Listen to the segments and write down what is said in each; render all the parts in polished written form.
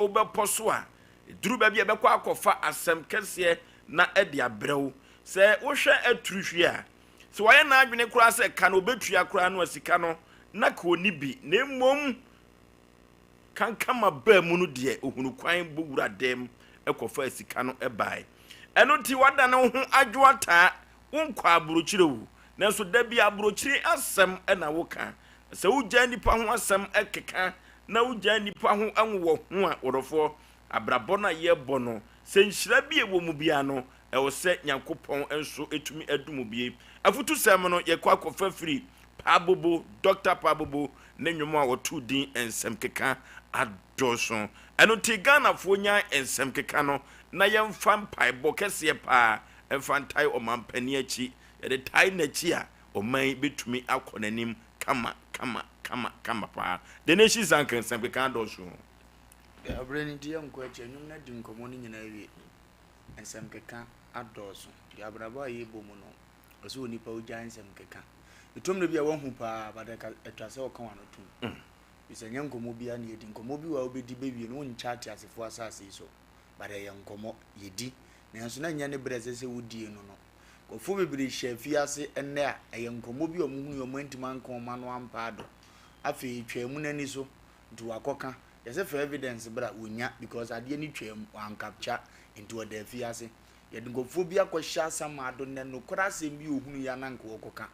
Wobɛpɔ so a, ɛduru baabi a ɛbɛkɔ akɔfa asɛm kɛseɛ na ɛde abrɛ wo. Sɛ wohwɛ aturu hwie a, sɛ wayɛ n'adwene koraa sɛ ka no ɔbɛtua koraa no a, sika no na ka ɔnni bi, na mmom kankama baa mu no deɛ, ɔhunu kwan bɔ wura dɛm kɔfaa sika no baeɛ. Ɛno nti woadane wo ho adwo ataa, wonkɔ aburokyire o, nanso da bi aburokyire asɛm na woka. Sɛ wogyaa nnipa ho asɛm keka na wogyaa nnipa ho nwowɔ ho a, ɔdɔfoɔ, abrabɔ no a yɛrebɔ no, sɛ nhyira bi a ɛwɔ mu biara no, ɛwɔ sɛ Nyankopɔn nso tumi dom bi. Afutusɛm no, yɛkɔ akɔfa firi Paabobo, Dɔkta Paabobo ne nnwom a ɔtoo din Nsɛm Keka Adɔɔso. Ɛno nti Ghanafoɔ nyae nsɛm keka no na yɛmfa mpaebɔ kɛseɛ paa mfa ntae ɔmanpanin akyi. Yɛde tae n'akyi a, ɔman yi bɛtumi akɔ n'anim kama kama kama kama paa. The Nation Zank nsɛm keka adɔɔso o. Berɛ no nti yɛnkɔ akyi, nnwom no adi nkɔmmɔ no nyinaa awie. Nsɛm keka adɔɔso. Nti abrabɔ a yɛbɔ mu no, ɛsɛ onipa ogyae nsɛm keka. Ɛtɔ mmerɛ bi a woahu paa but ɛka ɛtwa sɛ ɔka w'ano tom. Ɛfiri sɛ ɛnyɛ nkɔmmɔ biara na yɛdi. Nkɔmmɔ bi wɔ a wobɛdi bɛwie no wonkyɛ ateasefoɔ asase yi so but ɛyɛ nkɔmmɔ yɛdi. Nanso na ɛnyɛ ne berɛ a ɛsɛ sɛ wodie no no. Nkurɔfoɔ bebree hyɛ afiase ɛnnɛ a ɛyɛ nkɔmmɔ bi a wɔhunuiɛ a wɔantumi anka wɔn ano ampa ado. Afei ɛtwaa mu no ani so nti wakɔka. Yɛse fa evidence bra, wɔnnya because adeɛ no twaa mu, wɔancapture nti ɔda afiase. Yɛde nkurɔfoɔ bi akɔhyɛ asamado nnɛ, nokorɛ asɛm bi a ɔhunuiɛ a na anka ɔrekɔka.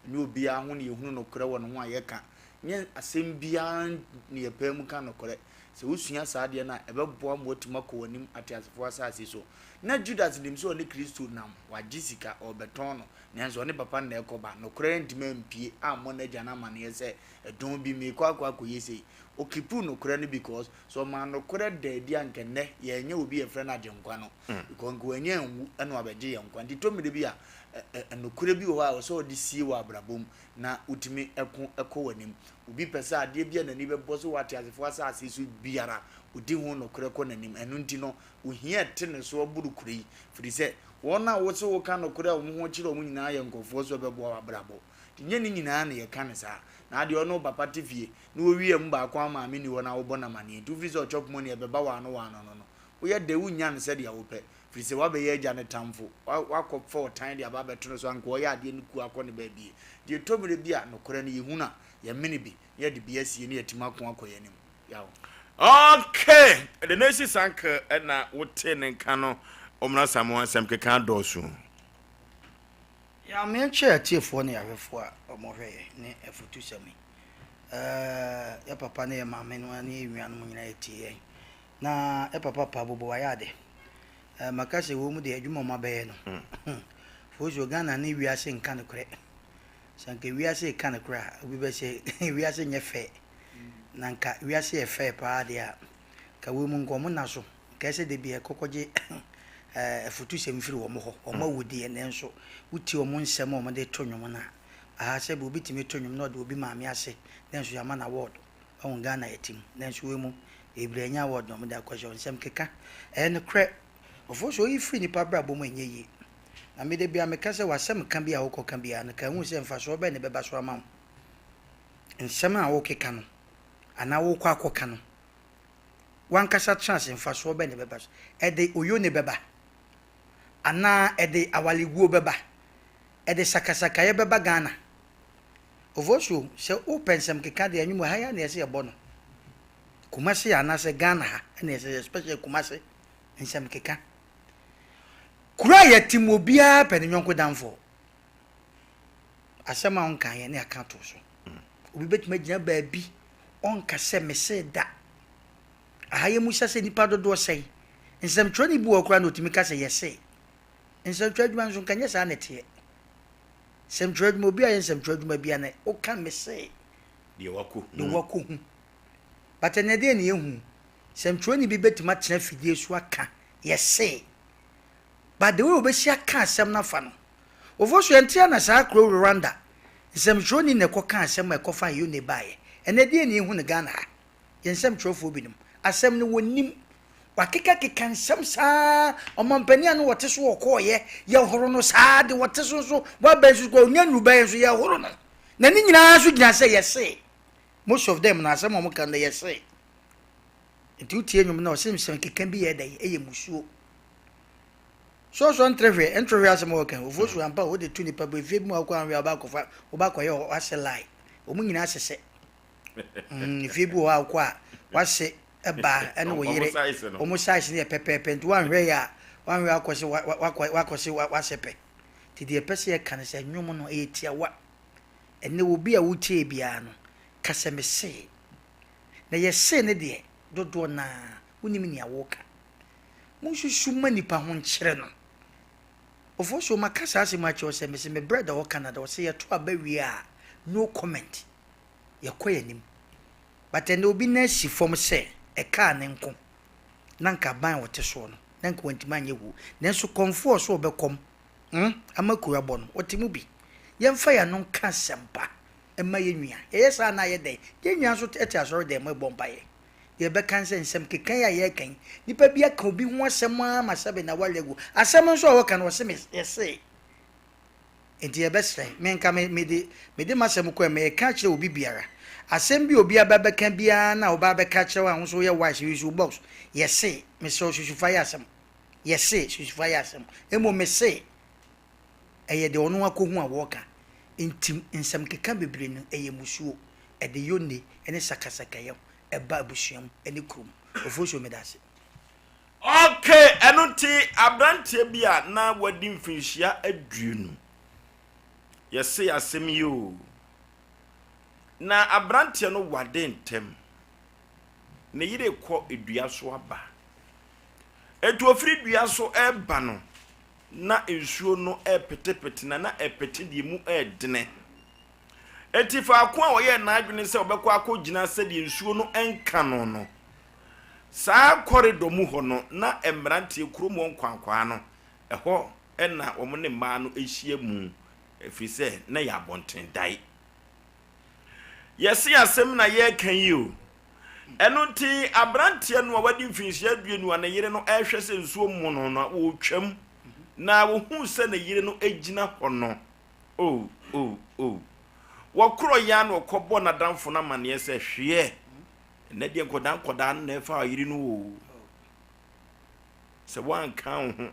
Ɛnyɛ obiara ho na yɛhunu nokorɛ wɔ ne ho a yɛka. Nyɛ asɛm biara na yɛpae mu ka nokorɛ. Sɛ wosua saa adeɛ no a, ɛbɛboa ma woatumi akɔ w'anim ateasefoɔ asase so. Ná Judas nim sɛ ɔne Kristo nam, wagye sika, ɔrebɛtɔn no, nanso ɔne papa no na ɛrekɔba. Nokorɛ antumi ampue ammɔ n'agya no amaneɛ sɛ, Ɛdɔn bi, merekɔ akɔ akɔyɛ sei. Ɔkipuu nokorɛ no because sɛ ɔmaa nokorɛ daa adi a anka nnɛ yɛannya obi a yɛfrɛ no Agyenkwa no. Because anka wannya anwu na wabɛgye yɛn nkwa. Nti ɛtɔ mmerɛ bi a, nokorɛ bi wɔ hɔ a ɛwɔ sɛ wɔde sie wɔ abrabɔ mu na wotumi ko kɔ w'anim. Obi pɛ sɛ adeɛ bi a n'ani bɛbɔ so wɔ ateasefoɔ asase so biara, ɔdi ho nokorɛ kɔ n'anim. Ɛno nti no, ohia a ɛte ne so aboro kuro yi, firi sɛ wɔn a wose woka nokorɛ a wɔn ho kyere wɔn nyinaa yɛ nkurɔfoɔ so ɛbɛboa w'abrabɔ. Nti nyɛ ne nyinaa na yɛka no saa. Na adeɛ ɔne wo papa te fie na wɔwia mu baako a maame nni hɔ na wobɔ no amaneɛ nti wofiri sɛ ɔchop money ɛbɛba w'ano w'ano no no, woyɛ dɛ wonnya no sɛdeɛ wopɛ. Firi sɛ woabɛyɛ agya no tamfo, woakɔfa ɔtan de aba abɛto no so, anka ɔyɛ adeɛ no kuo akɔ ne baabie. Nti ɛtɔ mmerɛ bi a, nokorɛ no yɛhunu a, yɛmene bi, na yɛde bi asie na yɛatumi ako akɔ yɛn anim. Yaw. Okay, the nation's uncle na wote ne nka no, Omra Samoa nsɛm keka adɔɔso. Yaw, mekyɛ atiefoɔ ne ahwɛfoɔ a wɔhwɛ yɛn ne afutusɛm yi. Ɛɛ, yɛ papa ne yɛ maame no ne yɛ nuanom nyinaa yɛtie yɛn. Na yɛ papa pa bobo wayɛ ade. Eh, maka sɛ wɔ mu deɛ adwuma ɔma bɛyɛ no. Mm. Fosuo Ghana ne wiase nka no korɛ. Sɛ nka wiase ka no korɛ a, obi bɛ sɛ wiase nyɛ fɛ. Na nka wiase yɛ fɛ paa deɛ a, ka wɔ mu nka ɔmo na so. Nka ɛsɛ de bi ɛkɔkɔgye eh, afutusɛm firi wɔn hɔ. Wɔn awu deɛ nanso wotie wɔn nsɛm a wɔn de to nnwom no a, aha sɛ bi obi tumi to nnwom na ɔde obi maame ase nanso yɛama no award. Wahu Ghana yɛte mu nanso wei mu bebree anya award na wɔde akɔhyɛ wɔn nsam keka. Ɛyɛ nokorɛ. Ɔfoɔ sɛ oyi firi nipa abrabɔ mu a ɛnyɛ yie. Na me da biara meka sɛ w'asɛm ka bi a wokɔka biara no ka hu sɛ mfasoɔ bɛn na ɛbɛba so ama wo. Nsɛm a wokeka no anaa wokɔ akɔka no w'ankasa tena ase mfasoɔ bɛn na ɛbɛba so. Ɛde oyone bɛba anaa ɛde awareguo bɛba? Ɛde sakasakayɛ bɛba Ghana? Ofosuo, sɛ wopɛ nsɛm keka deɛ anwummerɛ ha yi ara na yɛsɛ yɛbɔ no. Kumasi anaasɛ Ghana ha na yɛsɛ especially Kumasi nsɛm keka. Kuro a yɛte mu obiara pɛ ne yɔnko damfoɔ. Asɛm a ɔnka yɛ ne aka ato so. Obi bɛtumi agyina baabi ɔnka sɛ mese da. Aha yɛ mu sɛ sɛ nipa dodoɔ sɛe. Nsɛmtwerɛni bi wɔ hɔ koraa na ɔtumi ka sɛ yɛse. Nsɛmtwerɛ adwuma nso nka nyɛ saa na ɛteɛ. Nsɛmtwerɛ adwuma, obi a ɔyɛ nsɛmtwerɛ adwuma bia no, woka mese deɛ wakɔhu. Deɛ wakɔhu. But ɛnɛ deɛ ne yɛhu, sɛmtwerɛni bi bɛtumi atena afidie so aka yɛse. But the way obɛsi aka asɛm no afa no, wɔfo so ɛnte na saa kuro Rwanda, nsɛmtwerɛni na ɛkɔka asɛm a ɛkɔfa Yone baeɛ. Ɛnɛ deɛ ne yɛhu no Ghana ha. Yɛn nsɛmtwerɛfoɔ binom, asɛm no wɔnnim. Wakekakeka nsɛm saa, ɔmampanin a na ɔte so ɔkɔɔeɛ, yɛhoro no saa, de ɔte so nso waba nso kɔ, ɔnya nnurubɛyɛ nso yɛhoro no. Na ne nyinaa nso gyina sɛ yɛse. Most of them no asɛm a wɔka no yɛse. Nti wotie nnwom no a ɔse nsɛm keka bi yɛ dɛn ɛyɛ musuo. Sɔɔsɔ ntere hwɛ ntere hwɛ asɛm a ɔka yi ofosu ampa o wode to nipa bo efie bi mu a wokɔ anhwɛ a wobɛ akɔfa wobɛ akɔyɛ hɔ wase lie wɔn nyinaa sesɛ mm efie bi wɔ hɔ a wokɔ a wase ɛbaa ɛne wo yere wɔn size no yɛ pɛpɛɛpɛ nti wanhwɛ yɛ a wanhwɛ akɔ se wakɔ wakɔ se wase pɛ nti deɛ ɛpɛ sɛ yɛka no sɛ nnwom no ɛyɛ tiawa ɛnɛ obi a wotie biara no ka sɛ mese na yɛse ne deɛ dodoɔ naa wonim nea woka Monsusu mma nipa ho nkyerɛ no. Ofosuo maka saa asɛm yi akyerɛ wo sɛ mese me brɛda wɔ Canada ɔse yɛto aba wie a no comment yɛkɔ yɛn anim but ɛnɛ obi nan si fam sɛ ɛkaa ne nko na nka aban a ɔte soɔ no na nka wantumi anyɛ huu nanso kɔmfoɔ a ɔse ɔbɛkɔm hmm ama kuro abɔ no ɔte mu bi yɛmfa yɛn ano nka asɛmpa mma yɛn nua yɛyɛ saa na ayɛ dɛn yɛn nua nso te asɔre dan mu ɛbɔ mpaeɛ Deɛ ɛbɛka ne sɛ, nsɛm keka yi a yɛreka yi, nipa bi aka obi ho asɛm ara ma sɛbe n'aware agu. Asɛm nso a wɔka no, wɔse me yɛsee. Enti yɛbɛsrɛ, me nka me mede mede m'asɛm kɔ ɛ, meka akyerɛ obi biara. Asɛm bi a obi aba bɛka biara na ɔba abɛka akyerɛ wo a wo nso woyɛ wise, use wo box. Yɛse, mesrɛ wo susu fa yɛ asɛm. Yɛse, susu fa yɛ asɛm. Mmom mese, ɛyɛ deɛ ɔno akɔhu a wɔreka. Nti nsɛm keka bebree no, ɛyɛ musuo. Ɛde yonne ne sakasakayɛ ɛba abusua mu ne kurom. Ofosuo medase. Ok, ɛno nti abranteɛ bi a na wadi mfinhyia aduonu, yɛse asɛm yi o, na abranteɛ no wade ntɛm, ne yere kɔ dua so aba, enti ofiri dua so ɛreba no, na nsuo no ɛrepetepete na na ɛpete deɛ mu ɛredene. Enti faako a ɔyɛɛ n'adwene sɛ ɔbɛkɔ akɔgyina sɛdeɛ nsuo no nka no no, saa kɔredɔ mu hɔ no, na mmeranteɛ kurom hɔ nkwankwaa no, ɛhɔ na wɔn ne mmaa no hyia mu, ɛfiri sɛ na ɛyɛ abɔnten dae. Yɛse asɛm na yɛreka yi o. Ɛno nti aberanteɛ no a wadi mfinhyia aduonu a ne yere no rehwɛ sɛ nsuo mmono no, ɔretwam, na ɔhuu sɛ ne yere no gyina hɔ no, Oh, oh, oh. Wɔkorɔ yɛ a na ɔkɔbɔ n'adamfo no amanneɛ sɛ, Hweɛ, ɛnnɛ deɛ nkɔdaa nkɔdaa no na ɛfa ɔyere no o. Sɛ woanka wo ho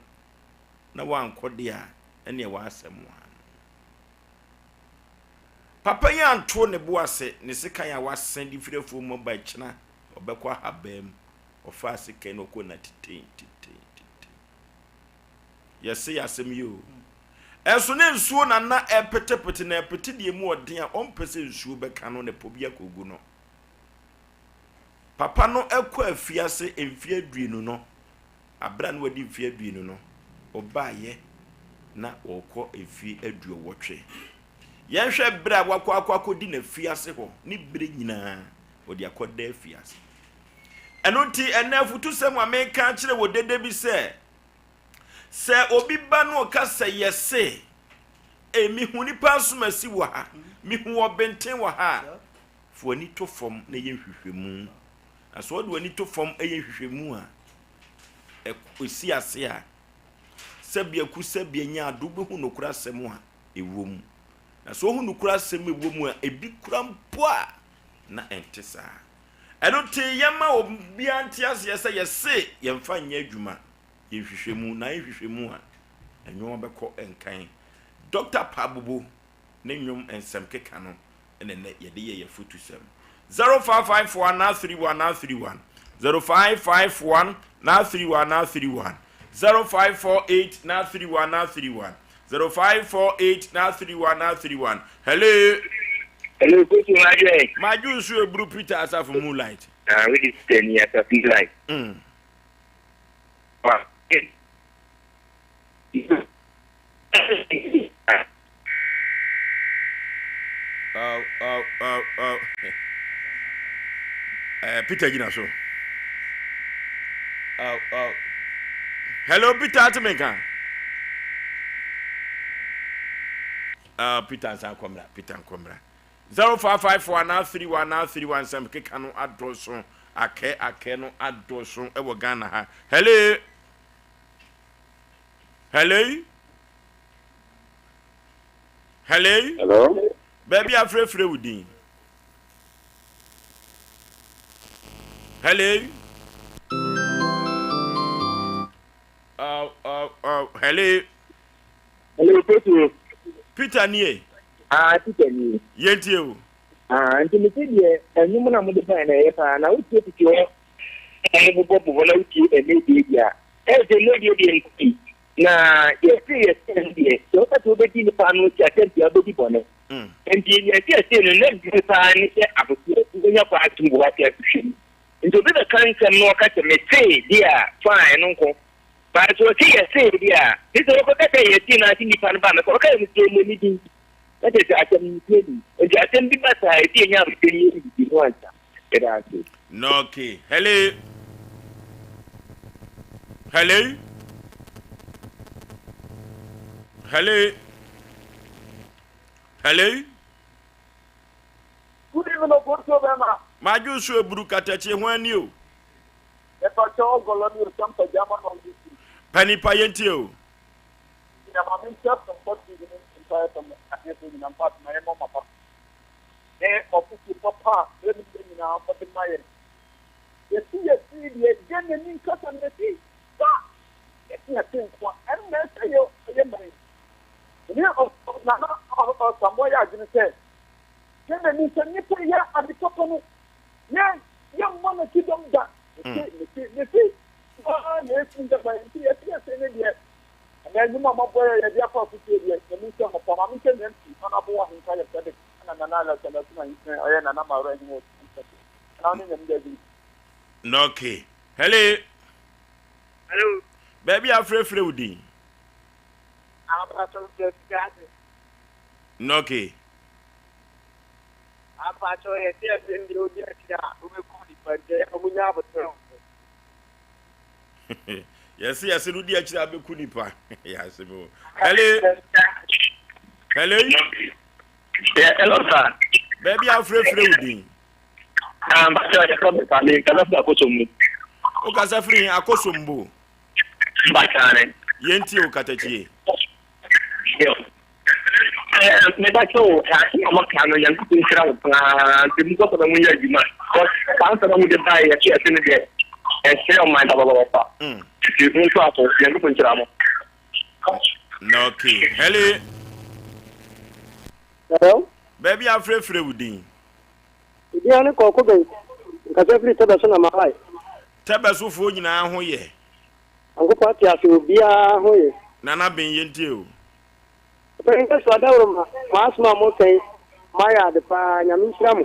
na woankɔ deɛ a, ɛneɛ w'asɛm ano. Papa yi anto ne bo ase, ne sekan a wasen de firi afuo mu aba kyena ɔbɛkɔ ahabaa mu. Ɔfaa sekan no ɔkɔ na titen titen titen. Yɛse yɛ asɛm yi o. Ɛnso ne nsuo na na ɛpetepete na ɛpete deɛ mu ɔden a ɔmpɛ sɛ nsuo bɛka no na ɛpɔ bi akɔgu no. Papa no kɔ afiase mfeɛ aduonu no, aberɛ a na wadi mfeɛ aduonu no, ɔbaeɛ na ɔrekɔ mfeɛ aduɔwɔtwe. Yɛnhwɛ berɛ a wakɔ akɔ akɔdi n'afiase hɔ ne berɛ nyinaa ɔde akɔda afiase. Ɛno nti ɛnɛ afutusɛm a meka akyerɛ wɔ dede bi sɛ, Sɛ obi ba na ɔka sɛ yɛse, Ei, mehu nipa asomasi wɔ ha, mehu ɔbenten wɔ ha a, fa w'ani to fam na yɛ nhwehwɛmu. Na sɛ wode w'ani to fam yɛ nhwehwɛmu a, ɛsi ase a, sɛbea ku sɛbea nya ade, wobɛhu nokorɛ asɛm a ɛwɔ mu. Na sɛ wohu nokorɛ asɛm a ɛwɔ mu a, ebi kura mpo a, na ɛnte saa. Ɛno nti yɛma obiara nte aseɛ sɛ yɛse yɛmfa nyɛ adwuma. Yɛ nhwehwɛmu, na ayɛ nhwehwɛmu a, nneɛma bɛkɔ nkan. Dɔkta Paabobo ne nnwom nsɛm keka no na ɛnnɛ yɛde yɛ yɛn afotusɛm. 0554 931 931, 0551 931 931, 0548 931 931, 0548 931 931. Hello. Hello, Kofi Madwe. Madwe nso eburu Peter Asafo Moonlight. Ah, we di Peter ni Asafo Moonlight. Oh, oh, oh, oh. Peter gyina so. Oh, oh. Hello, Peter, ate me nka. Peter nsa nkɔmmra, Peter nkɔmmra. 0554 anaa 31 anaa 31 nsɛm keka no adɔso. Akɛ akɛ no adɔso wɔ Ghana ha. Hello. Hello. Hello. Hello. Baabi afrɛfrɛ wo din. Hello. Oh, hello. Hello, Petro. Peter nie. Ah, Peter nie. Yɛntie o. Ah, nti mete deɛ ɛnwom na mode bae na ɛyɛ paa na wotie tete hɔ na mobobɔ bobɔ na wotie ɛnɛ deɛ bi a ɛyɛ sɛ ɛnɛ deɛ deɛ nkɔi na yɛse yɛse no deɛ sɛ wopɛ sɛ wobɛdi nipa ano akyi asɛm pii a wobɛdi bɔne mm. nti yɛse yɛse no na duru paa ne sɛ aboteɛ wobɛnya kɔ atom wɔ wate ahwehwɛ mu nti obi bɛka nsɛm na ɔka sɛ metee deɛ a fine ɛno nko But sɛ ɔse yɛsee deɛ a, gye sɛ wokɔka sɛ yɛsee no ase nnipa no ba mɛka ɔka yɛ mesee mmɔ ne din na kyerɛ sɛ asɛm no ntie ni. Nti asɛm bi ba saa a, ɛsɛ yɛnya abotire ne yɛdidi mu ansa. Yɛda ase. Okay. Hello. Hello. Hello. Hello. Good evening, Okonto Bema. Madwo so eburu katakye ho ani o. Mepakyɛw ɔgɔlɔ ne osiam pagyama na ɔde si. Pa nipa yɛntie o. Nti na maame nti asɛmpa TV ne Nsempa FM ahwɛfoɔ nyinaa mpa ase ma yɛmmɔ maba ne mo afotuo papa a berɛ ne berɛ nyinaa mode ma yɛn. Yɛsi yɛsi deɛ gye n'ani nkasa na yɛsi sa yɛsi yɛsi nko a ɛnna ɛsɛ yɛ yɛ man yi. Ɛne Nana Ɔsamoah yɛ adwene sɛ gye n'ani sɛ nnipa yɛ ade papa no Yɛn, yɛmmɔ n'akyi dɔm da. Mese, mese, mese, paa na ɛfiri daba yi nti yɛte ase ne deɛ ɛnɛ nnwuma a mabɔ yɛ yɛde akɔ afotuo deɛ nyame nhyɛ mo pa maame nhyɛ nea mpi ɔno aboɔ ahenka yɛ Frederick ɛna Nana Alexander Asuma Ahinsɛn ɔyɛ Nana Mawura Ahene wɔ Sukuu ɛna ɔne nyame da adwuma. Okay. Hello. Hello. Baabi a afrɛfrɛ wo din. Ampakyɛw sika ase. Okay. Ampakyɛw yɛte asɛm deɛ odi akyire a wobɛkum nipa nti ɛyɛ a ɔmo nya aboterɛ wɔ ho. Yɛse yɛse no di akyire a bɛku nipa yɛ asɛm o. Hello. Hello. Yeah, hello sir. Baabi a wofrɛfrɛ wo din. Ampakyɛw yɛfrɛ me Kwame kasa firi Akosombo. Wokasa firi Akosombo. Mpakyɛw. Yɛntie wo katakyie. Mebakyɛ o, asɛm a moka no Nyankopɔn nhyira wo paa nti monkɔ so na monyɛ adwuma cause saa nsɛm a mode baeɛ yɛte ase no deɛ ɛsɛe ɔman papapapa nti montoa so Nyankopɔn nhyira mo. Okay. Hello. Hello. Baabi a frɛfrɛ wo din. Edin ne Kɔɔko Bɛn. Nkasa firi Tɛbɛ so na mawae. Tɛbɛ sofoɔ nyinaa ho yɛ. Nyankopɔn ate ase obiara ho yɛ. Nana Ben yɛntie o. Ɔpanyin Yesu adaworoma mo asom a mo ka yi mo ayɛ ade paa Nyame nhyira mo.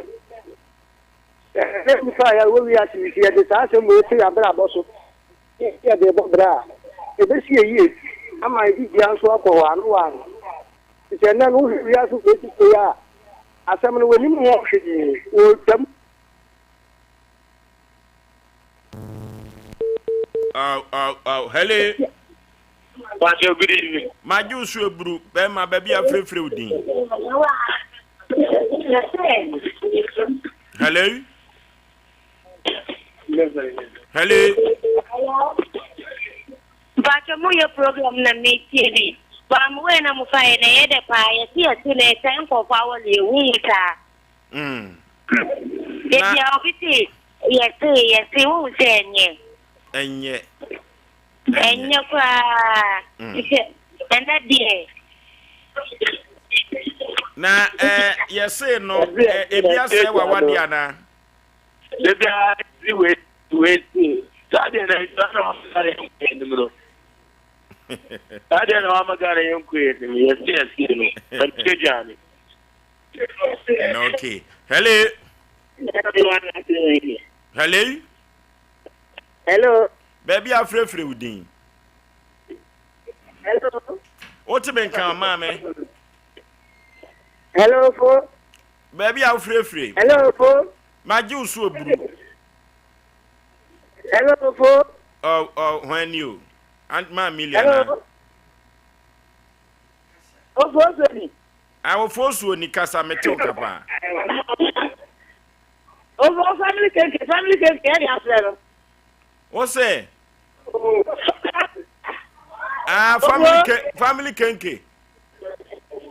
Ɛnɛ nnipa a yɛwɔ wiase yi sɛ yɛde saa asɛm wei to yɛn abrabɔ so na yɛde rebɔ bra a ɛbɛsi yɛ yie ama yɛn dibea nso akɔ wɔ ano wɔ ano. Te sɛ ɛnɛ no wohwɛ wiase wei tete yi a asɛm no wɔnim ho hwee wɔretwam. Aw aw aw hello. Pastor, good evening. Magye wo so eburu bɛrima baabi a frɛfrɛ wo din. Hello. Hello. Mpatsɔ mo yɛ program na me tie bi. Ba mo wei na mo fa yɛ na ɛyɛ dɛ paa yɛte yɛte na ɛsɛ nkɔfo awɔle ewu mu saa. Mm. Ebi a obi te yɛte yɛte wohu sɛ ɛnyɛ. Ɛnyɛ. Ɛnyɛ koraa. Sɛ ɛnɛ deɛ. Na ɛɛ yɛse no ebi asɛe w'awadeɛ anaa? Ebi a si wei wei si saa deɛ na saa na wama Ghana yɛn kɔ anim no. Saa deɛ na wama Ghana yɛn kɔ anim yɛse yɛse no ɛnti aduane. Okay. Hello. Hello. Hello. Baabi a frɛfrɛ wo din. Hello. Wote me nka maame. Hello fo. Baabi a wofrɛfrɛ. Hello fo. Magye wo so oburu. Hello fo. Ɔ ɔ hwan ni o? Aunt ma Amelia na. Hello. Ofo so ni. Awofo so ni kasa mete wo ka paa. Ofo family cake family cake yɛ de afrɛ no. Wo se? Ah, family ke family kenke.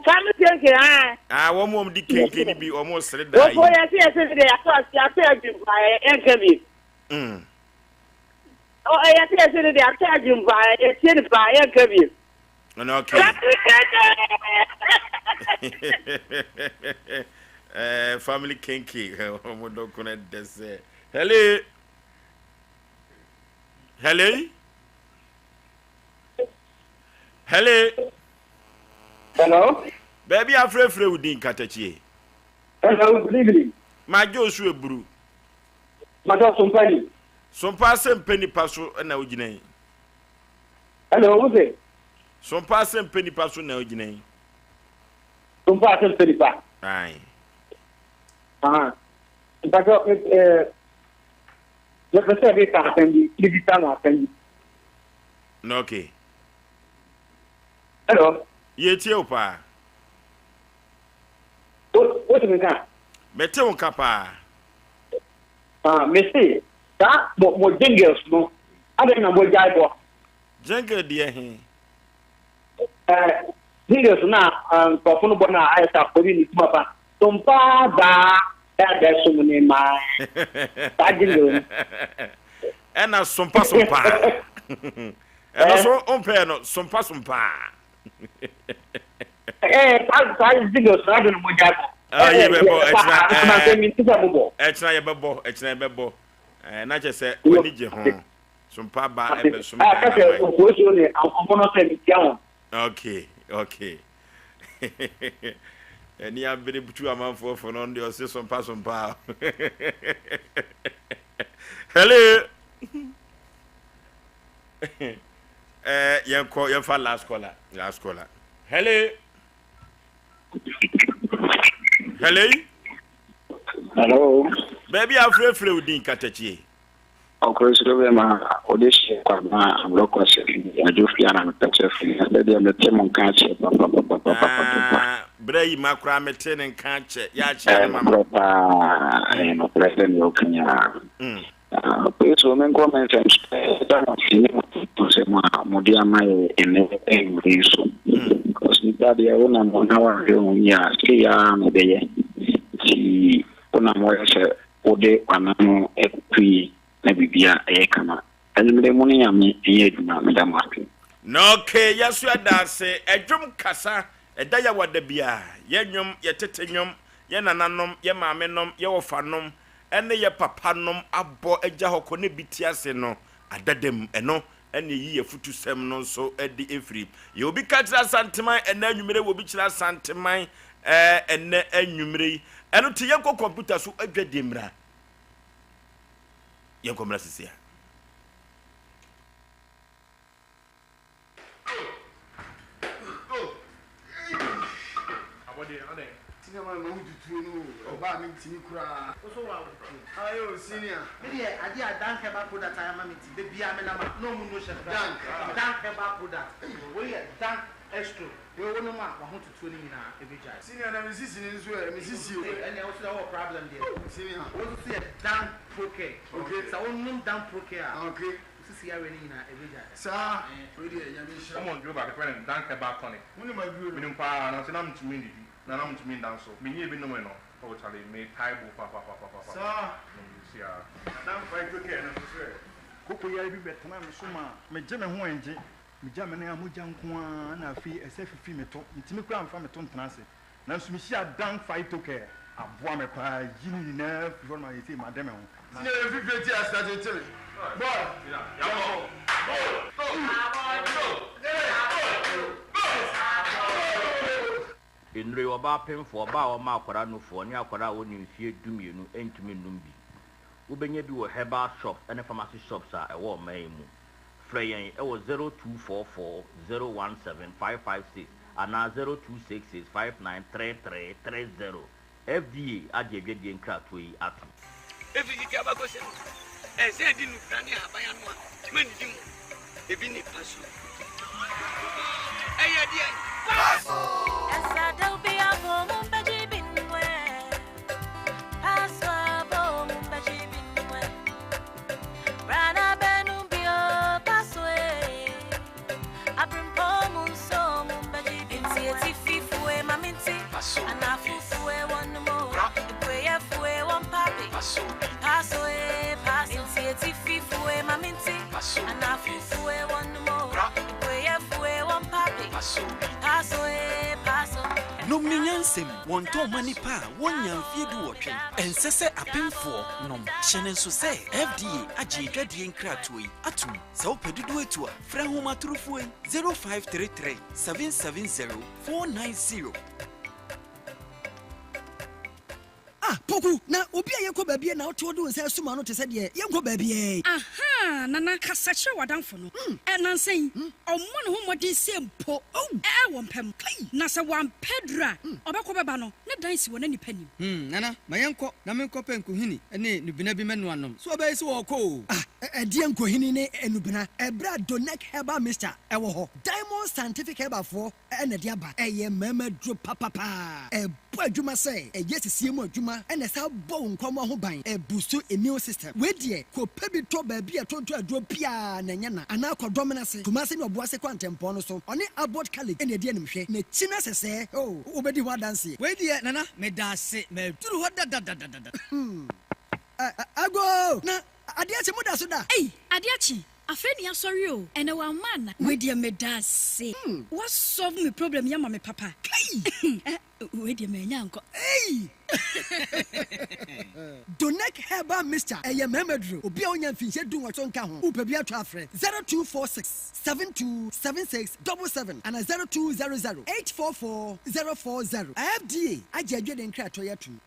Family kenke ah. Ah, wɔn wɔn di kenke ni bi wɔn sere daa yi. Ofo yɛ se yɛ se de yɛato ase yɛato adwuma yɛnka bi. Mm. Yɛte yɛse no deɛ atɔ adwene paa yɛtie no paa yɛnka bio. Ɛna okay. Eh, family kinky ɔmo dɔko no dɛ sɛ. Hello. Hello. Hello. Hello. Baabi afrɛfrɛ wo din katakyie. Hello, good evening. Magye osu eburu. Madɔ sompa ni. Sompa asɛm pɛ nipa so na wogyina yi. Hello, wo se? Sompa asɛm pɛ nipa so na wogyina yi. Sompa asɛm pɛ nipa. Aye. Ah. Mpatsɔ eh mepɛ sɛ meka asɛm bi, mebisa no asɛm bi. Na okay. Hello. Yɛtie wo paa. Wo wote me nka? Mete wo nka paa. Ah, mese saa mo mo jingles no, adɛn na moagyae bɔ? Jingle deɛ he? Eh, jingles no a nkurɔfo no bɔ no a ayɛ sɛ afɔri ne tum aba. Sompa baa ɛbɛsom ne maa. Saa jingle no. Ɛna sompa sompa. Ɛno so wompɛɛ no sompa sompa. Eh, saa saa jingles no adɛn na moagyae bɔ? Ah, yi bɛbɔ ɛkyina ɛɛ ɛkyina yɛbɛbɔ ɛkyina yɛbɛbɔ ɛɛ na kyerɛ sɛ w'ani gye ho sompa ba ɛbɛsom Ghana man. Okay okay ɛni abere tu amanfoɔ fo no deɛ ɔse sompa sompa. Hello. Ɛɛ yɛnkɔ yɛnfa last caller last caller. Hello. Hello. Hello. Baabi a afrɛfrɛ wo din katakyie. Ɔkoro soro bɛ ma ɔde hyɛ kwabena aborɔkɔ sɛ adwo fia na mepɛ sɛ firi ɛbɛ deɛ mete mo nka akyɛ papapapapapapa. Ah, berɛ yi ma koraa mete ne nka akyɛ yɛ akyɛ ne mama. Ɛyɛ nokorɛ paa, ɛyɛ nokorɛ sɛ deɛ woka nyinaa. Afei so menkɔ me nsɛm so ɛda mo ase ne mo nsɛm a mode ama yɛ ɛnɛ anwummere yi so. Because nipa deɛ wonam hɔ na woanhwɛ ho yie a sei ara na ɛbɛyɛ. Nti wonam hɔ yɛ sɛ wode w'anano ɛkoto yie na biribia ɛyɛ kama. Anwummere mo ne Nyame nyɛ adwuma meda mo ase. Na okay yɛso yɛda ase ɛdwom kasa ɛda yawa da biaa yɛ nwom yɛ tete nwom yɛ nananom yɛ maame nom yɛ wɔfa nom ɛne yɛ papa nom abɔ agya hɔ kɔ ne bi te ase no adada mu ɛno ɛne ɛyi yɛ futusɛm no nso ɛde ɛfiri yɛ obi ka kyerɛ Asanteman ɛnɛ anwummere wɔ obi kyerɛ Asanteman ɛɛ ɛnɛ anwummere yi ɛno te yɛnkɔ kɔmputa so adwa die mmra yɛnkɔ mmra sisi a. Senior man mahu tutuo no o ɔbaa me ntimi koraa. Wo so wa wo tuo. Aye o senior. Me deɛ adeɛ a Dank herbal product ayɛ ama me nti da biara me nam a na ɔmo nno hyɛ me Dank. Dank herbal product wei yɛ Dank Estro wei wo nom a wahotutuo no nyinaa ɛbɛgyae. Senior na me sisi no nso ɛ me sisi o. Ei ɛneɛ wo so deɛ wowɔ problem deɛ. Senior. Wei nso so yɛ Dank Procare. Okay. Sɛ wo nom Dank Procare a. Okay. Wo sisi yareɛ no nyinaa ɛbɛgyae. Saa wei deɛ Nyame nhyira wo. Wɔn duro baako yɛfrɛ no Dank Herbal Tonic. Wonim aduro no? Menim paa nanso na mentumi ndidi na na mentumi nda nso. Menyɛɛ bi nomee no oh charlie metae bo papapapapapa Saa. na me use aa. Na Dank Phytocare no nso so ɛ? Koko yare bi bɛtenaa me so maa megye me ho ɛngye. Megya me nan a mogya nko ara na afei ɛsɛ fifi me to. Mentumi koraa mfa me to ntena ase. Nanso mehyiaa Dank Phytocare. Aboa me paa yi ne nyinaa firi hɔ no ma seesei made me ho. Na. Senior yɛ fifire ti ase akyekye me boy yɛnkɔ. Nnuro yi, ɔbaa pemfoɔ, ɔbaa a ɔma akwadaa nufoɔ, ne akwadaa a ɔnni mfeɛ dumienu ntumi nnom bi. Wobɛnya bi wɔ herbal shops ne pharmacy shops a ɛwɔ ɔman yi mu. Frɛ yɛn wɔ 0244 017 556 anaa 0266 5933 30. FDA agye adwadie nkratoɔ yi atom. Efi tete abakɔsɛm mu, ɛsɛ edi nnubra ne ahaban ano a mannidi mu. Ebi ne paso. Ɛyɛ deɛn? Paso! Nom no nyansam, wɔntɔn mma nnipa a wɔnnya mfeɛ duwɔtwe. Ɛnsɛ sɛ apemfoɔ nom. Hyɛ no nso sɛ FDA agye adwadie nkratoɔ yi atom. Sɛ wopɛ dodoɔ atu a, frɛ ahomatorofoɔ yi, 0533 770 490. Ah, Poku, na obi a yɛkɔ baabi a na wote hɔ de wo nsa asum ano te sɛ deɛ yɛnkɔ baabiara yi. Ahaa, Nana, kasa kyerɛ w'adamfo no. Ɛ, nnansa yi, ɔmmɔ ne ho mmɔden sɛ mpo ɛ, wɔ mpa mu. Na sɛ wampɛ aduru a, ɔbɛkɔ bɛba no, ne dan si wɔ n'anipa nim. Hmm, Nana, ma yɛnkɔ na menkɔpɛ nkohini ne nnubena bi mmɛnoa nnom. So ɔbɛyɛ sɛ ɔrekɔ oo? Ah, ɛdeɛn nkohini ne nnubena? Ɛberɛ a Donec Herbal Mixture wɔ hɔ, Diamond Scientific Herbalfoɔ na ɛde aba. Ɛyɛ mmarima aduro papapaa. Ɛbɔ adwuma sɛ ɛyɛ sisie mu adwuma na ɛsan bɔ wo nkwammoa ho ban. Ɛbustu immune system. Wei deɛ kɔ pɛ bi tɔ baabi a yɛtontɔn aduro biara na ɛnyɛ na. Anaa kɔ Dɔmena ase, Kumasi ne Ɔboase kwantempɔn no so. Ɔne Abbot College na ɛdi animhwɛ. N'akyi no sɛsɛɛ oh, wobɛdi ho adanseɛ. Wei deɛ Nana medaase maduru hɔ dadadadada. Hmm. Agoo! Na adeɛ akye moda so da? Ei adeɛ akye Afei ne yasɔre o, ɛnɛ wamma ana? Wei deɛ medaase, wa solve me problem yi ama me papa. Kai! Eh, wei deɛ manya ankɔ. Ei! Donec Herbal Mixture, ɛyɛ mmarima duro. Obi a ɔnya mfinhyia dunwɔtwe nka ho, wopɛ bi atɔ a frɛ 0246 72 76 77 anaa 0200 844 040. FDA agye adwene nkratoɔ yi atom.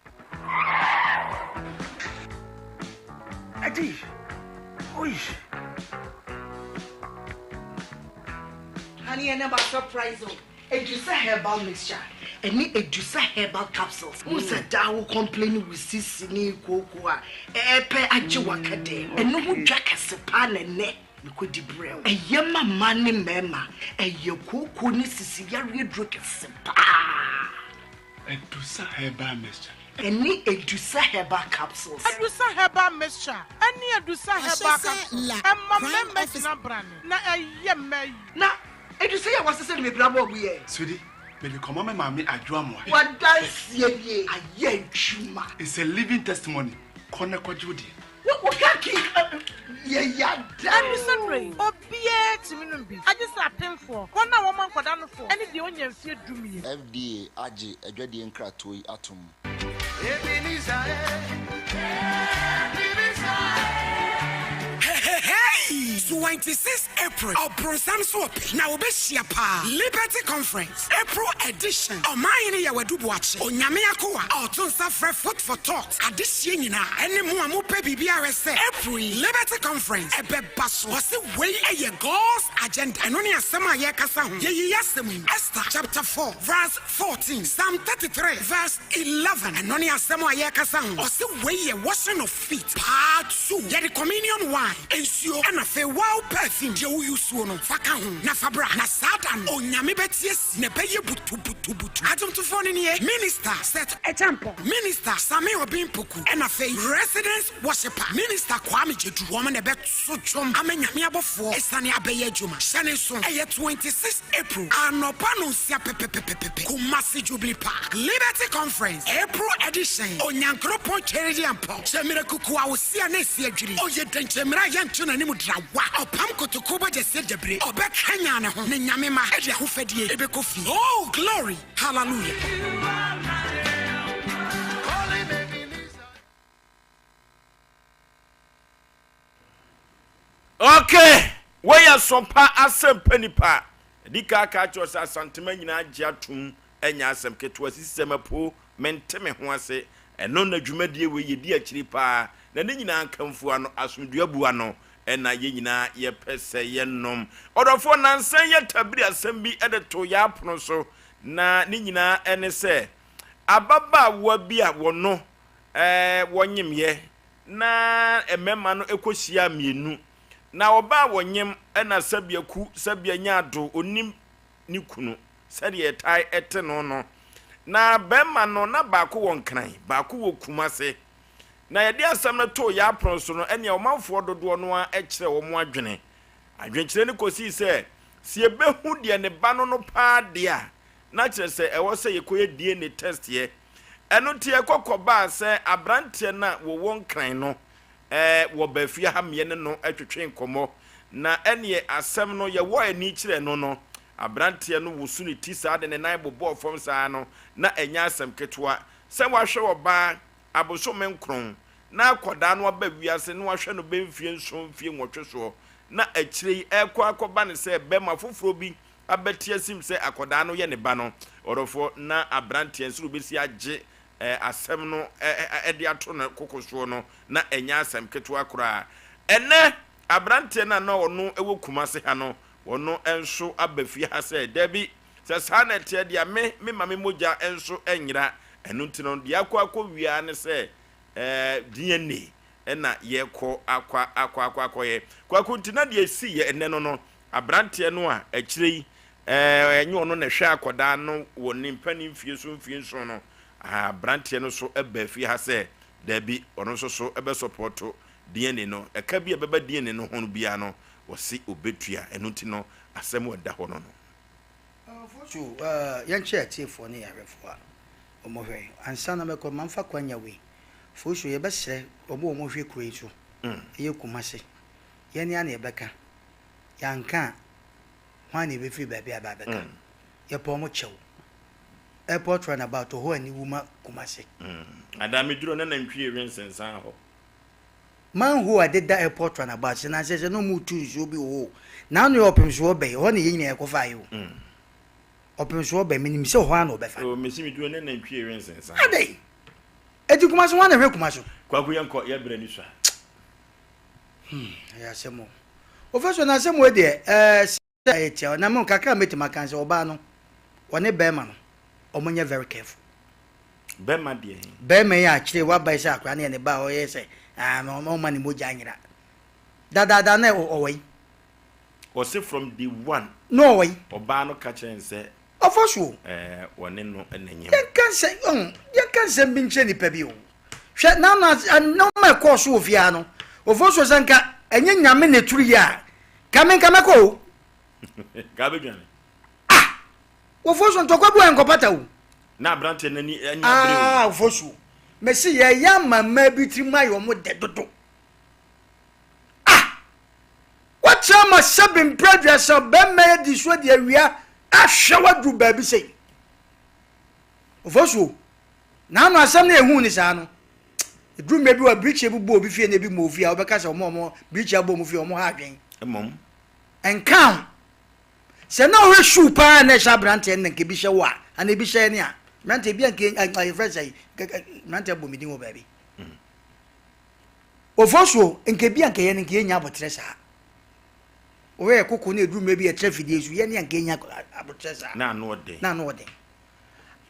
Adi! Oi! Honey, ɛnɛ ma surprise o. Edusa herbal mixture ɛne Edusa herbal capsules. Wohu sɛ daa wo complain wo sisi ne kooko a ɛɛpɛ agye waka dɛm. Ɛno ho dwa kɛse paa na ɛnɛ mekɔdi brɛ wo. Ɛyɛ ma mmaa ne mmarima. Ɛyɛ kooko ne sisi yareɛ duro kɛse paa. Adusa herbal mixture. Ɛne Adusa herbal capsules. Adusa herbal mixture ɛne Adusa herbal capsules ɛma mmarima gyina brane na ɛyɛ mmaa yi. Na Adusa yi a wasesa no mepira bɔɔ mu yɛ. Sweetie, mede kɔma me maame Adwo Amoah. W'adanseɛ nie, ayɛ adwuma. It's a living testimony, kɔ na kɔgye wo deɛ. Wo wo ka ki yɛ ya da. Ɛno sɛ berɛ yi, obiara tumi nom bi, agye sɛ apemfoɔ, wɔn a wɔma nkwadaa nofoɔ, ne deɛ ɔnnya mfeɛ dumien. FDA agye adwadie nkratoɔ yi atom. Heheheii 26 April ɔbronsam so ɔpɛ na wɔbɛhyia paa Liberty Conference. April Edition, Ɔmanhene Yaw Adu Boakye, Onyame Akoa a ɔto nsa frɛ Food for Thought adehyeɛ nyinaa ɛne mo a mopɛ biribi ahwɛ sɛ April yi Liberty Conference ɛbɛba so. Ɔse wei yɛ God's Agenda. Ɛno ne asɛm a yɛrekasa ho. Yɛyi y'asɛm yi, Esther chapter 4 verse 14, Psalm 33 verse 11. Ɛno ne asɛm a yɛrekasa ho. Ɔse wei yɛ washing of feet part 2. Yɛde communion wine. Nsuo ɛna afei wow perfume deɛ wo use no fa ka ho na fa bra na saa da no Onyame bɛte asi na ɛbɛyɛ butubutubutu Adwomtofoɔ no nie Minister Seth Acheampong, Minister Sammy Obeng Poku ɛna afei Residence Worshipper Minister Kwame Gyedu wɔn na ɛbɛto dwom ama Nyame abɔfoɔ asiane abɛyɛ adwuma Hyɛ ne nso ɛyɛ 26 April anɔpa nonsia pɛpɛpɛpɛpɛ Kumasi Jubilee Park Liberty Conference April Edition Onyankoropɔn Tweridiampɔn Kyɛ mmerɛ kuku a Sia na esi adwiri. Ɔyɛ dɛnkyɛmmira a yɛnto n'anim drawa. Ɔpam kotokuo bɔgyesɛ dabire. Ɔbɛkanyan ne ho, ne Nyame mma de ahofadie bɛkɔ fie. Oh, glory, hallelujah. Okay, wei yɛ Sɔpa asɛmpa nipa. Ɛdi ka aka akyerɛ sɛ Asantema nyinaa gye atom ɛnyɛ asɛm ketewa sisi sɛ mapo mente me ho ase. Ɛno na dwumadie wei yɛdi akyiri paa na ne nyinaa nkamfo ano asomdwoeɛ abu ano ɛna yɛn nyinaa yɛpɛ sɛ yɛnom. Ɔdɔfoɔ nansa yi yɛtabiri asɛm bi de too yɛn apono so na ne nyinaa ɛne sɛ ababaawa bi a wɔno ɛɛ wɔnyemyɛ na mmarima no kɔhyiaa mmienu na ɔbaa wɔnyem ɛna sɛbea ku sɛbea nya ado ɔnim ne kunu sɛdeɛ yɛtae te no no. Na barima no, na baako wɔ Nkran, baako wɔ Kumase. Na yɛde asɛm no too yɛn apono so no, ɛnneɛ ɔmanfoɔ dodoɔ no ara kyerɛɛ wɔn adwene. Adwenkyerɛ no kɔsii sɛ, sɛ yɛbɛhu deɛ ne ba no no paa deɛ a, na kyerɛ sɛ ɛwɔ sɛ yɛkɔyɛ DNA test yɛ. Ɛno nti ɛkɔ kɔbaa sɛ aberanteɛ no a wɔwɔ Nkran no, wɔbaa fie ha meɛ ne no twetwee nkɔmmɔ. Na ɛneɛ asɛm no yɛwɔ ani kyerɛ no no, aberanteɛ no woso ne ti saa de ne nan bobɔɔ fam saa no, na ɛnyɛ asɛm ketewa. Sɛ wahwɛ ɔbaa abosome nkron, na akwadaa no aba wiase na wahwɛ no bɛ mfie nson, mfie nwɔtwe soɔ, na akyire yi ɛrekɔ akɔba no sɛ bɛrima foforɔ bi abɛte asim sɛ akwadaa no yɛ ne ba no, ɔdɔfoɔ, na aberanteɛ nso na ɔbɛsi agye asɛm no de ato ne koko soɔ no, na ɛnyɛ asɛm ketewa koraa. Ɛnnɛ, aberanteɛ no a na ɔno wɔ Kumase ha no, ɔno nso aba fie ha sɛ, Dabi, sɛ saa na ɛteɛ deɛ a, me, memma me mogya nso nyera. Ɛno nti no, deɛ akɔ akɔwie ara ne sɛ DNA na yɛrekɔ akɔ akɔ akɔ akɔyɛ. Kwaku, nti na deɛ ɛsiiɛ ɛnnɛ no no, aberanteɛ no a akyire yi ɛnyɛ ɔno na ɛhwɛ akwadaa no wɔ ne mpanin mfie so mfie nson no, aberanteɛ no nso baa fie ha sɛ daabi, ɔno nso so bɛsɔpɔɔto DNA no. Ɛka bi a ɛbɛba DNA no ho no biara no, wɔse ɔbɛtua. Ɛno nti no, asɛm a ɛda hɔ no no. So yɛnkyɛ atiefoɔ ne yɛn ahwɛfoɔ a wɔhwɛ yɛn. Ansa na mɛkɔ, ma mfa kwanya wei. Fosuo, yɛbɛsrɛ wɔn a wɔhwɛ kuro yi so, ɛyɛ Kumasi, yɛn ara na yɛbɛka. Yɛanka a, hwan na ɛbɛfiri baabi aba abɛka? Yɛpɛ wɔn kyɛw. Airport runabout, hɔ aniwu ma Kumasi. Ada meduro na nantwie we nsensan hɔ. Manhole a ɛdeda airport runabout sɛ nansɛ sɛ na ɔmo retu nsuo bi wɔ hɔ o. N'ano yɛ ɔpemsoɔ bɛn, ɛhɔ na yɛn nyinaa yɛkɔfaeɛ o. Ɔpemsoɔ bɛn, menim sɛ hɔ ara na ɔbɛfa. Oh, mesi meduro na nantwie we nsensan. Adɛn? Eti Kumasi hwan na ɛhwɛ Kumasi? Kwaku yɛnkɔ, yɛbrɛ ni sua. Hmm, ɛyɛ asɛm o. Ofeso na asɛm wei deɛ ɛɛ sɛ ɛyɛ tia na mo kakra a mɛtumi aka sɛ ɔbaa no ɔne bɛrima no ɔmo nyɛ very careful. Bɛrima deɛ he? Bɛrima yi akyire waba yi sɛ akwadaa no yɛ ne ba a ɔyɛ sɛ ah ɔma ne mogya nyera dadaada na ɔwɔ yi. Ɔse from day one. Na ɔwɔ yi. Ɔbaa no ka kyerɛ no sɛ. Ɔfa so o. Ɛɛ wɔne no na nyem. Yɛnka nsɛm ɔho yɛnka nsɛm bi nkyerɛ nipa bi o. Hwɛ n'ano ase nneɛma a ɛkɔɔ so wɔ fie ha no. Ofosuo sɛ nka ɛnyɛ nyame na eturu yi a, ka me nka mɛkɔ o. Ka abɛdwane. Ah! Ofosuo ntɔkwa bi wɔ nkɔpata o. Na aberanteɛ n'ani ani abere o. Ah Ofosuo. Mesi yɛyɛ ama mmaa bi tirim ayɛ wɔn dɛ dodo. Ah! Woakyerɛ ama sɛbe mprɛ aduasa bɛrima yi adi so adi awia ahwɛ waduru baabi sei. Ofosuo, n'ano asɛm no ehuu ne saa no, eduru mmerɛ bi wɔ birikyi bi bɔ obi fie na ebi mmɔ ofie a wobɛka sɛ wɔn a wɔn birikyi abɔ wɔn fie wɔn ha adwen. Mmom. Nka ho. Sɛ na ɔhwɛ shoe paa na ɛhyɛ aberanteɛ no na nka ebi hyɛ wo a anaa ebi hyɛ ne a mmeranteɛ bi a nka yɛfrɛ sɛ mmeranteɛ bɔ me din wɔ baabi. Ofosuo, nka ebi a nka yɛn nka yɛnnya aboterɛ saa. Wohwɛ yɛ koko na eduru mmerɛ bi yɛtra fidie so, yɛn ne anka yɛnnya aboterɛ saa. Na ano ɔden. Na ano ɔden.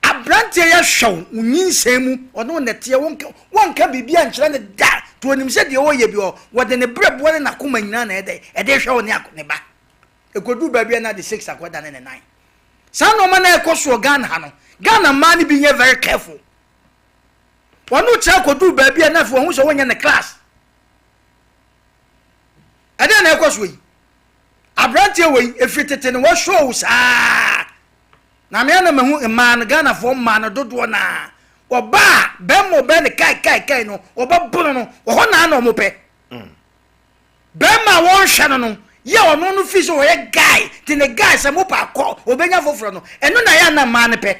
Aberanteɛ yɛ hwɛ wo, wo nyinsɛn mu, ɔne wo nɛteɛ, wonka, wonka biribi ankyerɛ no da, nti onim sɛ deɛ ɔreyɛ bi ɔ, wɔde ne berɛboɔ ne n'akoma nyinaa na ɛdɛ, ɛde hwɛ wo ne ne ba. Ɛkɔduru baabi a na de six akɔdane ne nan. Saa nnoɔma no a ɛkɔ soɔ Ghana ha no, Ghana mmaa no bi nyɛ very careful. Wɔne wo kyerɛ kɔduru baabi a na afei wɔhu sɛ wonyɛ ne class. Ɛdeɛn na ɛkɔ soɔ yi? Aberanteɛ wei, ɛfiri tete no wɔshow wo saa. Na me ana mahu mmaa no, Ghanafoɔ mmaa no dodoɔ no a, ɔbaa bɛrima ɔbɛn no kai kai kai no, ɔbɛbono no, wɔ hɔ naa na ɔmo pɛ. Bɛrima a wɔnhwɛ no no, yɛ ɔno no fii sɛ ɔyɛ guy, te ne guy sɛ mo pa akɔ, ɔbɛnya foforɔ no, ɛno na yɛ ana mmaa no pɛ.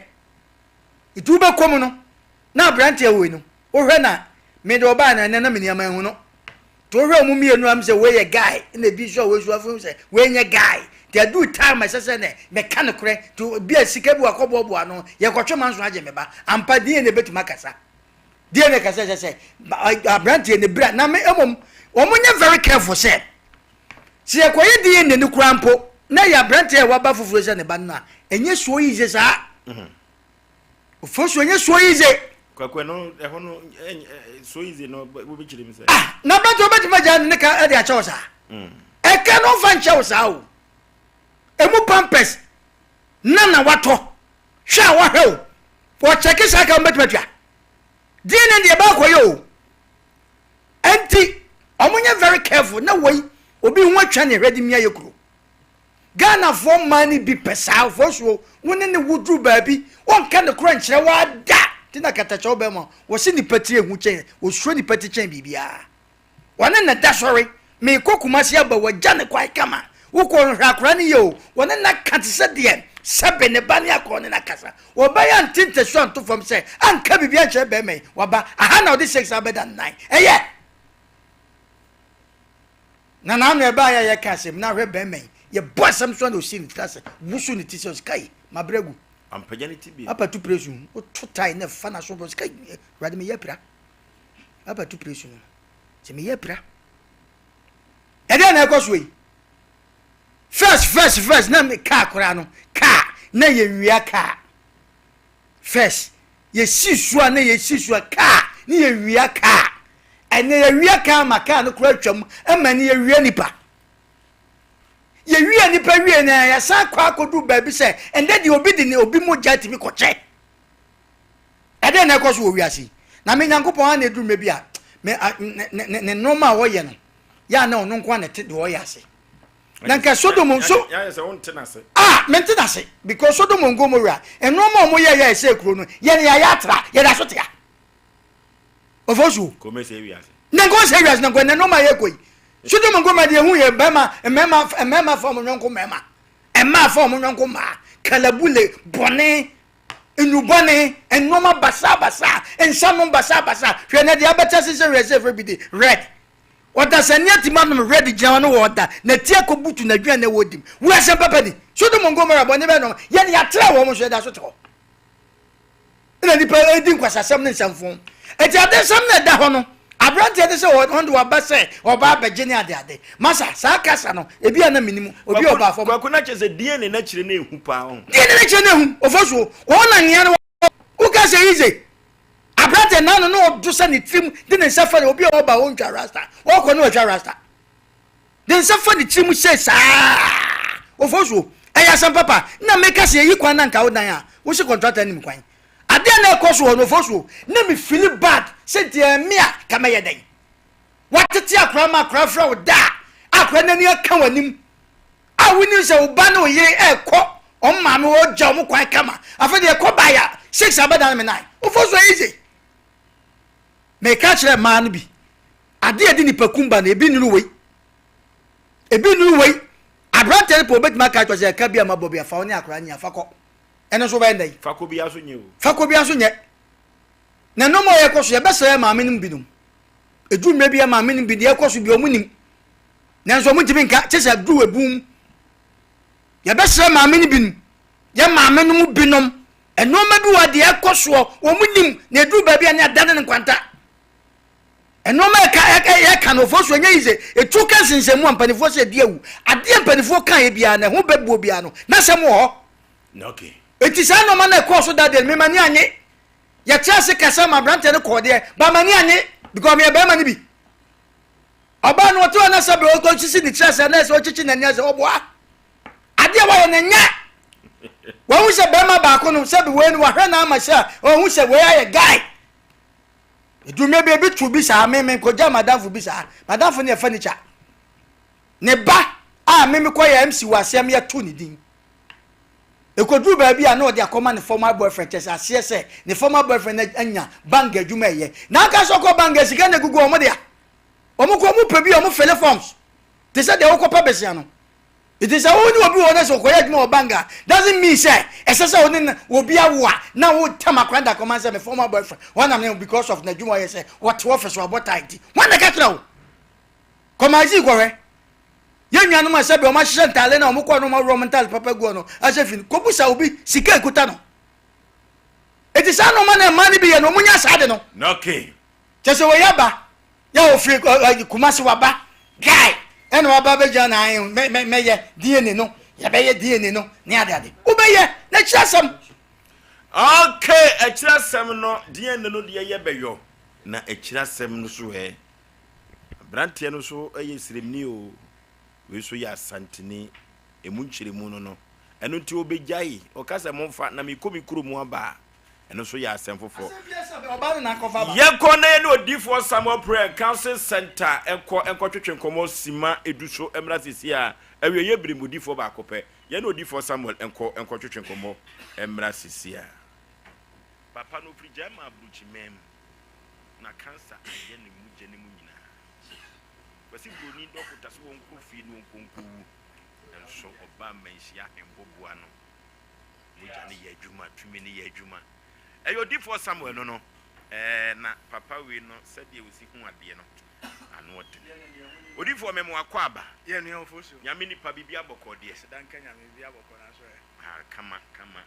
Nti wobɛkɔ mu no, na aberanteɛ wei no, wohwɛ na me de ɔbaa no ɛnɛ na me nneɛma ahu no. Nti wohwɛ ɔmo mmienu am sɛ wei yɛ guy, ɛna ebi nso a wei nso afei sɛ wei nyɛ guy. Nti aduru time ɛsɛ sɛ nɛ mɛka no korɛ, nti bi a sika bi wakɔboaboa ano, yɛkɔtwe manso agye me ba. Ampa DNA bɛtumi akasa. DNA kasa sɛ sɛ aberanteɛ ne bra na me mmom wɔn nyɛ very careful sɛ sɛ yɛkɔyɛ DNA no koraa mpo na yɛ aberanteɛ a waba foforɔ sɛ ne ba no a ɛnyɛ so easy saa. Ofosu ɛnyɛ so easy. Kwakwa no ɛhɔ no so easy no wobɛkyerɛ mu sɛ. Ah na aberanteɛ wobɛtumi agya ne ka ɛde akyɛ wo saa. Ɛka no mfa nkyɛ wo saa o. Emu pampers na na watɔ hwɛ a wahwɛ o. Wɔkyɛke saa ka wobɛtumi atua. DNA deɛ ɛbɛ akɔyɛ o. Ɛnti ɔmo nyɛ very careful na wei obi ho atwa ne hwɛ de mia yɛ kuro. Ghanafoɔ mmaa no bi pɛ saa fosuo wo ne ne wo duru baabi wɔnka ne korɛ nkyerɛ wo da ti na katakyɛw bɛma wɔsi nipa ti ehu kyɛn wɔsuro nipa ti kyɛn biribiara wɔne ne da sɔre. Meekɔ Kumasi aba, wagya ne kwan kama. Wokɔ no, hwɛ akwadaa no yie o. Wɔne no aka te sɛ deɛ sɛbe ne ba ne akɔɔ ne no akasa. Ɔbaa yi ante ntasuo anto fam sɛ anka biribi ankyerɛ barima yi. Waba aha na ɔde sex abɛda ne nan. Ɛyɛ! Na n'ano ɛbaeɛ a yɛka asɛm na ahwɛ barima yi. Yɛbɔ asɛm so a na ɔsi ne tiri ase woso ne ti sɛ ɔsi kai mabrɛ agu. Ampagya ne ti bio. Apa tu pere su woto tae na ɛfa n'aso bɔ sɛ kai Awurade meyɛ apira. Apa tu pere su no sɛ meyɛ apira. Ɛdeɛn na ɛkɔ soɔ yi? First first first na me kaa koraa no kaa na yɛwia kaa first yɛsi so a na yɛsi so a kaa ne yɛwia kaa ɛnɛ yɛwia kaa ma kaa no koraa atwam ɛma ne yɛwia nipa yɛwia nipa wie na yɛsan kɔ akɔdu baabi sɛ ɛnɛ deɛ obi de ne obi mogya tumi kɔkyɛ Ɛdɛn na ɛkɔ so wɔ wiase yi? Na me Nyankopɔn a na ɛduru mmerɛ bi a me ne ne nnoɔma a ɔyɛ no yɛ a na ɔno nko a na ɛte deɛ ɔyɛ ase. Na nka Sodom so a mente n'ase because Sodom and Gomorrah nnoɔma a wɔyɛ yɛ ɛsɛ kuro no yɛn yɛayɛ atra yɛda so tea. Ɔfɔ suo. Na nka ɔsɛ wiase na nka ɛnɛ nnoɔma a yɛkɔ yi Sodom and Gomorrah deɛ ehu yɛ mmarima mmarima mmarima fa wɔn yɔnko mmarima mmaa fa wɔn yɔnko mmaa kalabule bɔne nnubɔne, nnoɔma basabasa, nsa nom basabasa. Hwɛ nɛ deɛ abɛkyɛ se sɛ hwɛ sɛ ɛfrɛ bi de red. Ɔdasani atumi anom red gyina hɔ no wɔ ɔda na ti akɔbutu n'aduane a wɔdi mu. Wo asɛm papa ni. Sodom and Gomorrah bɔne bɛn na yɛn yɛatra wɔn so yɛda so te hɔ. Ɛna nipa redi nkwasasɛm ne nsɛmfo. Eti adesɛm na ɛda hɔ no, aberanteɛ de sɛ ɔno de waba sɛ ɔba abɛgye ne ade ade. Masa, saa kasa no, ebi a na menim, obi a ɔba fam. Kwaku na kyerɛ sɛ DNA no akyire no ehu paa ho. DNA no akyire no ehu, ofosuo, wɔn na nea no woka sɛ easy. Aberanteɛ n'ano na ɔdo sɛ ne tirim de ne nsa fa ne obi a ɔba ɔntwa rasta, ɔkɔ ne ɔtwa rasta. De nsa fa ne tirim sɛ saa. Ofosuo, ɛyɛ asɛm papa. Na meka sɛ yɛyi kwan na nka wo dan a, wo se kɔntrata nim kwan. Adeɛ na ɛkɔ so hɔ no Ofosuo, na me fili bad sɛ nti ɛyɛ me a ka mɛyɛ dɛn? Watete akora ma akora frɛ wo da a akora n'ani aka w'anim a wonim sɛ wo ba ne wo yere ɛrekɔ wɔn maame hɔ gya wɔn kwan kama afei deɛ ɛkɔ baeɛ a six abɛdane me nine Ofosuo easy. Meka kyerɛ mmaa no bi Ade a ɛde nnipakum ba no, ebi nnuru wei. Ebi nnuru wei. Aberanteɛ no pɛ obetumi aka akyerɛ sɛ ɛka bi a mabɔ bi a fa wo ne akwadaa nyia fa kɔ. Ɛno nso wobɛyɛ ndɛn? Fa kɔ biara nso nyɛ o. Fa kɔ biara nso nyɛ. Na nneɛma a yɛkɔ so yɛbɛsrɛ yɛ maame no binom. Ɛduru mmerɛ bi yɛ maame no bi deɛ ɛkɔ so bi wɔn nim. Nanso wɔn ntumi nka kyɛ sɛ aduru ebun mu. Yɛbɛsrɛ maame no binom. Yɛ maame no mu binom. Nneɛma bi wɔ deɛ ɛkɔ soɔ wɔn nim na ɛduru baabi a ne adane no nkwanta. Nnoɔma ɛka yɛka no ɔfoɔ so ɛnyɛ yize ɛtuo ka nsensɛnmu a mpanifoɔ sɛ ɛdi awu adeɛ mpanifoɔ ka yɛ biara na ɛho bɛbuo biara no n'asɛm wɔ hɔ ɛti saa nnoɔma no ɛkɔɔ so da deɛ me m'ani anye yɛte ase kasa ma aberanteɛ no kɔɔ deɛ ba m'ani anye because meyɛ bɛrima no bi ɔbaa no ɔte hɔ na sɛ bɛ ɔsisi ne tiri ase na ɛsɛ ɔkyekye n'ani ase ɔboa adeɛ wayɛ no nyɛ wɔn sɛ bɛrima baako no sɛ bi wei no wahwɛ na ama sɛ ɔhu sɛ wei ayɛ guy Edumɛ bi ebi to bi saa me me nkɔgya madamfo bi saa madamfo no yɛ furniture ne ba a me mekɔ yɛ MC wɔ aseɛ me yɛto ne din ekoduru baabi a na ɔde akɔma ne former boyfriend kyɛ sɛ aseɛ sɛ ne former boyfriend no anya bank adwuma ɛyɛ na anka sɛ ɔkɔ bank sika na egugu wɔn dea wɔn kɔ wɔn pɛ bi a wɔn fele forms te sɛ deɛ wokɔpɛ besia no Nti sɛ wo ne obi wɔ hɔ na sɛ ɔkɔyɛ adwuma wɔ bank a, doesn't mean sɛ ɛsɛ sɛ wo ne obi awo a na wo tam akora da kɔma sɛ me former boyfriend wɔn na me because of n'adwuma ɔyɛ sɛ wɔte office wabɔ tie nti wɔn na ɛka kyerɛ wo kɔmazi kɔhwɛ yɛn nuanom a sɛbi wɔn ahyehyɛ ntaale na wɔn kɔ no wɔn aworɔ wɔn ntaale papa gu no ahyɛ fi no kɔbusa obi sika ekuta no eti saa nneɛma na mmaa no bi yɛ no wɔn nya saa de no okay kyɛ sɛ wɔyɛ aba Yɛ ofiri ɛ Kumasi waba guy ɛna waba abɛgyina na ayɛ mɛ mɛ mɛyɛ DNA no yɛbɛyɛ DNA no ne ade ade wobɛyɛ na kyerɛ asɛm. Okay ɛkyerɛ asɛm no DNA no deɛ yɛ bɛyɔ na ɛkyerɛ asɛm no so ɛ abranteɛ no so ɛyɛ sremni o wei so yɛ asanteni ɛmu nkyerɛmu no no ɛno nti ɔbɛgyae ɔka sɛ momfa na mekɔ me kuro mu aba a Ɛno nso yɛ asɛm foforɔ. Yɛnkɔ na yɛne Odiyifoɔ Samuel Prayer Counseling Center nkɔ nkɔtwetwe nkɔmmɔ simma edu so mmra seesei a awieeɛ bere mu odiyifoɔ baako pɛ. Yɛne Odiyifoɔ Samuel nkɔ nkɔtwetwe nkɔmmɔ mmra seesei a. Papa no ɔfiri German aburokyiman mu na cancer ayɛ ne mogya no mu nyinaa. Kwasi Broni dɔkota sɛ wɔnkɔ fie na wɔnkɔ nkɔwu. Nanso ɔbaa mmanhyia ahemboboa no. Mogya no yɛ adwuma, tumi no yɛ adwuma. Ɛyɛ odifoɔ Samuel no no. Ɛɛ na papa wei no sɛdeɛ ɔsi hu adeɛ no ano ɔdene. Odifoɔ mema wakɔ aba. Yɛ nua Ofosu. Nyame nipa biribi abɔkɔ deɛ. Aseda nka Nyame biribi abɔkɔ nanso ɛ. Ah kama kama.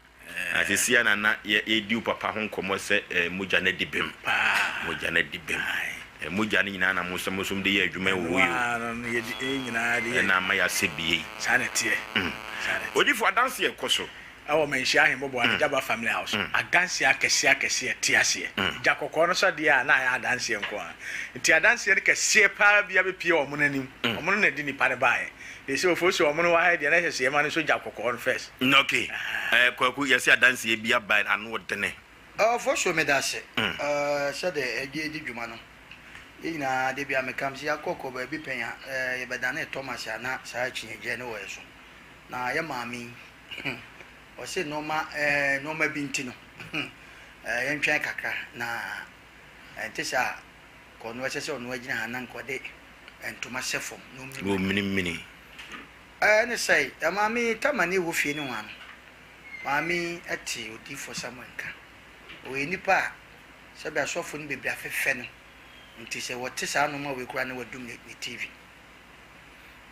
Na sesia na na yɛ yɛdi wo papa ho nkɔmmɔ sɛ eh, mogya no adi bem. Paa. Mogya no adi bem. Ae. Eh, mogya no nyinaa na mo nso mo nso de yɛ adwuma wɔ hɔ yi o. Ɛno ara no yɛde yɛn nyinaa de yɛ. Ɛna ama yɛasɛ bie yi. Saa na ɛteɛ. Saa na ɛteɛ. Odifo adanse ɛkɔ so. Ɛwɔ Manhyia Ahemmɔbɔ ano, Jaba Family House. Adanseɛ akɛseɛ akɛseɛ ɛte aseɛ. Gya kɔkɔɔ no sɔ deɛ a na ayɛ adanseɛ nko ara. Nti adanseɛ no kɛseɛ paa bi abɛpue wɔn anim. Wɔn no na ɛde nipa no baeɛ. They say Ofosu wɔn no wɔ ha yi deɛ na ɛsɛ sɛ yɛma no nso gya kɔkɔɔ no first. Ok, eh, Kwaku yɛse adanseɛ bi aba ano ɔdene. Ofosu medase sɛdeɛ ɛde di dwuma no. Yɛn nyinaa da biara meka sɛ yɛakɔ kɔ baabi pɛn a yɛbɛdane Thomas a na saa akyinnyegyeɛ no wɔ yɛn so. Na yɛ maame yi ɔse nnoɔma ɛɛ nnoɔma bi nti no yɛntwɛn kakra na ɛnte saa a nka ɔno ɛsɛ sɛ ɔno agyina ha na nka ɔde ntoma hyɛ fam na ɔminimini. Ɛɛ ne sɛe ɛ maame yi Tama ne ɛwɔ fie ne ho ano maame yi ɛte odiyifoɔ Samuel nka ɔyɛ nipa a sɛbi asɔfo no bebree afefɛ no nti sɛ wɔte saa nnoɔma wei koraa na wadum ne TV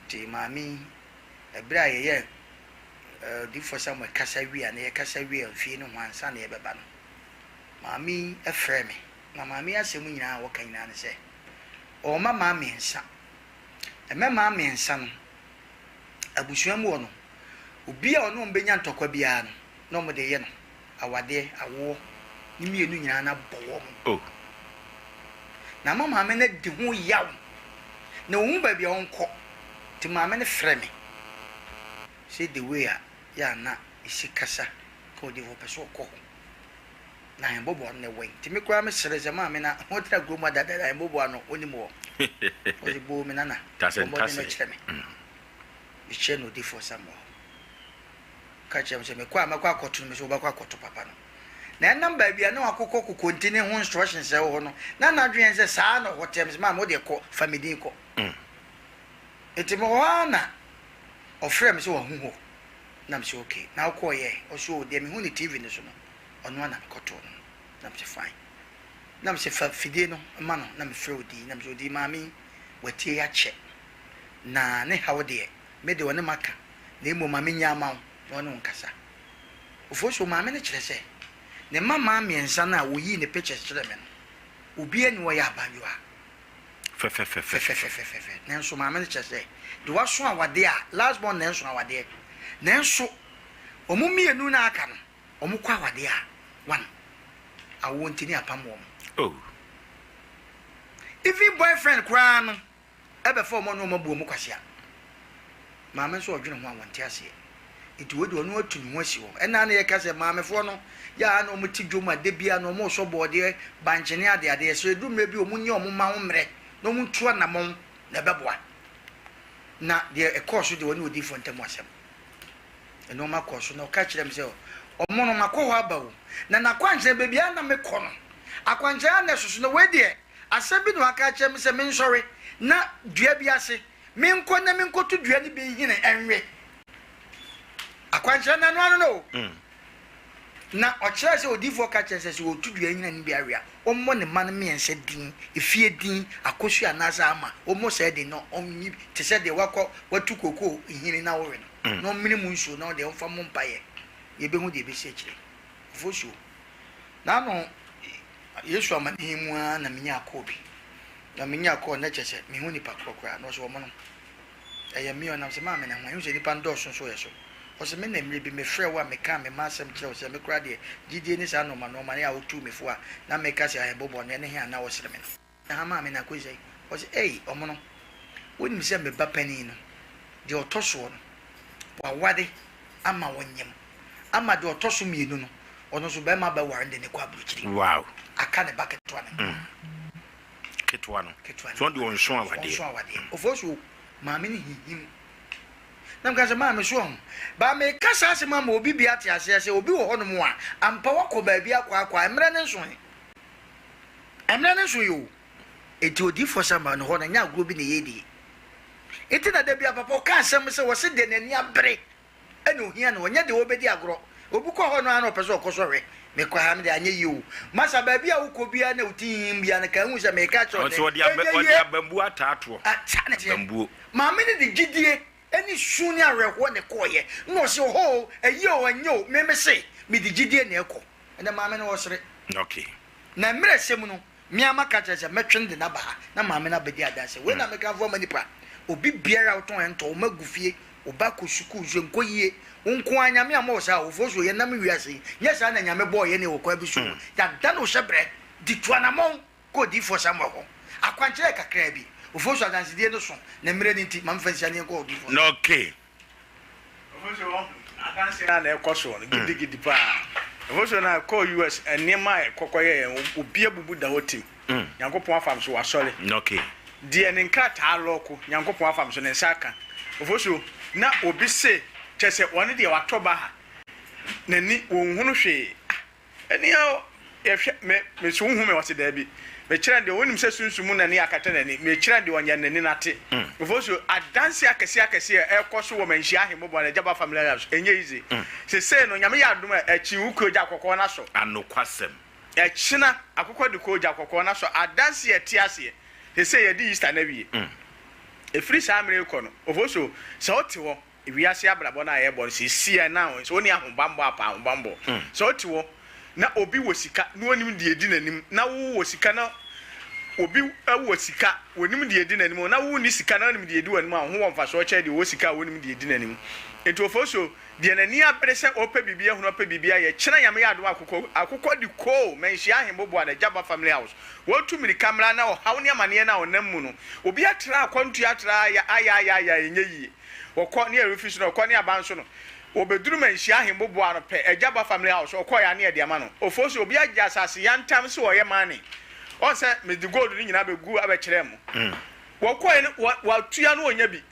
nti maame yi Ɛberɛ a yɛyɛɛ Odiyifoɔ Samuel kasa wieɛ anaa yɛkasa wieɛ mfie no ho ansa na yɛbɛba no, maame yi frɛɛ me. Na maame yi asɛm nyinaa a ɔka nyinaa ne sɛ, ɔwɔ mmammaa mmiɛnsa. Mmammaa mmiɛnsa no, abusua mu hɔ no, obi a ɔne wɔn bɛnya ntɔkwa biara no, na wɔde yɛ no awadeɛ, awoɔ, ne mmienu nyinaa no abɔ wɔn. Oh. Na ama maame no adi ho yaw, na ɔnhu baabi a ɔnkɔ. Nti maame no frɛ me sɛ the way a yɛ a na ɛsi kasa ka ɔde ɔpɛ sɛ ɔkɔ hɔ. Na ahemboboa no na ɛwɛn. Nti me koraa me sere sɛ maame na ɔtena kurom adadada ahemboboa no ɔnim hɔ. Ɔse boo me nana, bɔ mmɔden na kyerɛ me. Mekyerɛ no odifoɔ Samuel hɔ. Ɔka kyerɛɛ me sɛ mekɔ a mɛkɔ akɔto no, mese wobɛkɔ akɔto papa no. Na ɛnam baabi a na wakokɔ kokonti ne ho instructions a ɛwɔ hɔ no, na n'adwene yɛ sɛ saa na ɔhɔ teɛ. Mese maame wo deɛ kɔ, fa me din kɔ. Nti mewɔ hɔ ara na ɔfrɛɛ me sɛ wahu hɔ. Na mese okay, na wokɔɔyɛ? Ɔse oh deɛ mehu no TV no so no, ɔno ara na mekɔtoo no. Na mese fine. Na mese fa fidie no ma no, na mefrɛ Odii, na mese Odii maame yi watie akyɛ, na ne haw deɛ me deɛ ɔne maka, na mmom ma mennya mma wo na ɔne wo nkasa. Ofosuo maame no kyerɛ sɛ ne mma mmaa mmiɛnsa no a ɔyii ne pictures kyerɛɛ me no, obiara nni hɔ a ɔyɛ abaayewa Fɛfɛfɛfɛ. fɛfɛfɛfɛfɛ. Nanso maame no kyerɛ sɛ deɛ waso awadeɛ a, last born na ɛnso awadeɛ, nanso wɔn mmienu no a aka no, wɔkɔ awadeɛ a, one, awoɔ nti ne apam wɔn. Oh. Even boyfriend koraa no, ɛbɛfa wɔn a na wɔabu wɔn kwasea. Maame nso ɔdwene ho a wɔnte aseɛ. Nti wei deɛ ɔno atu ne ho asi hɔ. Ɛna na yɛka sɛ maamefoɔ no yɛ a na wɔte dwom a da biara na wɔresɔ bɔɔdeɛ, bankye ne adeadeɛ. Sɛ ɛduru mmerɛ bi a wɔnyɛ wɔn mma ho mmerɛ na wɔntu anamɔn na ɛbɛboa. Na deɛ ɛkɔɔ so deɛ ɔne odiyifoɔ ntam asɛm. Nnoɔma kɔɔ so na ɔka kyerɛɛ me sɛ ɔmo no makɔ hɔ aba o. Na n'akwankyerɛ baabi a na mekɔ no akwankyerɛ a na ɛsoso na wei deɛ Asɛm bi na waka akyerɛ me sɛ mensɔre na dua bi ase, menkɔ na menkɔto dua no bi nhini nwe. Akwankyerɛ no, ɛno ano no o. Na ɔkyerɛɛ sɛ odiyifoɔ ka kyerɛ sɛ sɛ ɔretu dua nhini no bi awe a, ɔmmɔ ne mma no mmiɛnsa din, efie din, Akosua anaasɛ Ama, ɔmmɔ saa din na ɔnyi te sɛ deɛ wakɔ watu kookoo nhini na ɔrewe no, na ɔmmene mu nsuo na ɔdeɛ ɔmfa mmɔ mpaeɛ. Yɛbɛhu deɛ ɛbɛsi akyire. Ofosuo. N'ano Yesu amanehunu mu ara na minyaa kɔɔ bi. Na minyaa kɔɔ no na kyerɛ sɛ minhu nipa korɔ koraa. Na ɔse wɔmono. Ɛyɛ me ɔnam sɛ maame na ho. Ehu sɛ nipa no dɔɔso nso yɛ so. Ɔse me na mmerɛ bi mefrɛɛ wo a mekaa me mma asɛm kyerɛɛ wo sɛ me koraa deɛ gyidie ne saa nnoɔma nnoɔma no a wotuu me fo a na meka sɛ ahɛbɔbɔ no ɛne he a na wosere me no. Na ha maame na akosi sɛn? Ɔse ei ɔmono wonim sɛ me ba panin no deɛ ɔtɔ soɔ no waware ama ɔnyem ama deɛ ɔtɔ so mmienu no ɔno nso bɛrima bɛware no de no kɔ aburokyiri. Wow. Aka ne ba ketewa no nko ara. Ketewa no. Ketewa no. So ɔno deɛ ɔnso awadeɛ. Ɔnso awadeɛ. Ofosuo maame no hinhim. Na meka sɛ maame so ɔho. Ba meka saa asɛm ama obi bi ate aseɛ sɛ obi wɔ hɔnom a ampa wakɔ baabi akɔ akɔ a mmerɛ no nso he. Mmerɛ no nso yɛ o. Enti odiyifoɔ Samuel no hɔ no, ɛnyɛ agorɔ bi na yɛredi. Nti na da biara papa ɔka asɛm sɛ wɔse deɛ n'ani abere ɛna ohia no, ɔnyɛ deɛ ɔbɛdi agorɔ. Obi kɔ hɔ no ara na ɔpɛ sɛ ɔkɔ so hwɛ. Mekɔ ha me deɛ anyɛ yie o. Masa baabi a wokɔ biara na wo ti hinhim biara no ka ehu sɛ meka akyerɛ wo Ɔsɛ nnɛ, ɔde aba ɛnyɛ ɔde yie. abambuo ataatoɔ. Ah, saa na ɛteɛ. Abambuo. Maame no de gyidie ne su ne awerɛhoɔ na ɛkɔeɛ. Na ɔse ɔhɔ o, ɛyɛ o, ɛnyɛ o, me mese mede gyidie na ɛkɔ. Ɛnɛ maame no ɔsere. Okay. Na mmerɛ ɛsɛ mu no, Me ara maka akyerɛ sɛ mɛtwe no de no aba ha na maame no abɛdi adanse. Wei na mekamfo ama nnipa. Obi biara a wotɔn ɛntɔ, wo mma gu fie, wo ba kɔ sukuu nso ɛnkɔ yie. Wo nko ara Nyame ammɔ wo saa o. Ofosuo, yɛnam wiase yi, nyɛ saa na Nyame bɔɔ yɛn wɔ kwan bi so o. Yɛada no hyɛbrɛ de tu anamɔn kɔ Odiyifoɔ Samuel hɔ. Akwankyerɛ yɛ kakraa bi. Ofosuo adansedie no so, na mmerɛ no nti, ma memfa nsia na yɛnkɔ Odiyifoɔ Samuel. Okay. Ofosuo wahu adanseɛ a na ɛkɔ soɔ no gidigidi paa. Ofosuo na ɛkɔɔ US nneɛma a ɛkɔkɔ yɛɛ obi abubu da hɔ tim. Nyankopɔn afam so wasɔre. Okay. Deɛ ne nkrataa lɔɔko Nyankopɔn afam so ne nsa aka. Ofosuo na obi se kyɛ sɛ ɔne deɛ watɔ baha n'ani wɔnhunu hwee. Ah Ɛnea yɛhwɛ, me, me so wohu me? Ɔse daabi. Mekyerɛ no deɛ ɔnim sɛ sunsum mu nani akata n'ani. Mekyerɛ no deɛ ɔnyɛ n'ani no ate. Ofosu, adanse akɛseɛ akɛseɛ a ɛrekɔ so wɔ Manhyia Ahemmobɔ anaa Gyaba Family House, ɛnyɛ easy. Sesei no, Nyame yɛ adom a, akyi wo kuo gya kɔkɔɔ no asɔ. Anokwasɛm. Ɛkyena, akokɔ de koo gya kɔkɔɔ no asɔ. Adanse a ɛte aseɛ. Sesei yɛadi Easter no awie. Ɛfiri saa mmerɛ yi kɔ no, Ofosu, sɛ wote hɔ, Wiase abrabɔ no a yɛbɔ no seesei no a, sɛ wonni ahobammɔ a, pɛ ahobammɔ. Sɛ wote hɔ na obi wɔ sika na onim deɛ edi n'anim, na wowɔ sika na obi wɔ sika, onim deɛ edi n'anim, na wonni sika na onim deɛ edi w'anim a, wo ho wɔ mfasoɔ kyɛn deɛ ɔwɔ sika a onim deɛ edi n'anim. Enti Ofosuo, deɛ n'ani abere sɛ ɔrepɛ biribi ahunu, ɔrepɛ biribi ayɛ, kyena Nyame yɛ adom a, akokɔ, akokɔ de koo Manhyia Ahemboboa na Gyaba Family House. Wɔretu mmirika mmra na ɔhaw ne amaneɛ no a ɔnam mu no, obi atra akwantuo atra ayɛ ayɛ ayɛ ayɛ a ɛnyɛ yie. Wɔkɔ ne ɛrefi so no, ɔkɔ ne aba nso no, wɔbɛduru Manhyia Ahemboboa no pɛ, Agya ba family house, ɔkɔeɛ a ne yɛde ama no. Ofosu, obi agye asase yantam sɛ ɔyɛ money. Ɔn sɛ mede gold no nyinaa bɛgu abɛkyerɛɛ mo. Wɔkɔeɛ no, wɔ, wɔatua no ɔnya bi.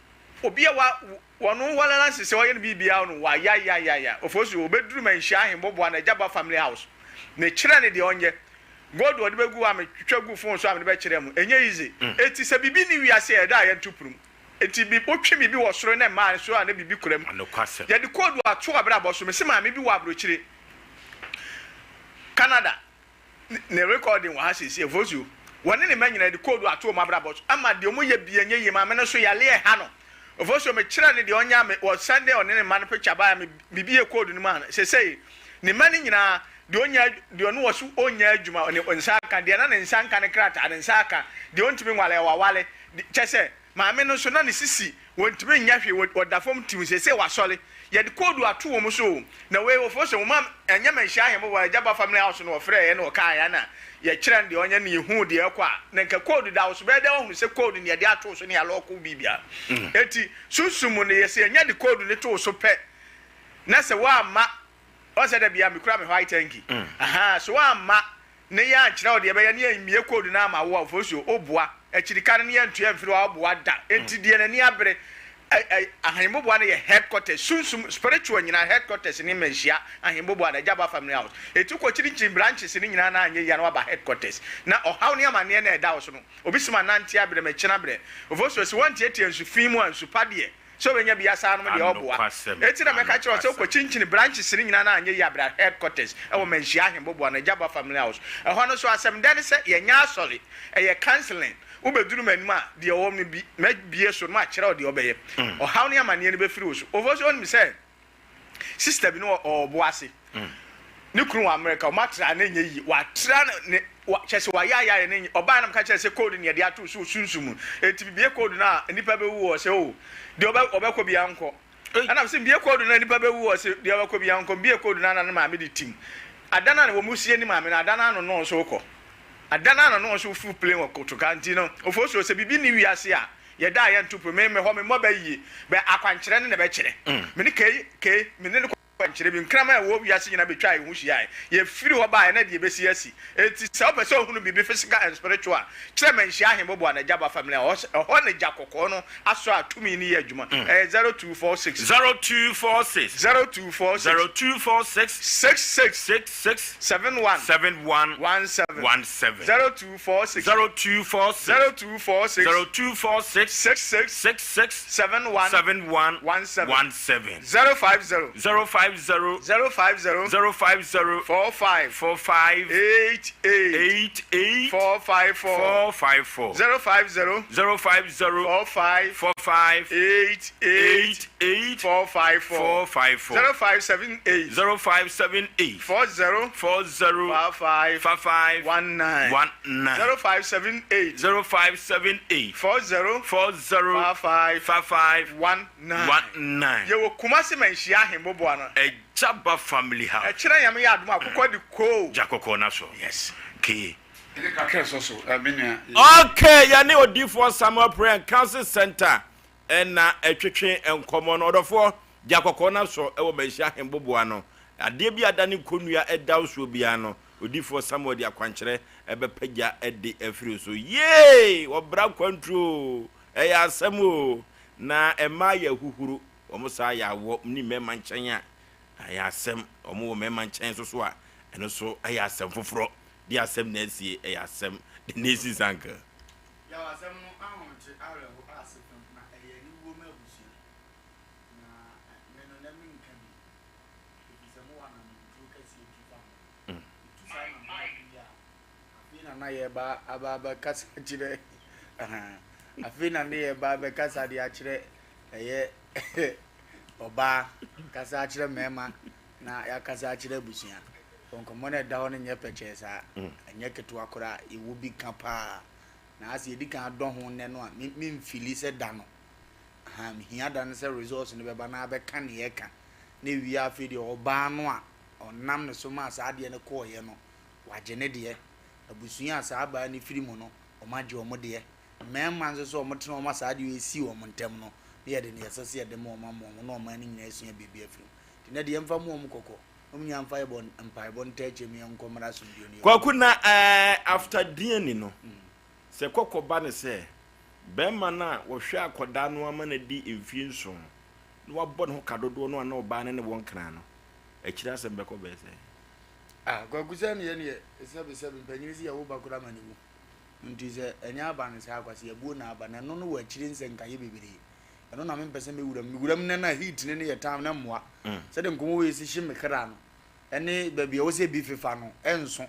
Obi a wa, wɔno wɔlala nse sɛ ɔyɛ no biribiara no, wayayayaya. Ofosu, ɔbɛduru Manhyia Ahemboboa no, Agya ba family house. Mekyerɛ no deɛ ɔnyɛ. Gold a ɔde bɛgu hɔ a metwitwa guu phone so a mede bɛkyerɛɛ mo. Ɛnyɛ easy. Enti sɛ biribi nni wiase a, ɛda a yɛnto prum. Enti bi, wotwe biribi wɔ soro na ɛmaa nso a na biribi kura mu. Nokwasɛm. Yɛde koodu ato abrabɔ so. Mese maame bi wɔ abrokyire, Canada, ne, ne recording wɔ ha seesei, Vosu. Wɔne ne mma nyinaa yɛde koodu ato wɔn abrabɔ so ama deɛ wɔyɛ biara nyɛ yie. Maame no nso yareɛ ɛha no. Vosu, mekyerɛɛ no deɛ ɔnyɛ a me, wɔ Sunday ɔne ne mma no picture baeɛ a me, mebie koodu no maa no. Seesei, ne mma no nyinaa, deɛ ɔnya, deɛ ɔno wɔ so ɔnnya adwuma, ne nsa aka, deɛ na ne nsa nka ne krataa, ne nsa aka, deɛ ɔntumi nware, waware, de, kyerɛ sɛ, Maame no nso, na ne sisi, wɔntumi nyɛ hwee, wɔ, wɔda fam tiw, seesei wasɔre. Yɛde koodu ato wɔn so o. Na wei, wɔfrɛ sɛ, wɔma, ɛnyɛ manhyia ahemmo wɔ Agya Ba Family House no, wɔfrɛɛ yɛn na wɔkaa yɛn na yɛkyerɛɛ no deɛ ɔnyɛ na yɛhuu deɛ ɛrekɔ a, na nka koodu da wo so, bɛyɛ dɛn woahunu sɛ koodu na yɛde ato wo so na yɛalɔɔko wo biribiara. Enti, sunsum mu no, yɛ sɛ yɛnya de koodu no to wo so pɛ, na sɛ woamma, ɔn sɛ da biara mekura me white hanky, ahaa, sɛ woamma Ne yɛ ankyerɛ wo deɛ ɛbɛyɛ ne yɛmmue code no ama wo a Ofosuo, wo boa. Akyirika no ne yɛntua mfiri hɔ a wo boa da. Enti deɛ n'ani abere ɛ ɛ Ahenboboa no yɛ headquarters, sunsum, spiritual nyinaa headquarters ne Manhyia Ahenboboa no, Agyaba Family House. Enti wokɔ kyinkyini branches no nyinaa na anyɛ yie a na woaba headquarters. Na ɔhaw ne amaneɛ no a ɛda wo so no, obi se manante abrɛ, makyini abrɛ. Ofosuo, se woantiatia nsu fi mu a, nsu pa deɛ, Sɛ obenya bi asan anom deɛ ɔboa. Enti na mɛka kyerɛ wo sɛ wokɔkyinkyini branches no nyinaa na anyɛ yie a bra headquarters wɔ Manhyia Ahemboboa no, Agyaba Family House. Ɛhɔ no nso asɛm dɛ ne sɛ yɛnyɛ asɔre, ɛyɛ counselling. Wobɛduru m'anim a, deɛ ɛwɔ mu no bi, mɛbue so na makyerɛ wo deɛ wobɛyɛ. Ɔhaw ne amaneɛ no bɛfiri wo so. Ofosu wonim sɛ sister bi no ɔwɔ ɔbo ase. Ne kunu wɔ America, wɔn atra na ɛnyɛ yie. Watra ne wa kyerɛ sɛ wayɛ ayɛ ayɛ na ɛnyɛ. Ɔbaa na meka kyerɛ sɛ code ne yɛde ato so sunsum mu. Eti bibie code no a nnipa bɛwu wɔ sɛ o deɛ ɔbɛ ɔbɛkɔ biara nkɔ. Ɛna sɛ bie code no a nnipa bɛwu wɔ sɛ deɛ ɔbɛkɔ biara nkɔ. Bie code no a na ne maame de tim. Ada no a wɔn sie ne maame no ada no ano no nso kɔ. Ada no ano no nso furu plane wɔ kotoka nti no ofosuo sɛ biribi nni wiase a yɛda a yɛnto po me me hɔ me mmɔ bɛ yie bɛ akwankyerɛ no na ɛbɛkyerɛ. Me ne kei kei me ne no kɔ. Nkyerɛ bi, nkraman a ɛwɔ wiase nyinaa betwaa yɛn ho hyiae. Yɛfiri hɔ baeɛ na deɛ ɛbɛsi asi. Enti sɛ wopɛ sɛ wohunu biribi physical and spiritual a, kyerɛ Manhyia Ahemboboa na Gyaba Family House. Ɛhɔ na gya kɔkɔɔ no asɔ a tumi no yɛ adwuma. Ɛyɛ 0246. 0246. 0246. 0246. 66. 66. 71. 71. 17. 17. 0246. 0246. 0246. 0246. 66. 66. 71. 71. 17. 17. 050. 050. 050. 050. 45. 45. 88. 88. 454. 454. 050. 050. 45. 45. 88. 88. 454. 454. 0578. 0578. 40. 40. 55. 55. 19. 19. 0578. 0578. 40. 40. 55. 55. 19. 19. Yɛwɔ Kumasi Manhyia Ahemboboa no. Ɛgyaba Family House. Ɛkyerɛ Nyame yɛ adom a akokɔ de koo. Gya kɔkɔɔ no asɔ. Yes. Kee. Ɛne kakra ɛsɔ so, eh, me nua. Okay, yɛne Odiyifoɔ Samuel Prayer and Counseling Center na ɛtwetwe nkɔmmɔ no. Ɔdɔfoɔ, gya kɔkɔɔ no asɔ wɔ Manhyia Ahemboboa no. Adeɛ bi a adane kɔnnua da wo soɔ biara no, Odiyifoɔ Samuel de akwankyerɛ bɛpagya de afiri wo so. Yee! Ɔbra kwantuo o! Ɛyɛ asɛm o! Na mmaa yɛ ahuhuro, wɔn saa yɛ awɔ ne mmarima nkyɛn a, ɛyɛ asɛm. Wɔn wɔ mmarima nkyɛn nso so a, ɛno nso ɛyɛ asɛm foforɔ. Deɛ asɛm na asie, ɛyɛ asɛm. The Nation's Uncle. Yaw asɛm no ahomete awerɛho ase fam na ɛyɛ aniwuo ma abusua. Na me no nɛ menka bi efisɛ mowɔ anammɔntuo kɛseɛ tu fa ho. Metu saa anammɔn no wie a, Afei na na yɛreba aba abɛkasa akyerɛ afei na ne yɛreba abɛkasa de akyerɛ ɛyɛ ɔbaa kasa akyerɛ mmarima na yɛakasa akyerɛ abusua. Nkɔmmɔ no ɛda hɔ no nyɛ pɛkyɛɛ saa, ɛnyɛ ketewa koraa, yɛwɔ bi ka paa. Na asɛ yɛdi kan adɔ ho nnɛ no a, memfili sɛ da no. Aha, mehia da no sɛ results no bɛba na abɛka nea ɛka. Na ewie afei deɛ ɔbaa no a ɔnam ne so maa saa adeɛ no kɔɔeɛ no, wagye ne deɛ. Abusua a saa baa no firi mu no, wɔagye wɔn deɛ. Mmarima nso so a wɔtena hɔ ma saa adeɛ yi si wɔn ntam no, na yɛde deɛ ɛsɛ sɛ yɛde ma wɔn ama wɔn, na ɔman no nyinaa asua biribi afiri mu. Nti nnɛ deɛ yɛmfa mmu wɔn kɔkɔ, na wɔn nyinaa mfa yɛbɔ mpaebɔ ntaa akyire mu yɛnkɔ mmra asomdwoeɛ no yɛnkɔ. Kwaku na eh after DNA no sɛ kɔkɔ ba no sɛ bɛɛma no a wɔhwɛ akɔdaa no ama no adi mfie nson na wabɔ ne ho ka dodoɔ no a na ɔbaa no ne wɔ nkran no akyire asɛm bɛkɔ bɛyɛ sɛn? Ah Kwaku sɛ neɛ neɛ sɛbe sɛbe mpanyini se yɛwo ba koraa ma ne wu nti sɛ ɛnyɛ aba no saa Kwasi abuo na aba na ɛno no wɔ akyire nsɛ nkayɛ bebree ɛno na mempɛ sɛ mɛwura mu mewura mu nɛ na heat ne ne yɛ tam na mmoa sɛde nkɔmmɔ wei si hye me kra no ɛne baabi a ɛwɔ sɛ bi fefa no ɛnso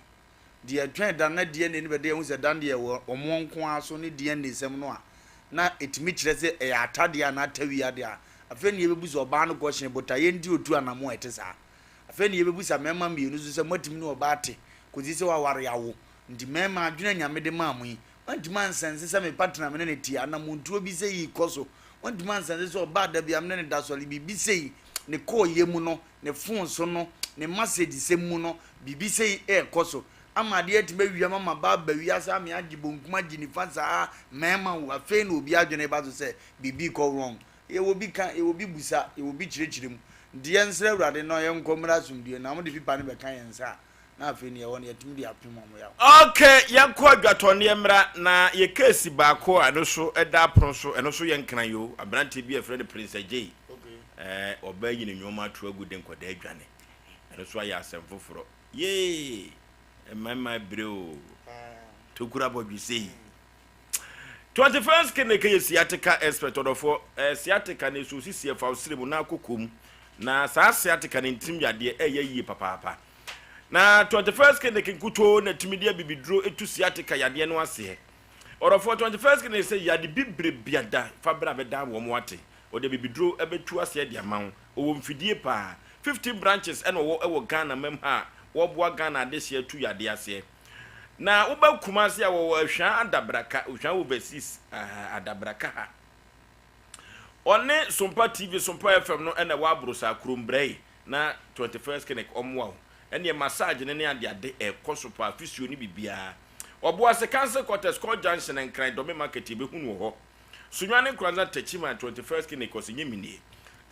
deɛ ɛtwɛn da na DNA no bɛde ɛho sɛ dan deɛ wɔ ɔmo nko ara so ne DNA sɛm no a na ɛtumi kyerɛ sɛ ɛyɛ atadeɛ anaa atawi adeɛ a afei ne yɛbɛbu sɛ ɔbaa no kɔhyene botaeɛ nti ɔtu anamo a ɛte saa. Afei na yɛbɛbisa mmarima mmienu nso sɛ, Moatumi ne ɔbaa te kɔsi sɛ waware awo? Nti mmarima, adwene a Nyame de maa mo yi, moantumi ansɛnse sɛ me partner a me ne no te, anamontuo bi sei rekɔ so? Moantumi ansɛnse sɛ ɔbaa da bi a me ne no da sɔre, biribi sei, ne kɔɔyɛ mu no, ne phone so no, ne message sɛm mu no, biribi sei rekɔ so? Ama adeɛ atumi awia ma maba aba wiase ame agye bonkum agye nifa saa, mmarima o, afei na obi adwene reba so sɛ biribi rekɔ wrong. Yɛwɔ bi ka, yɛwɔ bi busa, yɛwɔ bi kyerɛkyerɛ mu. Nti yɛnsrɛ Awurade na yɛnkɔ mmra asomdwoeɛ na wɔde pipa no bɛka yɛn nsa a, na afei nea ɛwɔ no yɛatumi de apem wɔn yaw. Ok, yɛnkɔ adwatɔnneɛ mmra na yɛ case baako a ɛno nso ɛda apono so, ɛno nso yɛ nkran yi o, aberanteɛ bi a yɛfrɛ no Prince Adjei, ɛɛ ɔbaa yi ne nnoɔma ato agu de nkwadaa adwane, ɛno nso ayɛ asɛm foforɔ. Yee! Mmarima abire o, tokuro abɔdwe sei. 21st Clinic yɛ sciatica expert ɔdɔfoɔ. Eh, sciatica na ɛsɛ osisi ɛfa wo srɛ mu na akɔ kɔm. Na saa sciatica no ntirim yadeɛ ɛyɛ yie papaapa. Na 21st Clinic nkutoo na ɛtumi de abibiduro ɛtu sciatica yadeɛ no aseɛ. Ɔdɔfoɔ 21st Clinic sɛ yade bibire biada fa bra bɛdan wɔn ate. Ɔde abibiduro ɛbɛtu aseɛ de ama wo. Ɔwɔ mfidie paa. 15 branches ɛna ɔwɔ ɛwɔ Ghana mam ha a wɔboa Ghana adehyeɛ atu yadeɛ aseɛ. Na woba Kumasi a wɔwɔ Ahwaa Adabraka, Ohwaa Overseas Adabraka ha. Ɔne Sompa TV, Sompa FM no na ɛwɔ Aborosaa kurom brɛe na 21st Clinic ɔmmoa wo. Ɛneɛ massage no ne adeade ɛkɔ so paa, physio ne biribiara. Ɔboase Council Quarters, Court Junction, Nkran, Dome Market yɛbɛhu no wɔ hɔ. Sunyani Nkoranza Techiman 21st Clinic ɔse nyɛ me nie.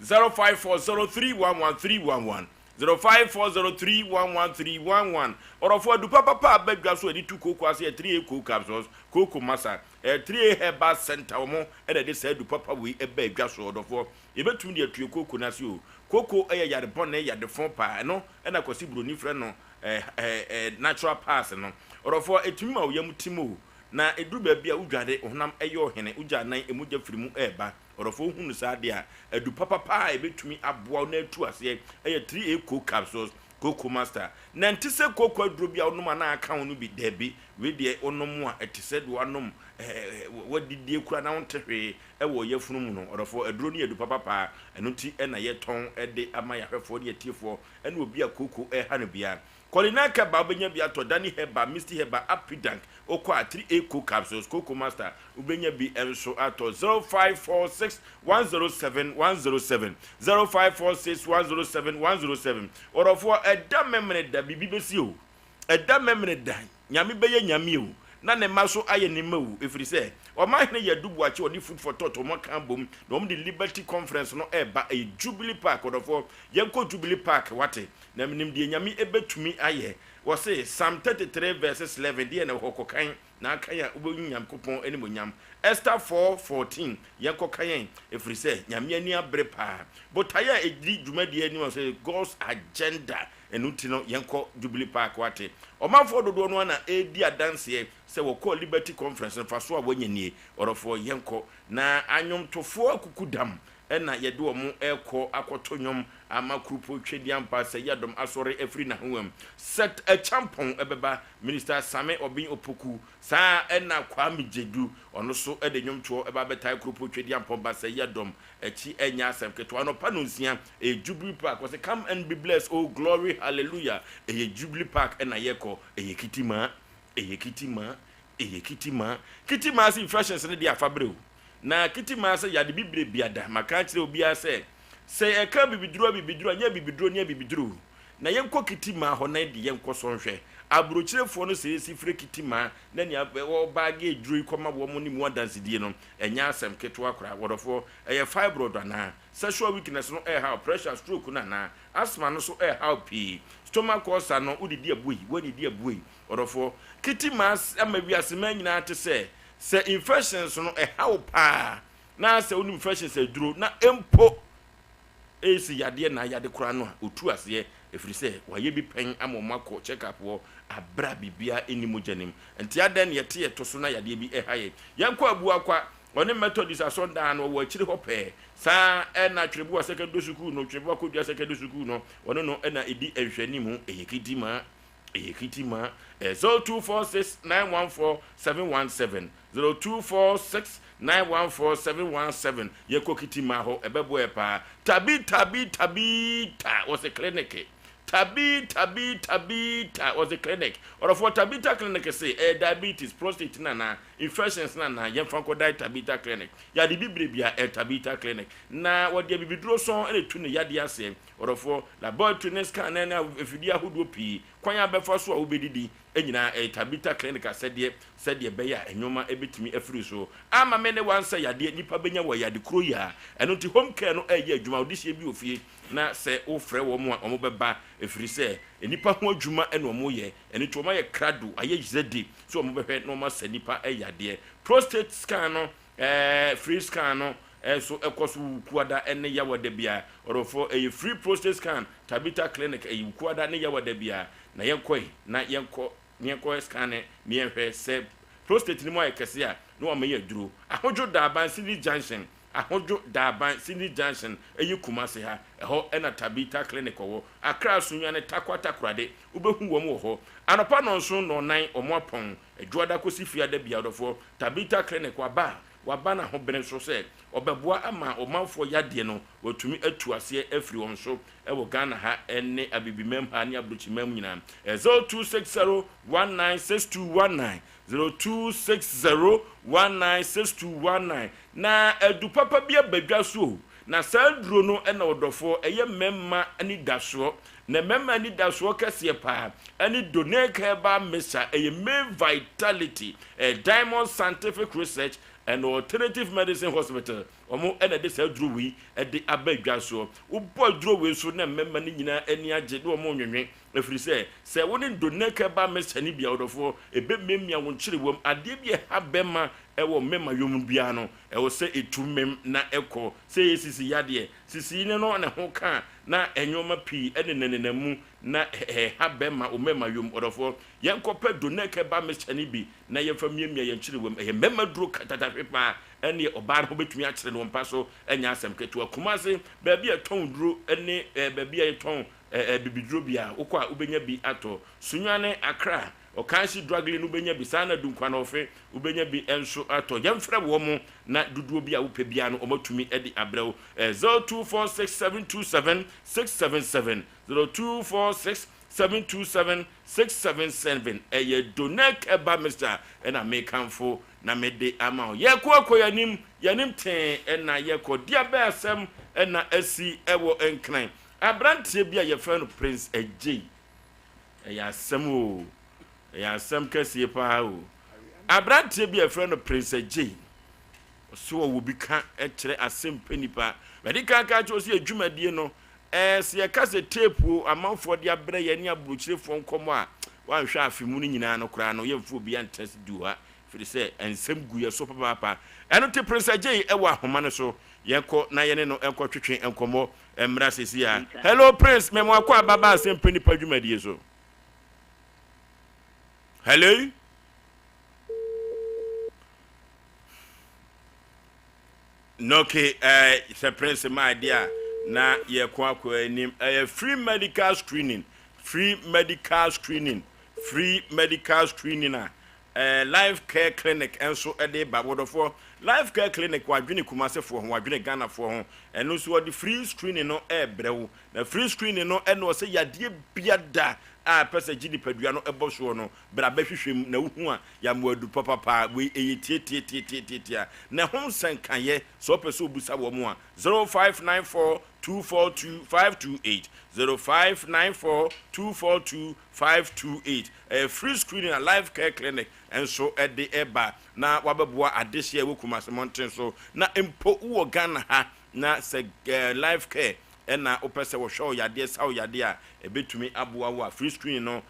0540311311, 0540311311. Ɔdɔfoɔ, adu papapa a badwa so a yɛde tu kooko ase yɛ 3A Cocoa Capsules, Kooko Masa, ɛyɛ 3A Herbal Centre, wɔn na ɛde saa adu papa wei ba adwa so. Ɔdɔfoɔ, yɛbɛtumi de atue kooko no ase o. Kooko yɛ yare bɔne, yade fõ paa, ɛno na Kwasi Buroni frɛ no natural pass no. Ɔdɔfoɔ, ɛtumi ma wo yam tim o, na ɛduru baabi a wodware, wo honam yɛ ɔhene, wogya nan, mogya firi mu reba. Ɔdɔfoɔ, wohu no saa deɛ a, adu papapa a ɛbɛtumi aboa wo na atu aseɛ yɛ 3A Coke Capsules, Cocoa Master. Na ɛnte sɛ kooko aduro bi a wonom a na aka wo no bi, daabi, wei deɛ wonom a ɛte sɛ deɛ woanom, woadidie koraa na wonte hwee wɔ wo yafunu mu no. Ɔdɔfoɔ, aduro no yɛ adu papa paa, ɛno nti na yɛtɔn de ama yɛn ahwɛfoɔ ne yɛn atiefoɔ ne obi a kooko reha no biara. Kɔlina Kɛba wobɛnya bi atɔ, Danny Herbal, Misty Herbal, Apidank, wokɔ a 3A Co Capsules, Coco Master, wobɛnya bi nso atɔ, 0546 107 107, 0546 107 107. Ɔdɔfoɔ, ɛda Memene da biribi bɛsi o, ɛda Memene da Nyame bɛyɛ Nyame o, na ne mma nso ayɛ ne mma o, ɛfiri sɛ Ɔmanhene Yadu Boakye ɔne Food for Thought wɔn aka abom na wɔn de Liberty Conference no ɛreba, ɛyɛ Jubilee Park, ɔdɔfoɔ yɛnkɔ Jubilee Park wate, na menim deɛ Nyame ɛbɛtumi ayɛ, wɔse Psalm 33 verses 11 deɛ na ɛwɔ hɔ, kɔkan na akan a wobɛhu Nyankopɔn animuonyam, Esther 4 14 yɛnkɔ kan ɛ, ɛfiri sɛ Nyame ani abere paa, botaeɛ a ɛdi dwumadie anim a wɔse God's Agenda Ɛno nti no, yɛnkɔ Jubilee Park, woate? Ɔmanfoɔ dodoɔ no ara na ɛredi adanseɛ sɛ wɔkɔɔ Liberty Conference no, mfasoɔ a wɔanya nie. Ɔdɔfoɔ, yɛnkɔ. Na anwomtofoɔ akukudam na yɛde wɔn rekɔ akɔto nnwom ama Kurupo Twedeampa sɛ Yiadom asɔre afiri n'ahengua mu. Seth Acheampong bɛba, Minister Same Obeng Opoku, saa ara na Kwame Gyedu, ɔno nso de nnwomtoɔ ba abɛtae Kurupo Twedeampɔn ba sɛ Yiadom akyi ɛnyɛ asɛm ketewa. Anɔpa nonsia, ɛyɛ Jubilee Park. Wɔse come and be blessed, oh glory hallelujah. Ɛyɛ Jubilee Park ɛna yɛkɔ. Ɛyɛ Kitimaa, ɛyɛ Kitimaa, ɛyɛ Kitimaa. Kitimaa se infections no deɛ afa berɛ o. Na Kitimaa sɛ yade bibire biada. Maka akyerɛ obiara sɛ, sɛ yɛka abibiduro abibiduro a, nyɛ abibiduro ne abibiduro o. Na yɛnkɔ Kitimaa hɔ na yɛde yɛnkɔ sɔ nhwɛ. Aburokyirefoɔ no sɛ yɛsi frɛ Kitimaa na nea wɔbaage aduro yi kɔma wɔn ne mu adansedie no, ɛnyɛ asɛm ketewa koraa. Wɔdɔfoɔ, ɛyɛ fibroid anaa? Sexual weakness no ɛrehaw, pressure, stroke no anaa? Asthma no nso ɛrehaw pii. Stomach ulcer no, wodidi abuei, woannidi abuei. Ɔdɔfoɔ, Kitimaa ama wiase mmaa nyinaa te sɛ, sɛ infections no ɛhaw paa, na sɛ wonim infections aduro, na mpo Esi yadeɛ na ayade koraa no a, ɔtu aseɛ ɛfiri sɛ wayɛ bi pɛn ama wɔn akɔ check up hɔ aberɛ a biribiara nni mogya no mu. Nti adɛn na yɛte yɛto so na yadeɛ bi ɛha yɛn? Yɛnkɔ Abuakwa, ɔne Methodist asɔrdan no ɔwɔ akyire hɔ pɛɛ. Saa ara na Twerɛboa Secondary Sukuu no, Twerɛboa Kodua Secondary Sukuu no, ɔne no na ɛdi nhwɛanimu. Ɛyɛ Kitima, ɛyɛ Kitima, ɛyɛ 0246 914 717. 0246 914 717 Yɛkɔ Kitima hɔ, ɛbɛboa yɛ paa. Tabi tabi Tabita wɔse clinic. Tabi tabi Tabita wɔse clinic. Ɔdɔfoɔ Tabita clinic se ɛyɛ diabetes, prostate no anaa, infections no anaa, yɛmfa nkɔdae Tabita clinic. Yade bibire bia ɛyɛ Tabita clinic. Na wɔde abibiduro sɔn na ɛtu ne yadeɛ aseɛ. Ɔdɔfoɔ, laboratory ne scan ne afidie ahodoɔ pii, kwan a bɛfa so a wobɛdidi nyinaa ɛyɛ Tabita Clinic asɛdeɛ sɛdeɛ ɛbɛyɛ a nnoɔma bɛtumi afiri so ama me ne wansa yadeɛ nnipa bɛnya wɔ yade kuro yi a ɛno nti home care no ɛyɛ adwuma wode hyɛ bi wɔ fie na sɛ wofrɛ wɔn a wɔn bɛba ɛfiri sɛ nnipa ho adwuma na wɔn yɛ ɛno nti wɔn ayɛ krado ayɛ ready sɛ wɔn bɛhwɛ na wɔn asa nnipa yadeɛ prostate scan no ɛɛ free scan no ɛso ɛkɔ so wukuada ɛne yawada bia ɔdɔfoɔ ɛyɛ free prostate scan Tabita Clinic ɛyɛ wukuada ne yawada bia na yɛnkɔe na yɛnkɔ na yɛnkɔyɛ scan na yɛnhwɛ sɛ prostate no mu ayɛ kɛse a na wɔama yɛ aduro. Ahodwo Daaban Sydney Junction Ahodwo Daaban Sydney Junction ɛyɛ Kumasi ha, ɛhɔ ɛna Tabitha Clinic ɔwɔ. Accra Sunyani Tarkwa Takoradi wobɛhu wɔn wɔ hɔ. Anɔpa nnɔnson nnɔnnan wɔn apɔn. Adwoada kɔsi Fiada biara ɔdɔfoɔ Tabitha Clinic waba a waba n'ahobene so sɛ ɔbɛboa ama ɔmanfoɔ yadeɛ no watumi atu aseɛ afiri wɔn so wɔ Ghana ha ne Abibimam ha ne Aburokyimam nyinaa. 0260 196219, 0260 196219. Na adu papa bi aba dwa so o, na saa aduro no na ɔdɔfoɔ, ɛyɛ mmarima anidasoɔ, na mmarima anidasoɔ kɛseɛ paa ɛne Donec Herbal Mixture, ɛyɛ May Vitality, ɛyɛ Diamond Scientific Research and Alternative Medicine Hospital. Wɔn na ɛde saa aduro wei de aba dwa soɔ. Wobɔ aduro wei so na mmarima no nyinaa ani agye na wɔn renwenwe. Ɛfiri sɛ, sɛ wo ne Donec ba mixture no bi a, ɔdɔfoɔ, ɛbɛmiamia wo nkyerewam. Adeɛ bi a ɛha bɛrima wɔ mmarima yom biara no, ɛwɔ sɛ ɛtu mem na ɛkɔ. Sɛ ɛyɛ sisi yadeɛ, sisi no no na ɛho ka a, na nneɛma pii nenanenam mu na ɛha bɛrima wɔ mmarima yom. Ɔdɔfoɔ, yɛnkɔpɛ Donec ba mixture no bi na yɛmfa mmiamia yɛn kyerewam. Ɛyɛ mmarima duro katatahwe paa. Ɛnneɛ ɔbaa no ho bɛtumi akyere no wɔ mpa so, ɛnyɛ asɛm ketewa. Kumase, baabi a yɛtɔn duro ne baabi a yɛtɔn abibiduro biara, wokɔ a wobɛnya bi atɔ. Sunyani, Accra, Ɔkanhye Drugly no wobɛnya bi, saa na Dunkwa-Nɔfe wobɛnya bi nso atɔ. Yɛmfrɛ wɔn na dodoɔ bi a wopɛ biara no wɔatumi de abrɛ wo. 0246 727 677, 0246 727 677. Ɛyɛ Donec Herbal Mixture na mekamfo na mede ama wo. Yɛkɔ akɔ yɛn anim, yɛn anim tee na yɛkɔ. Deɛ bɛn asɛm na asi wɔ Nkran? Aberanteɛ bi a yɛfrɛ no Prince Adjei. Ɛyɛ asɛm o, ɛyɛ asɛm kɛseɛ paa o. Aberanteɛ bi a yɛfrɛ no Prince Adjei, ɔsɛ ɔwɔ bi ka kyerɛ asɛm pɛ nipa. Mɛde kan ka kyerɛ sɛ yɛ dwumadie no, ɛɛ sɛ yɛka sɛ tape o, amanfoɔ de abrɛ yɛn ne aburokyirefoɔ nkɔmmɔ a, wanhwɛ afe mu no nyinaa no koraa no, yɛmfa obiara ntena studio ha. Firi sɛ nsɛm gu yɛ so papaapa. Ɛno nti Prince Adjei wɔ ahoma no so. Yɛnkɔ na yɛne no nkɔ twetwe nkɔmmɔ mmra seesei ara. Hello Prince, me mo akɔ aba ba asɛm pɛ nipa dwumadie so. Hello? Noke, eh, sɛ Prince maa deɛ a na yɛko akɔ anim. Ɛyɛ free medical screening, free medical screening, free medical screening a eh, Life Care Clinic nso de ba. Wɔdɔfoɔ, Life Care Clinic wadwene Kumasefoɔ ho, wadwene Ghanafoɔ ho. Ɛno nso wɔde free screening no ɛrebrɛ wo. Na free screening no ɛna ɔsɛ yadeɛ bia da a ɛpɛ sɛ gye nipadua no ɛbɔ soɔ no, bra bɛhwehwɛ mu na wohu a yɛamoa adu papapa. Wei ɛyɛ tiatiatiatiatia. Na ɛho nsɛnkayɛ, sɛ wopɛ sɛ obusa wɔn a, 0594 242 528, 0594 242 528. Ɛyɛ free screening a Life Care Clinic nso de ba na wabɛboa adehyeɛ a ɛwɔ Kumasi mmɔnten so. Na mpo wowɔ Ghana ha na sɛ Life Care na wopɛ sɛ wɔhwɛ wo yadeɛ, sa wo yadeɛ a, ɛbɛtumi aboa wo a free screening no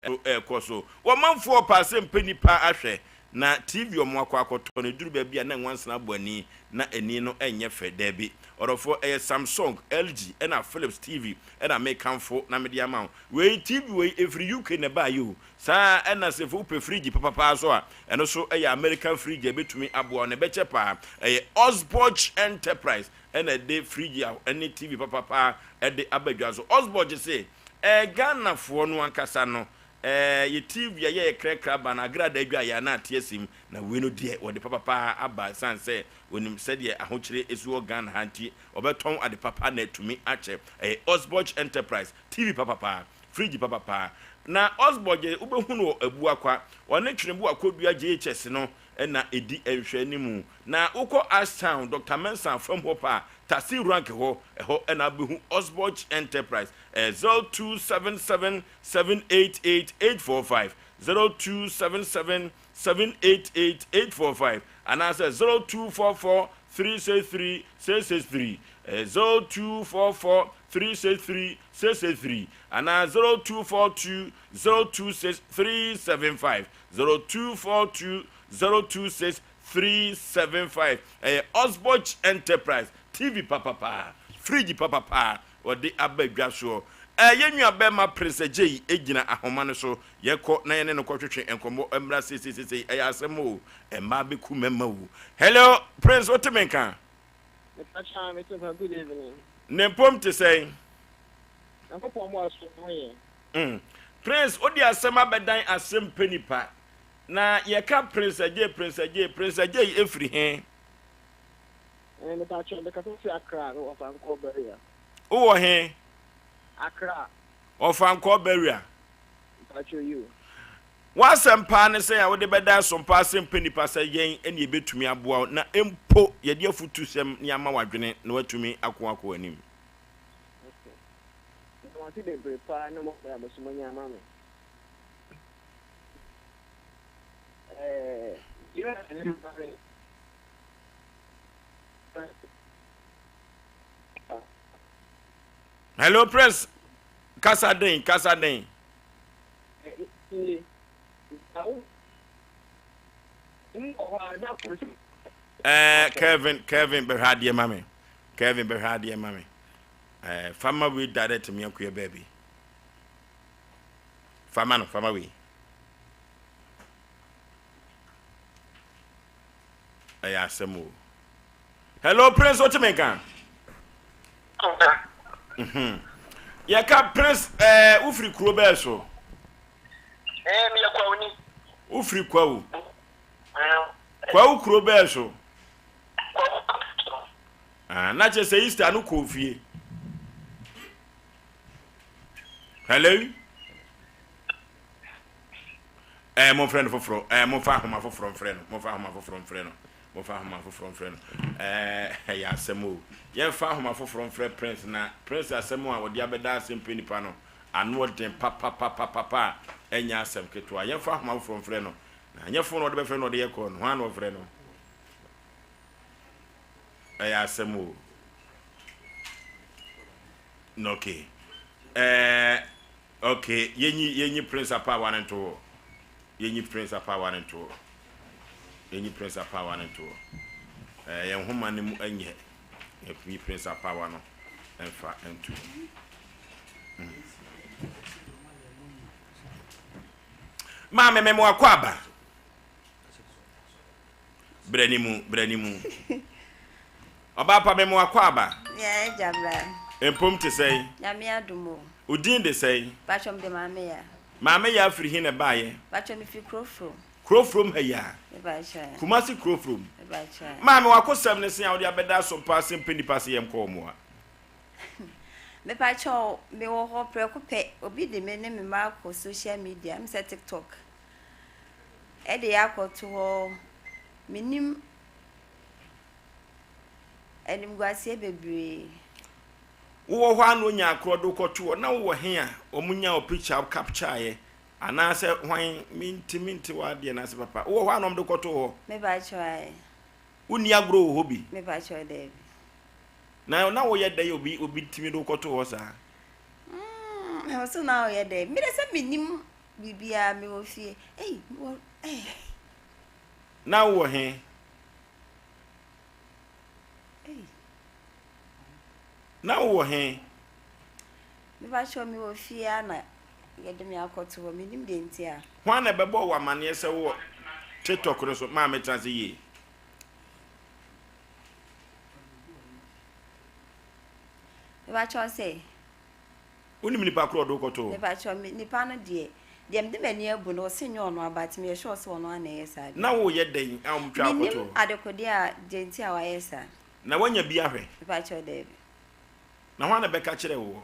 nso rekɔ so. Wɔmanfoɔ paa sɛ mpɛ nnipa ahwɛ na TV a wɔakɔ akɔtɔ no, ɛduru baabi a na nwansena abɔ ani na ani no nyɛ fɛ. Daabi, ɔdɔfoɔ, ɛyɛ Samsung, LG ɛna Philips TV na mekamfo na mede ama wo. Wei, TV wei, ɛfiri UK na ɛbaeɛ o. Saa ara na sɛ wopɛ fridge papapaa nso a, ɛno nso yɛ American fridge a ɛbɛtumi aboa wo na ɛbɛkyɛ paa. Ɛyɛ Osborge Enterprise na ɛde fridge ne TV papapaa de aba dwa so. Osborge se, Ɛɛ Ghanafoɔ no ankasa no, ɛɛ yɛ TV a yɛyɛ krakra ba no agradaa dwa yɛ a na ate asim, na wei no deɛ wɔde papapaa aba ɛsiane sɛ wɔnim sɛdeɛ ahokyere si wɔ Ghana ha nti wɔbɛtɔn ade papa na atumi akyɛ. Ɛyɛ Osborge Enterprise, TV papapaa, fridge papapaa. Na Osborge wobɛhu no wɔ Abuakwa, ɔne Tweneboa Kodua JHS no na ɛdi nhwɛanimu. Na wokɔ Ashtown, Doctor Mensah fam hɔ paa, Taxi rank hɔ, ɛhɔ na wobɛhu Osborge Enterprise. Ɛyɛ 0277 788 845, 0277 788 845, anaasɛ 0244 363 663, ɛyɛ 0244 363 663, anaa 0242 026 375, 0242 026 375. Ɛyɛ Osborge Enterprise, TV papapaa, fridge papapaa wɔde aba dwa soɔ. Ɛɛ yɛn nua bɛɛma Prince Agyei gyina ahoma no so. Yɛkɔ na yɛne no kɔtwetwe nkɔmmɔ mmra seiseiseisei. Ɛyɛ asɛm o, mmaa bɛku mmarima o. Hello Prince, wote me nka? Mepakyɛw, mete nka, good evening. Ne mpom te sɛn? Nyankopɔn mmoa so, me ho yɛ. Mm. Prince, wode asɛm abɛdan asɛm pɛ nipa. Na yɛka Prince Agyei, Prince Agyei, Prince Agyei efiri he? Eh, mepakyɛw, mekasa fi Accra, mewɔ Ɔfankɔɔ Barrier. Wowɔ he? Accra. Ɔfankɔɔ Barrier. Mepakyɛw yi o. W'asɛm paa ne sɛn a wode bɛda asompa ase mpɛ nipa sɛ yɛn ne yɛbɛtumi aboa wo na mpo yɛde afutusɛm ne ama w'adwene na woatumi ako akɔ w'anim. Okay. Meda mo ase bebree paa ne mo mmerɛ a mo nso moanya ama me. Hello Prince, kasa den, kasa den. Eh, Kevin, Kevin bɛhwɛ adeɛ ma me. Kevin bɛhwɛ adeɛ ma me. Eh, fama wei direct me akɔyɛ baabi. Fama no, fama wei. Ɛyɛ asɛm o. Hello Prince, wote me nka? Mhm. Yɛka Prince, eh, wofiri kuro bɛɛ so? Eh, meyɛ Kwawuni. Wofiri Kwawu? Kwawu kuro bɛɛ so? Ah, na kyerɛ sɛ Easter no kɔɔ fie. Hello? Eh, momfrɛ no foforɔ. Eh, momfa ahoma foforɔ mfrɛ no. Momfa ahoma foforɔ mfrɛ no. Momfa ahoma foforɔ mfrɛ no. Eh, ɛyɛ asɛm o. Yɛmfa ahoma foforɔ mfrɛ Prince na Prince asɛm a ɔde abɛda asɛm pɛ nipa no, ano ɔden papapapapa a ɛnyɛ asɛm ketewa. Yɛmfa ahoma foforɔ mfrɛ no. Na anyɛ fon na ɔde bɛfrɛ no ɔde yɛ kɔɔ no. Hwan na ɔfrɛ no? Ɛyɛ asɛm o. Okay. Eh, okay. Yɛnyi yɛnyi Prince Apaawa no nto hɔ. Yɛnyi Prince Apaawa no nto hɔ. Yɛnyi Prince Apaawa no nto hɔ. Eh, yɛn nhoma no mu nyɛ. Yɛnyi Prince Apaawa no mfa nto hɔ. Mm. Maame memo akɔ aba. Brɛ ne mu, brɛ ne mu. Ɔbaa pa memo akɔ aba. Yeah, agya bra. Mpom te sɛn? Nyame adom o. Wo din de sɛn? Pacho mede Maame Ya. Maame Ya firi he na ɛbaeɛ? Pacho me firi Kurofrom. Kurofrom ha yi a? Me pacho ɛ. Kumasi Kurofrom. Me pacho ɛ. Maame wakosɛm ne sen a wode abɛda aso paa se mpɛ nipa se yɛnkɔ wɔn a? Me pacho me wɔ hɔ prɛko pɛ obi de me ne me mma akɔ social media me sɛ TikTok ɛde yɛ akɔto hɔ menim animguaseɛ bebree. Wowɔ hɔ a na onya akorɔ de wo kɔto hɔ na wowɔ he a wɔn nya wo picture wo capture yɛ anaasɛ hwan mentimi nte w'adeɛ no ase papa wowɔ hɔ a na wɔn de kɔto hɔ. Me pacho ae. Wonni agorɔ wɔ hɔ bi. Me pacho daabi. Na na woyɛ dɛn obi obi tumi de wo kɔto hɔ saa. Mm, so na woyɛ dɛn? Me de sɛ menim biribiara mewɔ fie. Ei, mewɔ eh. Na wowɔ he? Ei. Na wowɔ he? Mepakyɛw mewɔ fie a na yɛde me akɔto hɔ menim deɛ nti a. Hwan na ɛbɛbɔɔ wo amaneɛ sɛ wowɔ TikTok no so? Maame tena ase yie. Mepakyɛw sɛ. Wonim nipa korɔ ɔde wo kɔtoo hɔ? Mepakyɛw me nipa no deɛ deɛ mede m'ani abu no ɔse nyɛ ɔno a but meyɛ sure sɛ ɔno ara na ɛyɛ saa adeɛ. Na woyɛ dɛn a wɔtwaa wo kɔtoo Mennim hɔ? adekodeɛ a deɛ nti a wayɛ saa. Na woanya bi ahwɛ? Mepakyɛw daabi. Na hwan na bɛka kyerɛɛ woɔ?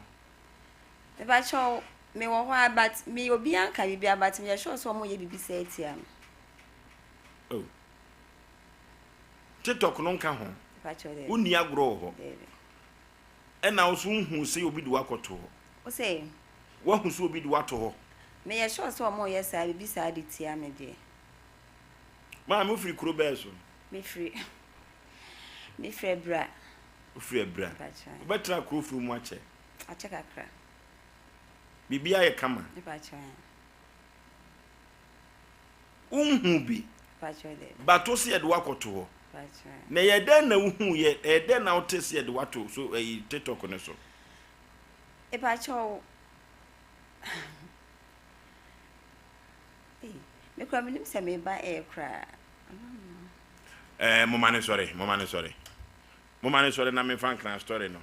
Mepakyɛw mewɔ hɔ a but me obiara nka biribiara but meyɛ sure sɛ wɔyɛ biribi saa tia me. Oh. Tiktok no nka ho? Mepakyɛw daabi. Wonni agorɔ wɔ hɔ? Daabi. Ɛna wo so wohuu sɛ obi de wo akɔto hɔ? Wo se? Woahu sɛ obi de wo ato hɔ? Meyɛ sure sɛ wɔyɛ saa biribi saa de tia me deɛ. Maame wofiri kuro bɛɛ so? Mefiri mefiri Abira. Wofiri Abira? Wobɛtena kuro firi mu akyɛ? Akyɛ kakra. Biribiara yɛ kama? Wonhuu bi? But wo se yɛde wo akɔto hɔ. Na ɛyɛ dɛn na wohuu yɛ? Ɛyɛ dɛn na wote se yɛde wo ato so ɛyi TikTok no so? Mepakyɛw. Ei, me koraa menim sɛ meba air koraa. Eh, moma ne sɔre, moma ne sɔre. Moma ne sɔre na memfa nkran story no.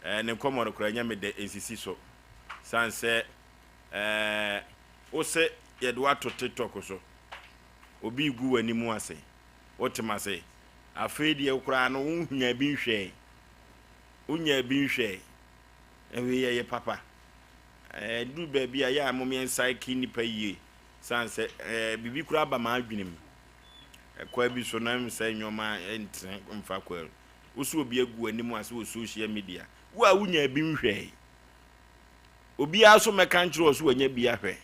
Eh, ne nkɔmmɔ no koraa ɛnyɛ me dɛ, ɛnsisi so. San sɛ, eh, wo se yɛde wo ato TikTok so. Obi regu w'anim ase. Wote m'ase? Afei deɛ wo koraa no, wonyaa bi nhwɛe. Wonyaa bi nhwɛe. Wei ɛyɛ papa. Ɛduru baabi a, yɛ a mom yɛn psyche nnipa yie. San sɛ, eh, biribi koraa ba m'adwene mu. Ɛkwan bi so na ɛm sɛ nneɛma ntene mfa kwan. Wo sɛ obi agu w'anim ase wɔ social media. Wo a wonyaa bi nhwɛe. Obiara so mmɛka nkyerɛ wo sɛ wanya bi ahwɛ.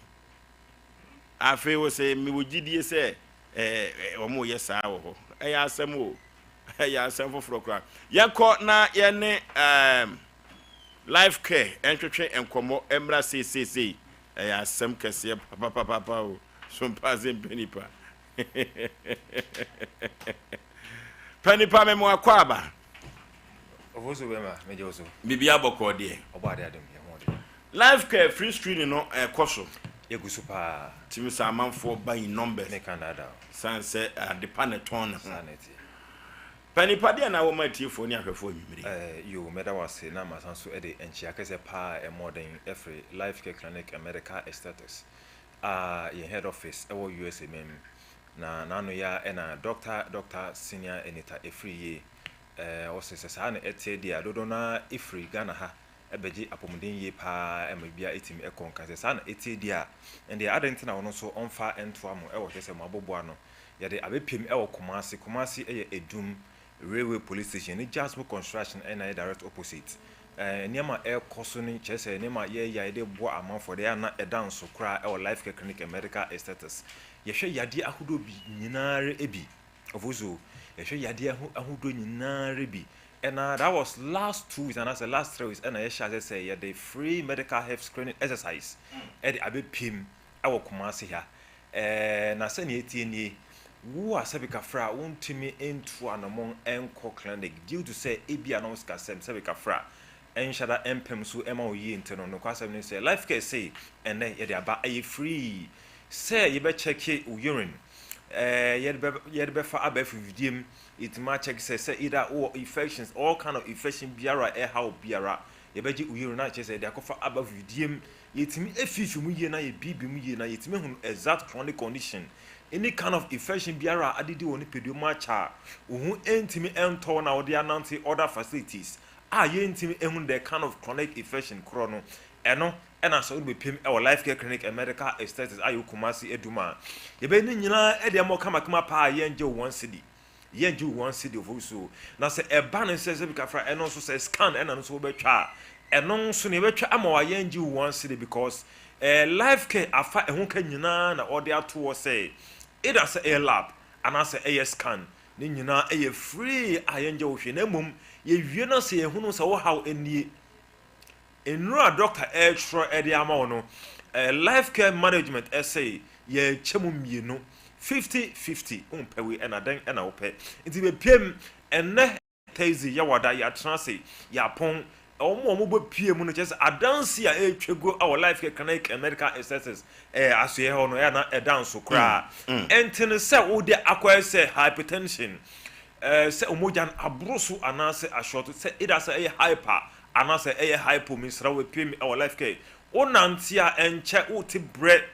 Afei wo sɛ mewɔ gyidie sɛ eh, wɔn yɛ saa wɔ hɔ. Ɛyɛ asɛm o. Ɛyɛ asɛm foforɔ koraa. Yɛnkɔ na yɛne um, Life Care ntwetwe nkɔmmɔ mmra seeseesei. Ɛyɛ asɛm kɛseɛ papapapa o. So mpaase mpɛ nipa. Pɛ nipa me mo akɔ aba. Ofosu bɛma megye wo so. Biribi abɔkɔɔ deɛ. Ɔbɔ ade adom yɛ ho ɔde. Life Care free screening no ɛkɔ so. Egu so paa. Timi sɛ amanfoɔ ba in numbers. Meka nnaadaa o. San sɛ adepa na ɛtɔn ne ho. Saa na ɛteɛ. Pɛ nipa deɛ na wɔma atiefoɔ ne ahwɛfoɔ anwummere yi. Eh, yoo, mɛda wo ase na masan so de nkyea kɛseɛ paa a ɛmmɔ den firi Life Care Clinic and Medical Aesthetics a yɛn head office wɔ USA man mu. Na n'ano yi ara na Dɔkta Dɔkta Senior Anita Afriyie, eh, ɔse sɛ saa na ɛteɛ deɛ a, dodoɔ no ara firi Ghana ha bɛgye apɔmuden yie paa ma biribiara ɛtumi kɔ nka. Sɛ saa na ɛteɛ deɛ a, ɛndeɛ adɛn nti na ɔno nso ɔmfa ntoa mo wɔ kyerɛ sɛ mo aboboa no Yɛde abɛpiem wɔ Kumasi. Kumasi yɛ Adum Railway Police Station ne Jasbo Construction na ɛyɛ direct opposite. Nneɛma a ɛrekɔ so no kyerɛ sɛ nneɛma a yɛreyɛ a yɛde boa amanfoɔ deɛ ɛyɛ a na ɛda nso koraa wɔ Life Care Clinic and Medical Aesthetics. Yɛhwɛ yadeɛ ahodoɔ bi nyinaa ara bi. Ofosuo, yɛhwɛ yadeɛ ahodoɔ nyinaa ara bi. Ɛna that was last 2 weeks anaasɛ last 3 weeks ɛna yɛhyɛ aseɛ sɛ yɛde free medical health screening exercise ɛde abɛpiem wɔ Kumasi ha. Ɛɛ, na sɛnea ɛteɛ nie, wo a sɛbi kafra a wontumi ntu anamɔn nkɔ clinic due to sɛ ebia na wo sikasɛm sɛbi kafra nhyɛ da mpem so mma wo yie nti no, nokwasɛm ne sɛ Life Care sei ɛnnɛ yɛde aba, ɛyɛ free sɛ yɛbɛ check wo urine, ɛɛ, yɛde bɛ yɛde bɛfa abɛɛfo mfidie mu, yɛtumi acheck sɛ sɛ either wowɔ infections, all kind of infection biara a ɛha wo biara, yɛbɛgye wo urine na kyerɛ sɛ yɛde akɔfa abɛɛfo mfidie mu. Yɛtumi afiifi mu yie na yɛbiibi mu yie na yɛtumi ahunu exact chronic condition, any kind of infection biara a adidi wɔ nipadua mu akyɛ a wo ho ntumi ntɔ wo na wode anante other facilities a yɛntumi nhunu the kind of chronic infection korɔ no, ɛno na sɛ wode bɛpem wɔ Life Care Clinic and Medical Aesthetics a ɛwɔ Kumasi Adum a, yɛbɛyɛ ne nyinaa de ama wo kamakama paa a yɛngye wo one cedi. Yɛn gye one cedi of so. Na sɛ ɛba no sɛ sɛ kafra ɛno nso sɛ scan ɛna no nso wobɛtwa a ɛno nso no yɛbɛtwa ama wa yɛn gye one cedi because eh, life care afa ɛho ka nyinaa na ɔde ato hɔ sɛ either sɛ ɛyɛ lab anaasɛ ɛyɛ scan ne nyinaa ɛyɛ free a yɛn gye wo hwee na mmom yɛwie na sɛ yɛhunu sɛ wo haw nie. Nnuro a dɔkta retwerɛ de ama wo no, Life Care Management se yɛrekyɛ mu mmienu, 50-50, wompɛ wei ɛna dɛn na wopɛ? Nti bɛpiem ɛnnɛ Thursday, Yawada, yɛatena ase, yɛapɔn, wɔn a wɔbɛpue mu no kyerɛ sɛ adanse a ɛretwa gu wɔ Life Care Clinic and Medical Aesthetics asoɛeɛ hɔ no ɛyɛ na ɛda nso koraa. Ɛnte no sɛ wode akɔyɛ sɛ hypertension, sɛ mogya no aboro so anaasɛ ahyɔto, sɛ either sɛ ɛyɛ hyper Anasɛ ɛyɛ hypo mesrɛ wo pay me ɛwɔ life care wo nante a ɛnkyɛ wo te brɛ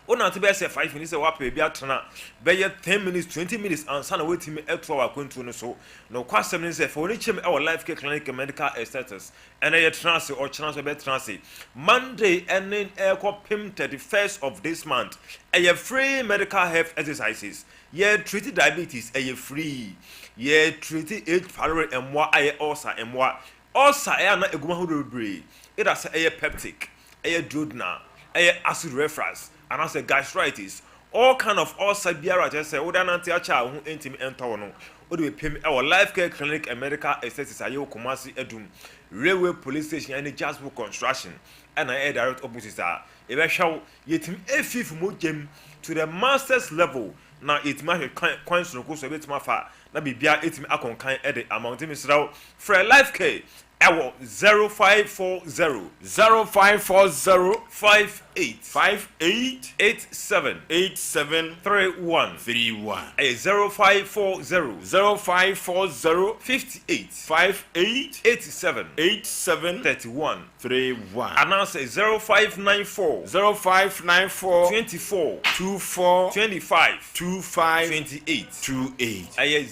wo nante bɛyɛ sɛ 5 minutes sɛ woapɛ baabi atena bɛyɛ 10 minutes 20 minutes ansa na woatumi atoa w'akwantuo no so nokwasɛm ne sɛ fa w'ani kyɛm ɛwɔ life care clinic and medical aesthetics ɛnɛ yɛtena ase ɔkyena nso yɛbɛtena ase Monday ɛne ɛkɔpem 31st of this month ɛyɛ free medical health exercises Yɛ treat diabetes ɛyɛ free. Yɛ treat H pylori mmoa a ɛyɛ ulcer mmoa. Ulcer ɛyɛ a na egu mu ahodoɔ bebree. Either sɛ ɛyɛ peptic, ɛyɛ duodenal, ɛyɛ acid reflux, anaasɛ gastritis. All kind of ulcer biara a kyerɛ sɛ wode anante akyɛ a wo ho ntumi ntɔ wo no, wode bɛpem ɛwɔ Life Care Clinic and Medical Aesthetics a yɛwɔ Kumasi Adum Railway Police Station ɛne Jasbo Construction ɛna ɛyɛ direct opposite a yɛbɛhwɛ wo. Yɛtumi afifi mogya mu to the masters level na yɛtumi ahwɛ kwan kwan sononko so a yɛbɛtumi afa na biribiara ɛtumi akɔ nkan de ama wo. Nti mesrɛ wo frɛ Life Care ɛwɔ 0540. 0540. 58. 58. 87. 87. 31. 31. Ɛyɛ 0540. 0540. 58. 58. 87. 87. 31. 31. Anaasɛ 0594. 0594. 24. 24. 25. 25. 28. 28. Ɛyɛ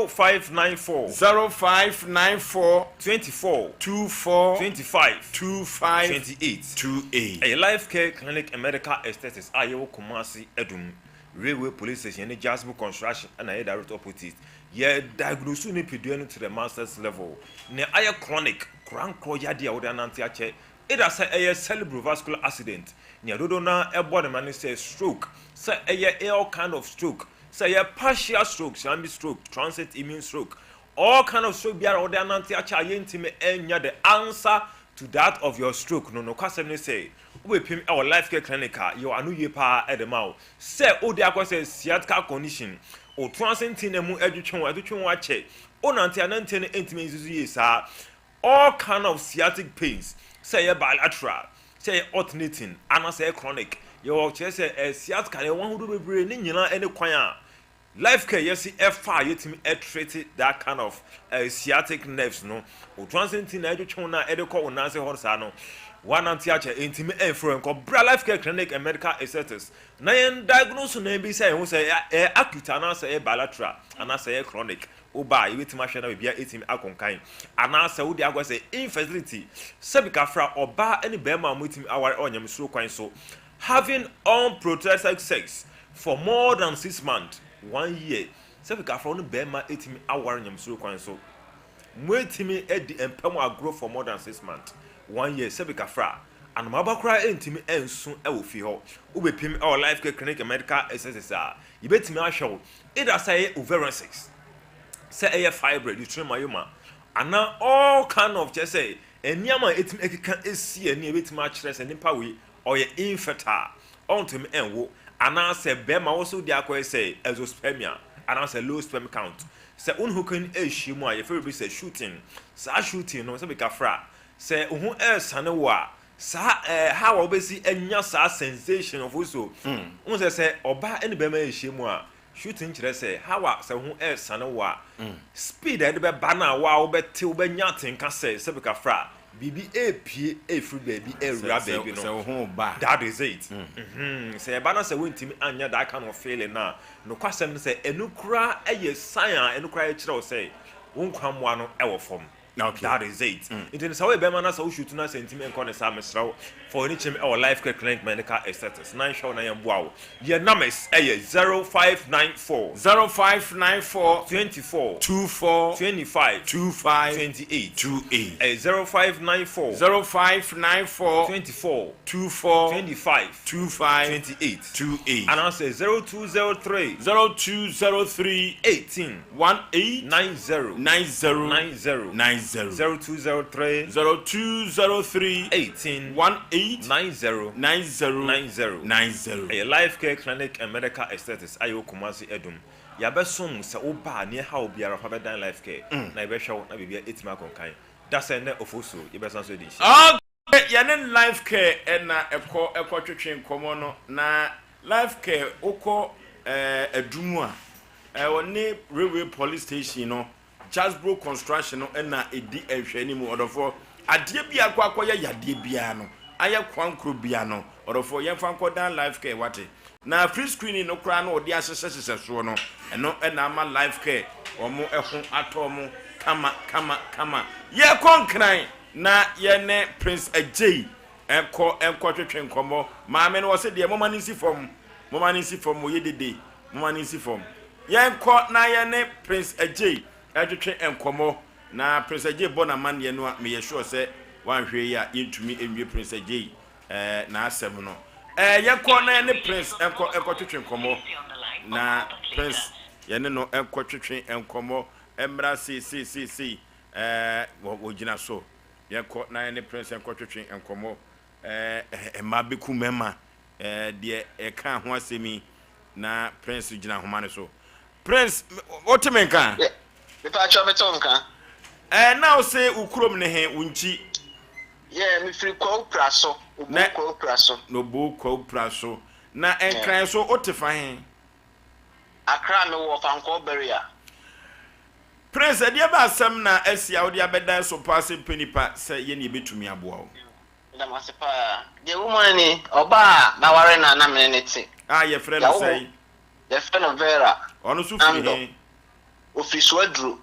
0594. 0594. 24. 24. 25. 25. 28. 28. Ɛyɛ Life Care Clinic and Medical Aesthetics a yɛwɔ Kumasi Adum Railway Police Station ne Jasbo Construction ɛna ɛyɛ direct opposite. Yɛ diagnose nipadua no to the masters level. Nea ayɛ chronic, korankorɔ yadeɛ a wode anante akyɛ, either sɛ ɛyɛ cerebrovascular accident, nea dodoɔ no ara bɔ ne ma ne sɛ stroke, sɛ ɛyɛ all kind of stroke, Sɛ ɛyɛ partial stroke, ischemic stroke, transit immune stroke, all kind of stroke biara a wode anante akyɛ a yɛntumi nnya the answer to that of your stroke no, nokwasɛm ne sɛ wobɛpem wɔ Life Care Clinic a yɛwɔ ano yie paa de ma wo. Sɛ wode akɔ sɛ sciatica condition, wo to ase ntin mu ɛtwetwe wo, ɛtwetwe wo akyɛ, wonante a nanteɛ no ntumi nsusu yie saa, all kind of sciatic pains, sɛ ɛyɛ bilateral, sɛ ɛyɛ alternating, anaasɛ ɛyɛ chronic, yɛwɔ kyerɛ sɛ eh, sciatica no yɛwɔ ahodoɔ bebree, ne nyinaa ɛne kwan a life care yɛsi ɛfa a yɛtumi ɛtrete that kind of eh, sciatic nerves no, otu ase nti na ɛtwetwe wo na ɛde kɔ wo nan ase hɔ saa no, wanante akyɛ ɛntumi ɛmfiri nkɔ bra life care clinic and medical aesthetics na yɛn diagnose na yɛn bisa yɛn ho sɛ ɛyɛ acute anaasɛ ɛyɛ bilateral anaasɛ ɛyɛ chronic. Woba a, yɛbɛtumi ahwɛ na biribiara atumi akɔ nkan. Anaasɛ wode akɔ sɛ infertility, sɛbi kafra, ɔbaa ne barima a wɔatumi aware wɔ nyamesuro kwan so, having unprotected sex for more than 6 months, one year, sɛbi kafra, wo ne barima atumi aware nyamesuro kwan so, moatumi adi mpa mu agorɔ for more than 6 months, one year, sɛbi kafra, anomaba koraa ntumi nso wɔ fie hɔ. Wobɛpim wɔ Life Care Clinic and Medical Aesthetics a, yɛbɛtumi ahwɛ wo either sɛ ɛyɛ ovarian cyst, sɛ ɛyɛ fibroid, uterine myoma, anaa all kind of kyerɛ sɛ nneɛma a ɛtumi ɛkeka esi ani a ɛbɛtumi akyerɛ sɛ nipa wei ɔyɛ infertile, ɔntumi ɛnwo, anaasɛ bɛrima wo so de akɔyɛ sɛ azoospermia anaasɛ low sperm count. Sɛ wo ne hokan ɛrehyia mu a, yɛfrɛ biribi sɛ shooting. Saa shooting no, sɛ bikafra sɛ wo ho ɛresane wo a, saa how a wobɛsi anya saa sensation of so wo sɛ ɔbaa ne bɛrima ɛrehyia mu a, shooting kyerɛ sɛ how a sɛ ho ɛresane wo a, speed a yɛde bɛba no a wo a wobɛte wobɛnya atenka sɛ bikafra biribi ɛrepie ɛfiri baabi ɛrewura baabi no. Sɛ wo ho ba. That is it. Sɛ ɛba no sɛ wontumi anya that kind of feeling no a, nokwasɛm no sɛ ɛno koraa ɛyɛ sign a ɛno koraa ɛkyerɛ wo sɛ wo nkwammoa no ɛwɔ fam. That is it. Nti no sɛ woyɛ bɛrima na sɛ wo shoot no sɛ ntumi nkɔ ne saa, mesrɛ wo fa w'ani kyɛm ɛwɔ Life Care Clinic Medical Aesthetics na nhwɛ wo na yɛmboa wo. Yɛn numbers ɛyɛ 0594 0594 24 24 25 25 28. 28. Ɛyɛ 0594 0594 24 24 25 25 28. 28. Anaasɛ 0203 0203 18 18 90 90 90. 90. 0203 0203 18 18 90 90 90. 90. Ɛyɛ Life Care Clinic and Medical Aesthetics ayɛ wɔ Kumasi Adum. Yɛabɛsom sɛ woba a, neɛ ha wo biara fa bɛdan Life Care na yɛbɛhwɛ wo na biribia ɛtumi akɔnkan da sɛ nnɛ ɔfo so yɛbɛsan so adi nhyia. Okay, yɛne Life Care ɛna ɛkɔ ɛkɔtwetwe nkɔmmɔ no. Na Life Care wokɔ Adum a, ɛwɔ railway police station no, Jasbro Construction no ɛna ɛdi nhwɛ anim. Ɔdɔfoɔ, adeɛ bi akɔ akɔyɛ yadeɛ biara no ayɛ kwan koro bia no, ɔdɔfoɔ, yɛmfa nkɔdan Life Care wate. Na free screening no koraa no ɔde ahyehyɛ hyehyɛ soɔ no, ɛno ɛna ama Life Care wɔn ɛho atɔ wɔn kama kama kama. Yɛkɔ Nkran na yɛne Prince Agyei ɛnkɔ ɛnkɔtwetwe nkɔmmɔ. Maame no wɔsɛ deɛ mɔma no nsi fam, mɔma no nsi fam, wɔyɛ dede, mɔma no nsi fam. Yɛnkɔ na yɛne Prince Agyei ɛtwetwe nkɔmmɔ na Prince Agyei bɔ n'amanneɛ no a, meyɛ sure sɛ wanhwɛ yi a yɛntumi nwie Prince Agyei n'asɛm no. Yɛnkɔ na yɛne Prince ɛnkɔ ɛnkɔtwetwe nkɔmmɔ na Prince yɛne no ɛnkɔtwetwe nkɔmmɔ mmra seeseeseesei. Wɔgyina so. Yɛnkɔ na yɛne Prince nkɔtwetwe nkɔmmɔ. Mmaa bɛku mmarima, deɛ ɛka ho asɛm yi na Prince gyina ahoma no so. Prince, wote me nka? Mepatwa, mete wo nka. Na wo se wo kurom ne he, wo nkyi? Yeah, mefiri Kwawu Pra so, Oboo Kwawu Pra so. Na Oboo Kwawu Pra so. Na Nkran so wote fa he? Accra, mewɔ Fankɔɔ Barrier. Prince, ɛdeɛ bɛ asɛm na asi a wode abɛdan so paa sɛ mpɛ nipa sɛ yɛne yɛbɛtumi aboa wo? Meda mo ase paa. Deɛ ɛwɔ mu ara ni, ɔbaa a maware no a na me ne no te. A yɛfrɛ no Yɛawo mo, sɛn? yɛfrɛ no Vera Ɔno nso firi Andor. he? Ɔfiri Suaduro.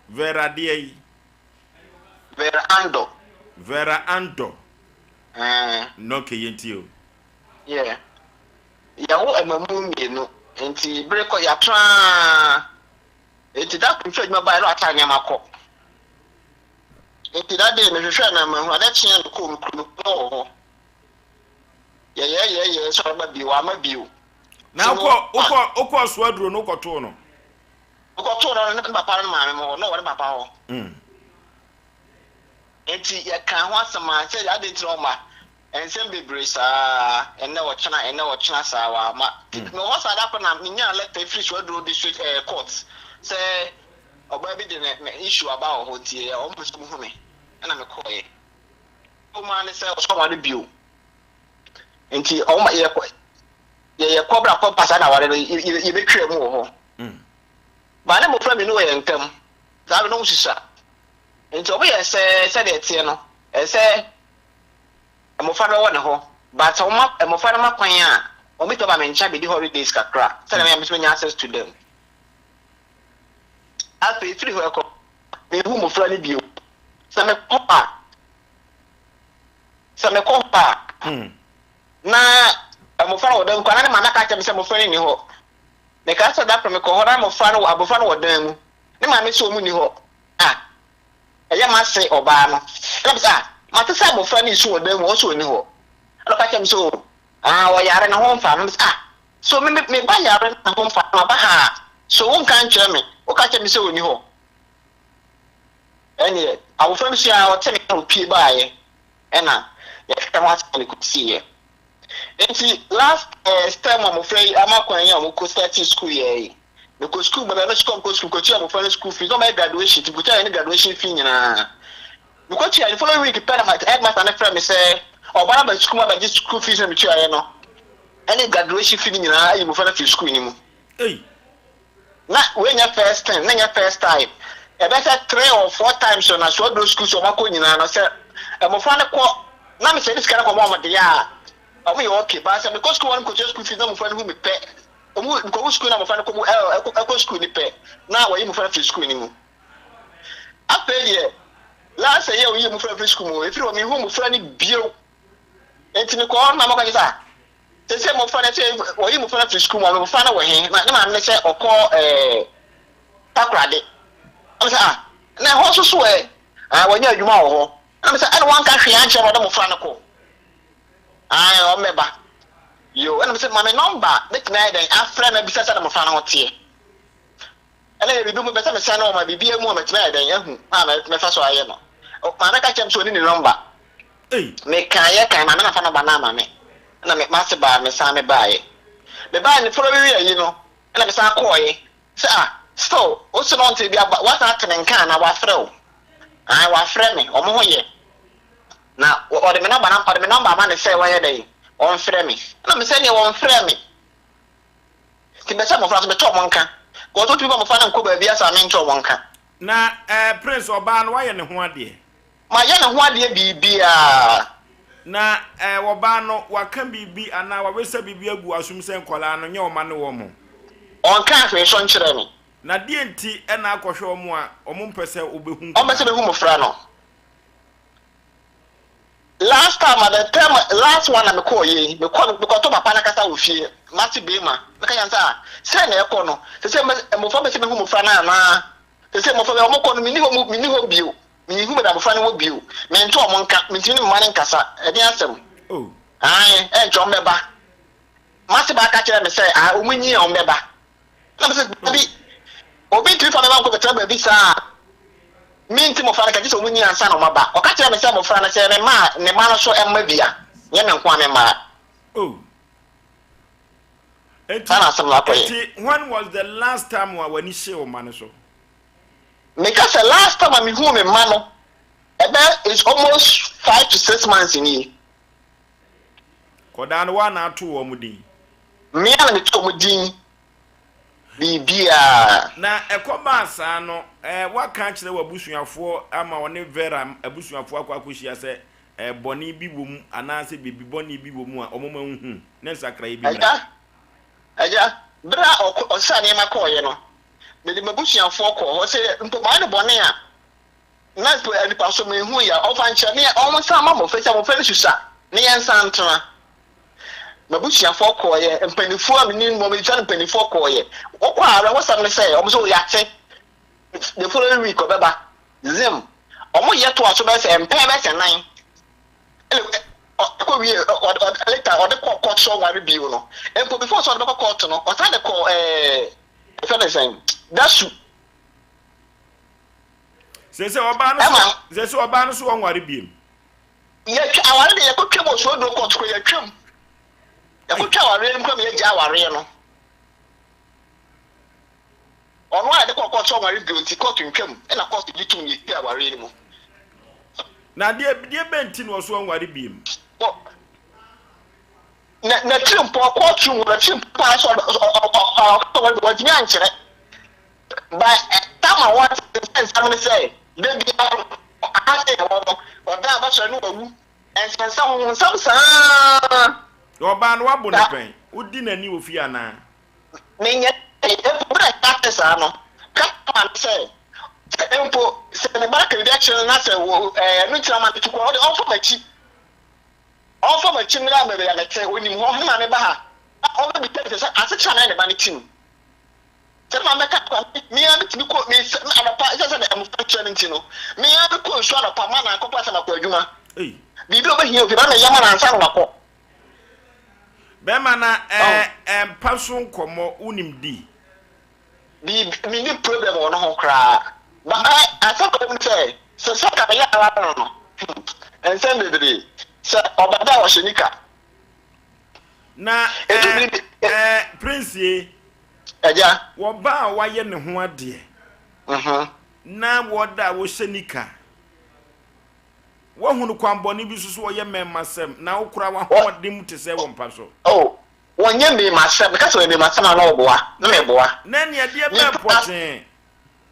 Vera deɛ yi? Vera Andor. Vera Andor. Ɛɛ. No, okay, yɛntie o. Yeah. Yɛawo mmamu mmienu, nti bere kɔ yɛatena ara. Nti da koro mfiri adwuma baeɛ na wata nneɛma kɔ. Nti that day mehwehwɛɛ no manhu. Ade kyeeɛ mekɔɔ me kurom na ɔwɔ hɔ. Yɛyɛɛyɛɛyɛɛ sɛ ɔbɛba bio, wamma bio. Na wokɔ wokɔ wokɔ so aduro no wokɔtoo no? Mekɔtoo no ne papa ne maame mo hɔ, na ɔwɔ ne papa hɔ. Enti yɛkaa ho asɛm a, sɛ adɛn nti na ɔmma? Nsɛm bebree saa, ɛnnɛ ɔkyena, ɛnnɛ ɔkyena saa, wamma. Nti mewɔ hɔ saa da koro na menyaa lɛta firi Swedru District eh, Court sɛ ɔbaa bi de ne, ne issue aba wɔ hɔ nti wɔn pɛ sɛ wɔhu me, ɛna mekɔeɛ. Ɛwɔ mu ara ne sɛ ɔsɛ ɔware bio. Nti wɔn yɛkɔ yɛkɔ bra kɔ ba saa na aware no yɛbɛtwa mu wɔ hɔ. Baa ne mmɔfra mmienu wɔ yɛn ntam, saa bere no wɔn susua. Nti ɔmo yɛ sɛ sɛdeɛ ɛteɛ no ɛsɛ mmɔfra no bɛwɔ ne hɔ but sɛ wɔma mmɔfra no ma kwan a wɔn bɛtumi aba me nkyɛn abɛdi holidays kakra sɛdeɛ ɛbɛyɛ a me nso mɛnya access to them. Afei firi hɔ ɛkɔ menhu mmɔfra no bio. Sɛ mekɔ hɔ a sɛ mekɔ hɔ a na mmɔfra no wɔ dan mu koraa na ne maame aka akyerɛ me sɛ mmɔfra no nni hɔ. Mekae sɛ da koro mekɔ hɔ na mmɔfra no abɔfra no wɔ dan mu ne maame sɛ wɔn nni hɔ. Ah, ɛyɛ m'ase ɔbaa no. Ɛna mese, ah, mate sɛ abɔfra no resu wɔ dan mu, ɔse ɔnni hɔ. Ɛna ɔka kyerɛɛ me sɛ, oh, ah, ɔyare, ne ho mfa no. Mese, ah, so me, me ba yare na ne ho mfa no, maba ha a, so wonka nkyerɛ me? Woka kyerɛ me sɛ ɔnni hɔ. Ɛnneɛ, abɔfra no sui ara, ɔte me na ɔpue baeɛ, ɛna yɛhwehwɛ ho asɛm de kɔsiiɛ. Nti last eh, term a mmɔfra yi ama kwan yi a wɔkɔ starting school yɛ yi, mekɔ school baabi a me sukuu mekɔ school mekɔtua mmɔfra no school fees na wɔyɛ graduation nti mekɔtua yɛn graduation fee nyinaa. Mekɔtua the following week pɛ na headmaster no frɛ me sɛ ɔba no aba school mu abɛgye school fees na metuaeɛ no ɛne graduation fee no nyinaa ayi mmɔfra no afiri school no mu. Ei. Na wei nyɛ first thing, na nyɛ first time. Ɛbɛyɛ sɛ three or four times na Suaduro schools a wɔakɔ nyinaa no, sɛ mmɔfra no kɔ na mesɛ de sika no kɔma wɔn deɛ a, wɔyɛ okay. But sɛ mekɔ school hɔ no mekɔtua school fees na mmɔfra no hu me pɛ, wɔn mekɔhu school na mmɔfra no kɔ mu ɛɛ ɛkɔ school no pɛ, na wɔyi mmɔfra no firi school no mu. Afei deɛ, last year wɔyii mmɔfra no firi school mu, ɛfiri hɔ menhu mmɔfra no bio. Enti mekɔɔ hɔ no na mekɔgye sɛ ah, Sese mmofra no sɛ wɔyi mmofra no firi sukuu mu a, mmofra no wɔ he? Na ne maame no sɛ ɔkɔ ɛɛ Takoradi. Ɛna sɛ ah, na ɛhɔ nso so ɛ? Ah, wɔnyɛ adwuma wɔ hɔ. Ɛna sɛ ɛna wanka hwee ankyerɛ no ɔde mmofra no kɔ. Ah, ɔmmɛba. Yo, ɛna sɛ ma me nɔmba mɛtumi ayɛ dɛn afrɛ no abisa sɛ na mmofra no ho teɛ. Ɛna yɛ biribi mu bɛsɛ mesɛn no ɔma biribi mu a mɛtumi ayɛ dɛn ahu a mɛfa so ayɛ no. Maame ka kyerɛ me sɛ ɔni ne nɔmba. Mekaeɛ kan, maame na fa nɔmba no ama me. Ɛna me m'ase baa mesan me baeɛ. Me baeɛ no following week yi no ɛna mesan kɔɔeɛ sɛ ah still wo se na ɔnte bi aba wasan ate me nka anaa wafrɛ wo? Ae wafrɛ me, wɔn ho yɛ. Na ɔde me nɔmba no ɔde me nɔmba ama no sɛ wɔnyɛ dɛn wɔmfrɛ me. Ɛna me sɛ neɛ wɔmfrɛɛ me. Nti mepɛ sɛ mmɔfra nso mete wɔn nka. Because wotumi ma mmɔfra no nkɔ baabi asa a mente wɔn nka. Na eh Prince ɔbaa no wayɛ ne ho adeɛ. Mayɛ ne ho adeɛ biribiara. Na eh ɔbaa no waka biribi anaa wawesa biribi agu w'asom sɛ nkwadaa no nyɛ ɔma ne wɔn? Ɔnkaa hwee nso nkyerɛɛ me. Na deɛ nti na akɔhwɛ wɔn a wɔmpɛ sɛ wobɛhu Wɔmpɛ nkwadaa sɛ no? bɛhu mmɔfra no. Last time a the term last one a mekɔɔ yɛ yi, mekɔ mekɔtɔ papa no ankasa wɔ fie, mate beema, meka kyerɛ no sɛ ah, sɛn na ɛkɔ no, sɛ sɛ mmɔfra pɛ sɛ mehu mmɔfra no anaa, sɛ sɛ mmɔfra bɛ wɔn kɔ no menni hɔ mu menni hɔ bio, menhu baabi abɔfra no wɔ bio, mente wɔn nka, mentumi ne mma no nkasa, ɛdeɛn asɛm? Oh. Ae, ɛnkyɛ wɔn bɛba. Mase baa ka kyerɛ me sɛ ah, wɔn nyi a wɔn bɛba. Na mese dabi, obi ntumi fa me ba nkɔ bɛtena baabi saa a menti mmɔfra no ka, gye sɛ wɔn nyi ansa na wɔn aba. Ɔka kyerɛɛ me sɛ mmɔfra no, sɛ me mma a, ne mma no nso mma bi a, nyɛ me nko a me mma. Oh. Enti, Saa na asɛm no akɔyɛ. enti when was the last time a w'ani hyee wo mma no so? Meka sɛ last time a mehuu me mma no, ɛbɛ is almost 5 to 6 months nie. Kɔdaa no, woa na atoo wɔn din? Me ara na metoo wɔn din biribiara. Na ɛkɔbaa saa no, eh, woaka akyerɛ w'abusuafoɔ ama wɔne Vera abusuafoɔ akɔ akɔhyia sɛ eh, bɔne bi wɔ mu anaasɛ biribi bɔne bi wɔ mu a wɔmma nhu na nsakraeɛ bi mmra? Agya, agya, berɛ a ɔkɔ, ɔsesaa nneɛma kɔeɛ no, mede m'abusuafoɔ kɔɔ hɔ sɛ mpo mayɛ no bɔne a, na mpo nnipa so menhu yɛ, ɔmfa nkyerɛ me, ɔnsan mma mmɔfra sɛ mmɔfra no susua na yɛnsan ntena. M'abusuafoɔ kɔeɛ, mpanimfoɔ a menim wɔn, metua no mpanimfoɔ kɔeɛ. Wɔkɔ a awerɛhosɛm ne sɛ, wɔn nso yɛate, the following week ɔbɛba, Zim, wɔn yɛ toa so bɛyɛ sɛ mpɛn bɛyɛ sɛ nan, ɛna ɛkɔ wie, later. ɔde kɔɔ court sɛ ɔnware bio no, mpo before sɛ ɔde bɛkɔ court no, ɔsan de kɔɔ ɛɛ yɛfrɛ no sɛn, Dasu. Sese ɔbaa no so, sese ɔbaa no so ɔnware biem. Yɛtwa aware de yɛkɔtwam wɔ Suoduro court kɔ yɛtwam. Yɛkɔtwa awareɛ no mu kora ma yɛgya awareɛ no. Ɔno a yɛde kɔɔ court sɛ ɔnware bio nti court ntwam ɛna court gye tom yɛtwa awareɛ no mu. Na deɛ deɛ bɛn nti na ɔso ɔnware biem? Na n'atirimpɔ court room n'atirimpɔ paa sɛ ɔware bio wantumi ankyerɛ. Ba tam a wɔte sɛ nsɛm ne sɛ da biara no aha sɛ yɛwɔ no ɔda a bɛsɔre no wawu nsɛnsɛm ho nsɛm saa. Ɔbaa no wabo no pɛn? Wodi n'ani wɔ fie anaa? Menyɛ mpo berɛ a ɛte saa no ka ma no sɛ sɛ mpo sɛ ne ba ka biribi akyerɛ no na sɛ wɔ ɛɛ ɛno nti na ma no tu kwan ɔde ɔmfa m'akyi ɔmfa m'akyi mmra baabi a mete onim hɔ ne maame ba ha ɔbɛbisa sɛ asetra na ne ba no tim. Sɛ ma mɛka kwa me ara metumi kɔ me sɛ anɔpa ɛsɛ sɛ mmofra kyerɛ no nti no me ara mekɔ nsuo anɔpa ma na akɔpɔ asɛ makɔ adwuma biribi a ɔbɛhia ofi ma meyɛ ma no ansa na wakɔ. Bɛrima na ɛɛ mpa so nkɔmmɔ wonim di. Biribi menni problem wɔ no ho koraa ba ɛ asɛm a ɛwɔ mu ne sɛ sɛ sɛ ka meyɛ ara no no hmm nsɛm bebree sɛ ɔba da a ɔhyɛ nika. Na ɛɛ ɛɛ Prince ye. Agya. Wɔ ba a wayɛ ne ho adeɛ. Na wɔ da a wɔhyɛ nika. Woahunu kwan bɔne bi so so wɔyɛ mmɛɛmasɛm na wokora w'ahoɔden mu te sɛ wɔ mpa so. Oh, wɔnyɛ mmɛɛmasɛm. Meka sɛ wɔyɛ mmɛɛmasɛm a na wɔboa, na meboa. Na nea ɛdeɛ bɛn pɔtee.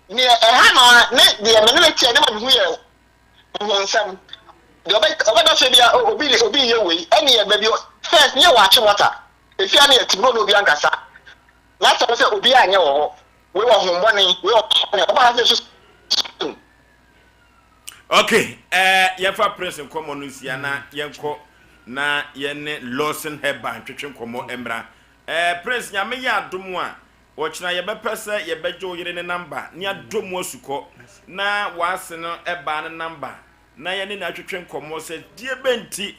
Nea ɛha no ara ne deɛ me ne no teɛ ne ma mehu yɛ ho nsɛm. Deɛ ɔbɛ ɔbɛda so bia oh, obi obi yɛ wei ɛne baabi first ne yɛ wɔ akye water. Efie a na yɛte mu na ɔne obi ankasa. N'asɛm ne sɛ obiara nyɛ wɔ hɔ. Wei wɔ hombɔne, wei wɔ bɔne. Ɔba ha sɛ so so. Okay, eh, yɛmfa Prince nkɔmmɔ no nsia na yɛnkɔ na yɛne Lawson Herbal ntwetwe nkɔmmɔ mmra. Eh, Prince, Nyame yɛ adom a, ɔkyena yɛbɛpɛ sɛ yɛbɛgye wo yere ne namba ne adɔ mu asukɔ na w'ase no baa ne namba na yɛne no atwetwe nkɔmmɔ sɛ deɛ bɛn nti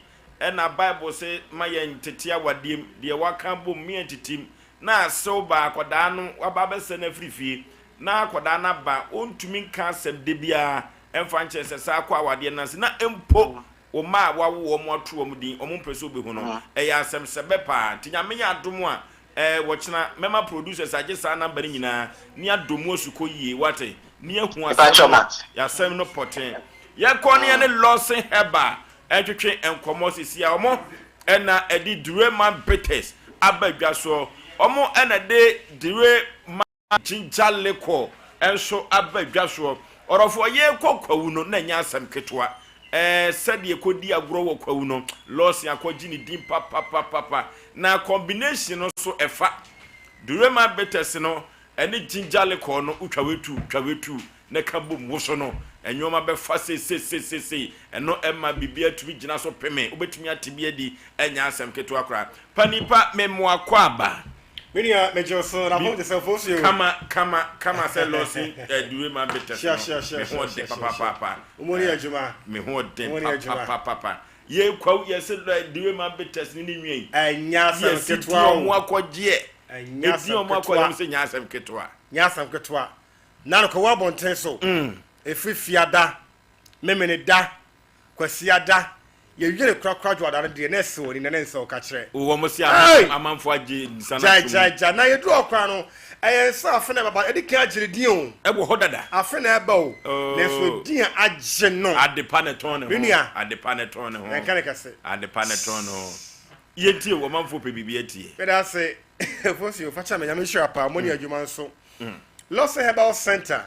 na Bible se ma yɛn ntete awadeɛ mu, deɛ waka abom ma yɛn ntete mu, na asew ba akwadaa no waba abɛsɛ no afiri fie, na akwadaa no aba ɔntumi nka asɛm da biara mfa nkyerɛ sɛ saa kɔ awadeɛ no ase, na mpo wo mma a wawo wɔn ato wɔn din wɔn mpɛ sɛ wɔbɛhu no, ɛyɛ asɛm sɛbɛ paa, nti Nyame yɛ adom a Eh wɔkyena mɛma producers agye saa number no nyinaa ne adɔ mu asukɔ yie wate ne ahu asɛm no yasɛm no pɔten yɛkɔ ne yɛne Lawson Herbal ɛtwetwe nkɔmɔ sisi a ɔmo ɛna ɛde Dureman Bitters aba dwa soɔ ɔmo ɛna de Dureman Ginger liquor nso aba dwa soɔ. Ɔdɔfoɔ yɛrekɔ Kwawu no na ɛnyɛ asɛm ketewa. Ɛɛ sɛdeɛ ɛkɔdi agorɔ wɔ Kwawu no, Lawson akɔgye ne din papapapapa. Na combination no nso ɛfa. Durema bitters no ne ginger liquor no wotwa wetu, twa wetu na ka bom woso no, nnoɔma bɛfa seiseiseisei. Ɛno ɛma biribiara tumi gyina so peme. Wobɛtumi ate bi adi, ɛnyɛ asɛm ketewa koraa. Panipa, me mmoa kɔ aba. Me nua megye wo so na fom te sɛ fo so. Kama kama kama sɛ lɔsi adure ma betɛ so no me ho ɔden papaapa. Mo ni adwuma. Me ho ɔden papaapa. Yɛ kwaw yɛ sɛ adure ma betɛ ne ne nua yi. Ɛnyɛ asɛm ketewa o. Yɛ si di ɔmo akɔgyeɛ. Ɛnyɛ asɛm ketewa. Edi ɔmo akɔgyeɛ ɔmo sɛ nyɛ asɛm ketewa. Nyɛ asɛm ketewa. Na no kɔwɔ abɔnten so. Efiri fiada, memene da, Kwasiada, yɛwie no korakora Dwoada no deɛ na ɛsɛ w'ani na na ɛnsɛ wo ka kyerɛ. O wɔn se amanfoɔ agye nsa no ato mu. Gyae gyae gyae na yɛduru hɔ koraa no ɛyɛ nsa afe na ɛba but ɛdi kan agye ne din o. Ɛwɔ hɔ dada. Afe na ɛba o nanso edin a agye no. Adepa na ɛtɔn ne ho. Me nua. Adepa na ɛtɔn ne ho. Yɛnka ne kɛse. Adepa na ɛtɔn ne ho. Yɛntie o ɔmanfoɔ pɛ biribi atie. Meda ase Fosuo fa kyɛ me Nyame nhyira paa mo ne adwuma nso. Lawson Herbal Center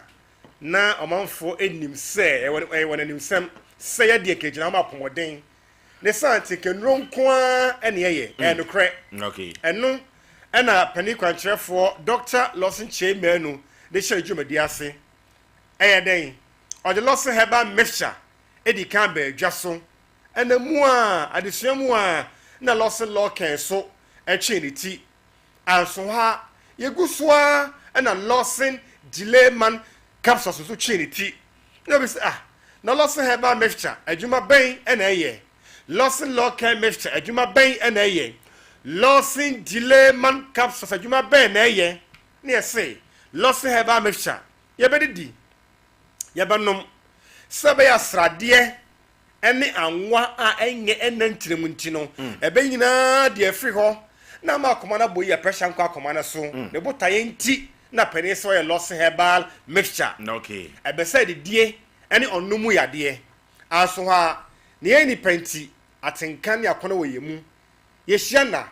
Na ɔmanfoɔ nnim sɛ ɛyɛ wɔn animsɛm sɛ yɛdeɛ nka ɛgyina hɔ ma apɔmɔden. Ne saa nti nka nnuro nko ara na yɛyɛ. Ɛyɛ nokorɛ. Ɛno na panin kwankyerɛfoɔ Dɔkta Lawson Kyei Manu de hyɛ ne dwumadie ase. Ɛyɛ dɛn? Ɔde Lawson Herbal Mixture dii kan baa dwa so. Ɛna mu ara, adesua mu ara na Lawson Lawken nso twee ne ti Anso ha, yegu so ara na Lawson Delayman capsules nso twee ne ti. Na obi sɛ, ah, na Lawson Herbal Mixture adwuma bɛn na ɛyɛ? Lawson Law Care Mixture adwuma bɛn na ɛyɛ? Lawson Delay Man Capsules adwuma bɛn na ɛyɛ? Ne yɛse Lawson Herbal Mixture yɛbɛdidi, yɛbɛnom sɛ ɛbɛyɛ a sradeɛ ne anwa a ɛnyɛ ɛnna ntini mu nti no, ɛbɛ nyinaa de afiri hɔ na ama akoma no abɔ yie, pressure nkɔ akoma no so. Ne botaeɛ nti na panin sɛ ɔyɛ Lawson Herbal Mixture. Ɛbɛ sɛ adidie ne ɔnom mu yadeɛ. Anso hɔ ara, nea yɛyɛ nnipa nti, atenka ne akɔnnɔ wɔ yɛn mu. Yehyia nna.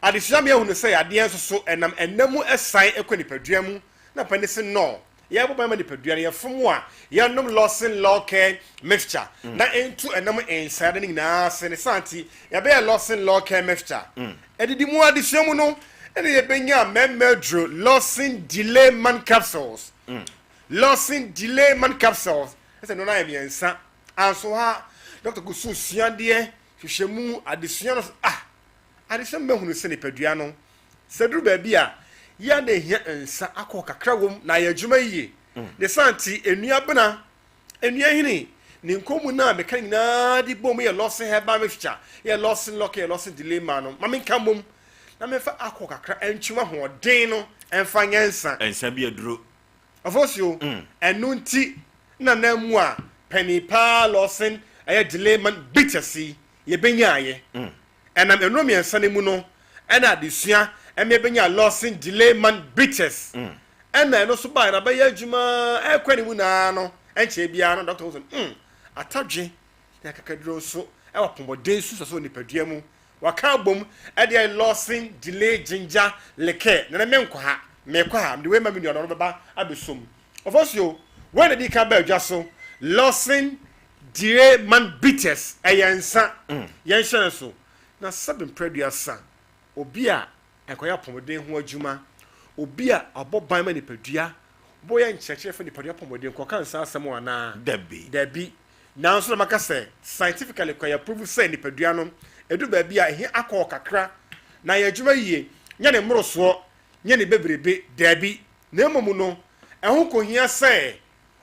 Adesua ma yɛahu sɛ yadeɛ nso so ɛnam ɛnna mu san kɔ nipadua mu. Na panin se nɔ. Yɛbɔ ban ma nipadua no, yɛfom a, yɛnom Lawson Law Care Mixture na ɛntu ɛnam nsaeɛ no nyinaa ase. Ne saa nti, yɛbɛyɛ Lawson Law Care Mixture. Adidi mu adesua mu no, ɛna yɛbɛnya mmarima aduro Lawson Delay Man Capsules. Lawson Delay Man Capsules. Ɛsɛ nnuro no ayɛ mmiɛnsa. Anso ha, dɔkta gu so sua adeɛ, hwehwɛ mu, adesua no, ah, adesua mu bɛhunu sɛ nipadua no, sɛ duru baabi a, yɛ a na ehia nsa akɔ kakra wom na ayɛ adwuma yie. Ne saa nti, nnua bena, nnua hini, ne nkɔn mu no a meka nyinaa de bom yɛ Lawson Herbal Mixture, yɛ Lawson Lock, yɛ Lawson Delay Ma no, ma menka mmom na memfa akɔ kakra ntwe m'ahoɔden no mfa nyɛ nsa. Nsa bi aduro. Ɔfɔsuo, ɛno nti na na mu a panin paa Lawson ɛyɛ Deleman Bitters yi yɛbɛnyaaeɛ. Ɛnam nnuro mmiɛnsa no mu no ɛna adesua ɛma yɛbɛnyaa Lawson Deleman Bitters. Ɛna ɛno nso baeɛ no abɛyɛ adwuma ɛrekɔ anim naa no ɛnkyɛɛ biara na Dɔkta Wilson mm atadwe ne akakaduro nso ɛwɔ apɔmuden nsunsuansoɔ wɔ nipadua mu. Wɔaka abom de ayɛ Lawson Delay Ginger Liqueur. Nana menkɔ ha, merekɔ ha, mede wei ma me nua na ɔno bɛba abɛsɔ mu. Ofosuo, wei na ɛdii kan baa dwa so, Lawson Delay Man Bitters, ɛyɛ nsa, yɛnhyɛ no so. Na sɛbe mprɛduasa, obi a ɛkɔyɛ apɔmuden ho adwuma, obi a ɔbɔ ban ma nipadua, wobɛyɛ nkyerɛkyerɛ fa nipadua apɔmuden, kɔka nsa asɛm anaa? Dabi. Dabi. Nanso na maka sɛ scientifically kɔ yɛ prove sɛ nipadua no ɛdu baabi a ɛhia alcohol kakra na ayɛ adwuma yie, nyɛ ne mmorosoɔ, nyɛ ne bebrebe, daabi, na mmom no ɛho kɔhia sɛ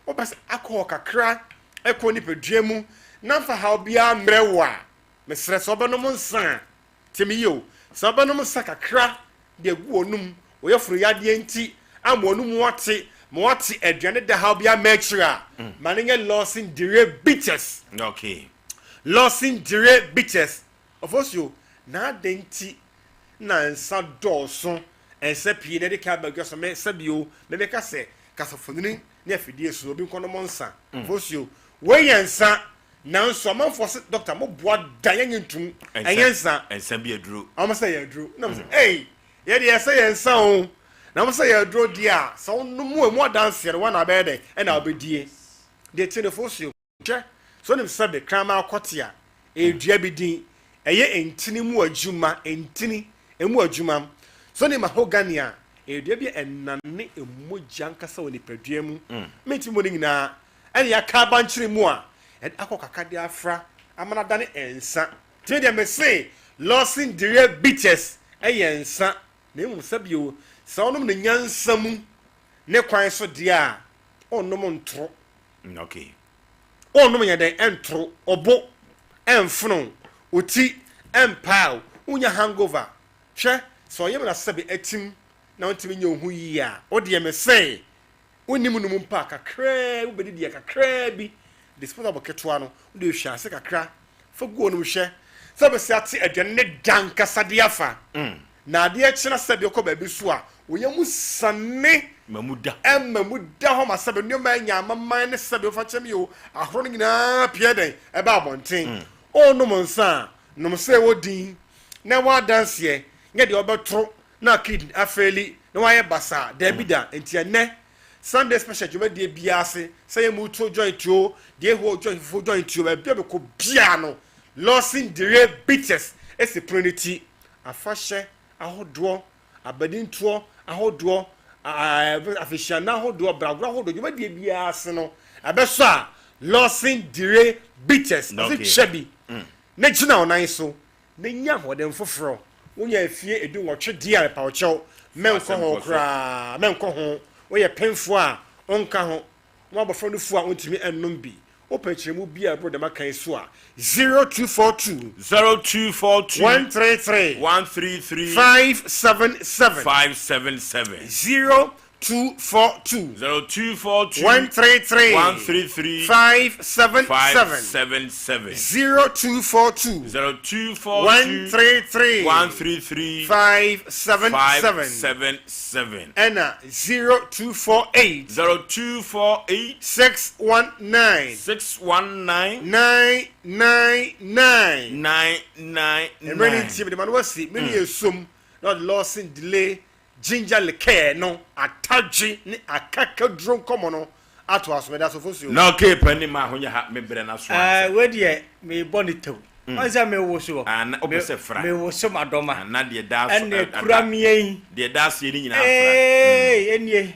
wopɛ sɛ alcohol kakra kɔ nipadua mu na mfa haw biara mmerɛ wo a, mesrɛ sɛ wobɛnom nsa a Tie me yie o, sɛ wobɛnom nsa kakra de agu w'anom, wo yafunu yadeɛ nti, ama w'anom ate, ma woate aduane da haw bi ama akyire a, ma no nyɛ Lawson Dire Bitters. Okay. Lawson Dire Bitters. Ofosuo, na adɛn nti na nsa dɔɔso, nsa pii na ɛde ka aba dwa so? Me, sɛbi o, me meka sɛ kasafonini ne afidie so, obi nkɔnom nsa. Ofosuo, wei yɛ nsa, Nanso amanfoɔ se doctor mo boa da yɛnyɛ ntum ɛnyɛ nsa. Nsa bi aduro. Wɔn sɛ yɛ aduro na mo sɛ ei yɛ deɛ sɛ yɛ nsa o na wɔn sɛ yɛ aduro deɛ a sɛ wɔn nom mu emu adanseɛ no wɔn na abɛyɛ dɛ ɛna abɛdie deɛ tie ne fo so hwɛ so nim sɛ de kraman akɔte a ɛyɛ dua bi din ɛyɛ ntini mu adwuma ntini emu adwuma so ne mahogany a ɛyɛ dua bi a ɛnane mogya ankasa wɔ nipadua mu mentumi mu ne nyinaa Ɛne yɛaka abankyere mu a yɛde akɔ kakra de afra ama no adane nsa. Nti me deɛ mese Lawson Dereɛ Bitters yɛ nsa na mmom sɛbio sɛ wonom no nyansa mu ne kwan so deɛ a wonnom ntoro. Okay. Wonnom nyɛ dɛn ɛntoro, obo ɛmfono, wo ti ɛmpaa wo, wonnya hangover. Hwɛ sɛ ɔyem na sɛbe atim na wontumi nyɛ wo ho yie a, wo deɛ mese Wonnim no mu mpo a, kakraa bi wobɛdidi a, kakraa bi, disposable ketewa no, wode hwɛ ase kakra fa gu wɔnom hwɛ sɛ wobɛsi ate aduane ne da ankasa de afa. Na adeɛ kye na sɛbi wokɔ baabi so a, wo yam sane Ma mu da. Ɛma mu da hɔ ma sɛbi nneɛma anya amaman ne sɛbi wofa kyɛ me o, ahorow no nyinaa pue dɛn ɛba abɔnten. Wonom nsa a, nom sɛ ɛwɔ din na ɛwɔ adanseɛ, nyɛ deɛ wobɛtoro na kidney afeeli na wayɛ basaa, daabi da, nti ɛnnɛ Sunday special dwumadie biara ase, sɛ yɛ mutuo joint o, deɛ ɛhɔ joint fufuo joint o, baabi a mekɔ biara no, Lawson Dire Bitters si pono no ti, afahyɛ ahodoɔ, abadintoɔ ahodoɔ, afehyiana ahodoɔ, bragorɔ ahodoɔ, dwumadie biara ase no, ɛbɛsɔ a Lawson Dire Bitters, ɔse twa bi na gyina wo nan so na nya ahoɔden foforɔ. Wonya mfie edunwɔtwe deɛ a, mepawokyɛw, mɛnkɔ ho koraa, mɛnkɔ ho. Woyɛ penfoɔ a, wonka ho. Wo abɔfra no fu a, wontumi nnom bi. Wopɛ nkyerɛmu bi a ɛboro deɛ maka yi so a, 0242. 0242. 133. 133. 577. 577. 0242. 0242. 133. 133. 577. 577. 0242. 0242. 133. 133. 577. 577. Ɛna 0248. 0248. 619. 619. 999. 999. Mmerɛ no nti mede ma no asi me ne esum na ɔde Lawson Delay Ginger Liqueur no atadwe ne akakaduro nkɔmmɔ no atoa so. Meda so Fosuo. Na okay panin ma ahonya ha me brɛ na so ansa. Ɛɛ wei deɛ mebɔ ne tɛw. Ɔn sɛ mewo so. Ah na wopɛ sɛ fra. Mewo so madɔma. Ah na deɛ da so. Ɛna ekura mie yi. Deɛ da aseɛ ne nyinaa fra. Ee enie.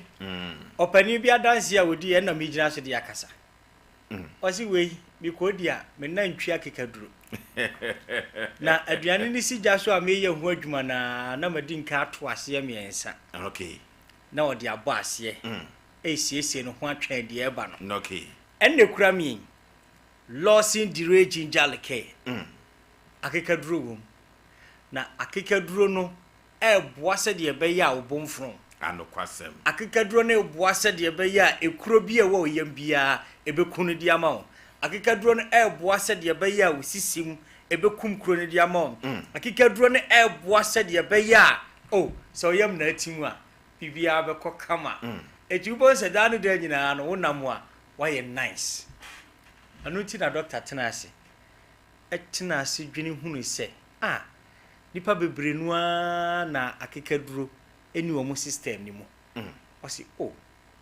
Ɔpanin bi adanseɛ a ɔdi ɛna megyina so de akasa. Ɔse wei mekɔdi a me nantwi akekaduro. Na aduane no si gya so a meyɛ ho adwuma no ara na madi nka ato aseɛ mmiɛnsa. Okay. Na ɔde abɔ aseɛ. Ɛresiesie ne ho atwɛn deɛ ɛreba no. Okay. Ɛnna ekura me yi, Lawson Dire Ginger Liqueur. Akekaduro wɔ mu. Na akekaduro no reboa sɛdeɛ ɛbɛyɛ a wo bo mforo. Anokwasɛm. Akekaduro no reboa sɛdeɛ ɛbɛyɛ a ekuro bi a ɛwɔ wo yam biara, ɛbɛku no de ama wo. Akekaduro no reboa sɛdeɛ ɛbɛyɛ a wo sisi mu, ɛbɛkum kuro no de ama wo. Akekaduro no reboa sɛdeɛ ɛbɛyɛ a, oh, sɛ wo yam na atim a, biribiara bɛkɔ kama. Enti wobɛhu sɛ daa ne daa nyinaa no, wonam a, woayɛ nice. Ɛno nti na dɔkta tenaa ase, tenaa ase dwene hunui sɛ, ah, nnipa bebree no ara na akekaduro nni wɔn system no mu. Ɔse, oh,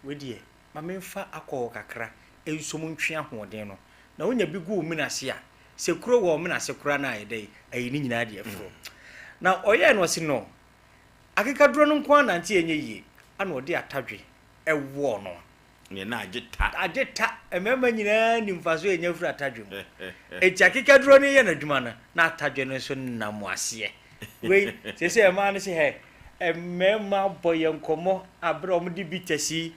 wei deɛ, ma memfa alcohol kakra nsom ntwe ahoɔden no. Na wonya bi gu wo mene ase a, sɛ kuro wɔ wo mene ase koraa no a, ɛyɛ dɛn? Ayi ne nyinaa de afiri hɔ. Na ɔyɛɛ no, ɔse, no, akekaduro no nko ara nante a ɛnyɛ yie. Ɛna ɔde atadwe wɔɔ no. Neɛ na agye ta. Agye ta. Mmarima nyinaa nim mfasoɔ a ɛnya firi atadwe mu. Enti akekaduro no yɛ n'adwuma no, na atadwe no nso nam aseɛ. Wei, seesei mmaa no se hɛ, mmarima abɔ yɛn nkɔmmɔ aberɛ a wɔde bitters yi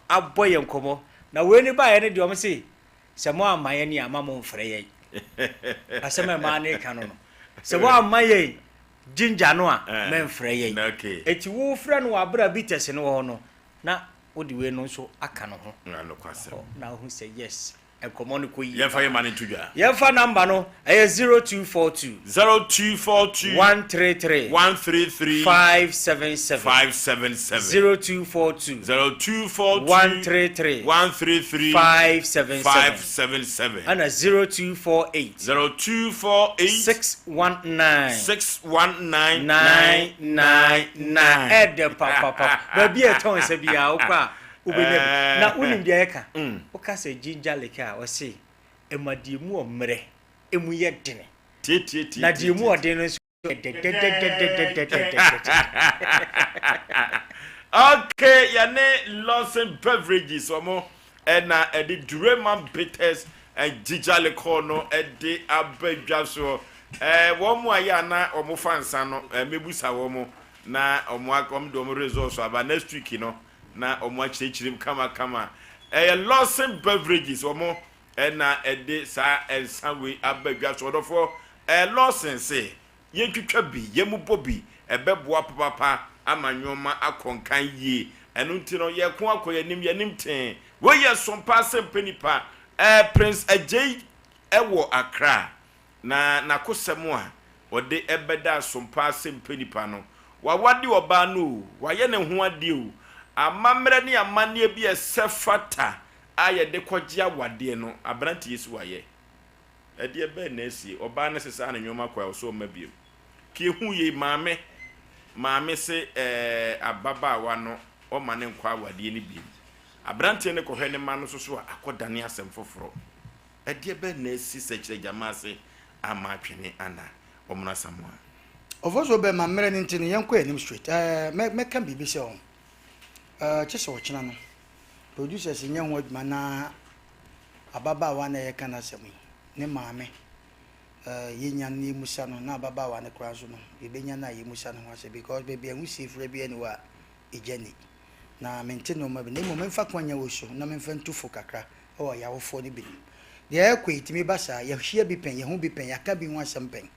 abɔ yɛn nkɔmmɔ. Na wei no baeɛ no deɛ wɔn se, sɛ moamma yɛn a, mma momfrɛ yɛn. Asɛm a mmaa no reka no no. Sɛ woamma yɛn ginger no a, mɛmfrɛ yɛn. Enti wofrɛ no wɔ aberɛ a bitters no wɔ hɔ no, na wode wei no nso aka no ho. Nokwasɛm. Hɔ na wohu sɛ yes, nkɔmmɔ no kɔ yie Yɛmfa paa. yɛn ma no nto dwa. Yɛmfa number no, ɛyɛ 0242. 0242. 133. 133. 577. 577. 0242. 0242. 133. 133. 577. 577. Ɛna 0248. 0248. 619. 619. 999. Ɛdɛ papapapa. Baabi a ɛtɔn nsa biara wokɔ a wobɛnya bi. Na wonim deɛ ɛka? Woka sɛ ginger liquor a ɔse ɛma deɛ mu ɔmmerɛ ɛmu yɛ dene. Na deɛ mu ɔden no nso yɛ dɛdɛdɛdɛdɛdɛdɛdɛdɛ. Okay, yɛne Lawson Beverages wɔn ɛna ɛde Durema Bitters and Ginger Liqueur no ɛde aba dwa soɔ. Ɛɛ wɔn a yɛ ana wɔn fa nsa no ɛɛ mebusa wɔn na wɔn wɔn de wɔn results aba next week no na wɔn akyerɛkyerɛ mu kamakama. Ɛyɛ Lawson Beverages wɔn ɛna ɛde saa nsa wei aba dwa so. Ɔdɔfoɔ ɛɛ Lawson se Yɛntwitwa bi, yɛmmobɔ bi, ɛbɛboa papaapa ama nnoɔma akɔ nkan yie. Ɛno nti no, yɛreko akɔ yɛn anim, yɛn anim tee. Wei yɛ som paa sɛ mpɛ nipa. Ɛɛ Prince Adjei wɔ Accra, na n'akosɛm a ɔde bɛda som paa sɛ mpɛ nipa no, wawade ɔbaa no o, wayɛ ne ho adeɛ o, amammerɛ ne amanneɛ bi a ɛsɛ fata a yɛde kɔgye awadeɛ no, aberanteɛ yi so wayɛ. Ɛdeɛ bɛn na asie? Ɔbaa no sesaa ne nnoɔma kɔɛ a ɔsɛ ɔmma biom. Ka yɛhuu yei maame maame se ɛɛ ababaawa no ɔmma no nkɔ awadeɛ no biom. Abranteɛ no kɔhwɛ ne mma no nso so a akɔ dane asɛm foforɔ. Ɛdeɛ bɛn na asi sɛkyerɛ gyama ase ama atwene ana ɔmono Asamoah? Ofosuo bɛma mmerɛ no nti no yɛnkɔ yɛn anim straight ɛɛ mɛ mɛka biribi sɛ ɔn ɛɛ kyesɛ ɔkyena no producers nyɛ ho adwuma na Ababaawa no a yɛreka n'asɛm yi, ne maame, eh, yɛnya no na yɛmmisa no, na ababaawa no koraa nso no, yɛbɛnya no a yɛmmisa no ho asɛm because baabi a nwusie fira biara nni hɔ a egya nni. Na mente nnoɔma bi, na mmom memfa kwanya wei so na memfa ntu fo kakra wɔ y'awofoɔ no binom. Deɛ ɛrekɔ yi tumi ba saa, yɛahyia bi pɛn, yɛahu bi pɛn, yɛaka bi ho asɛm pɛn.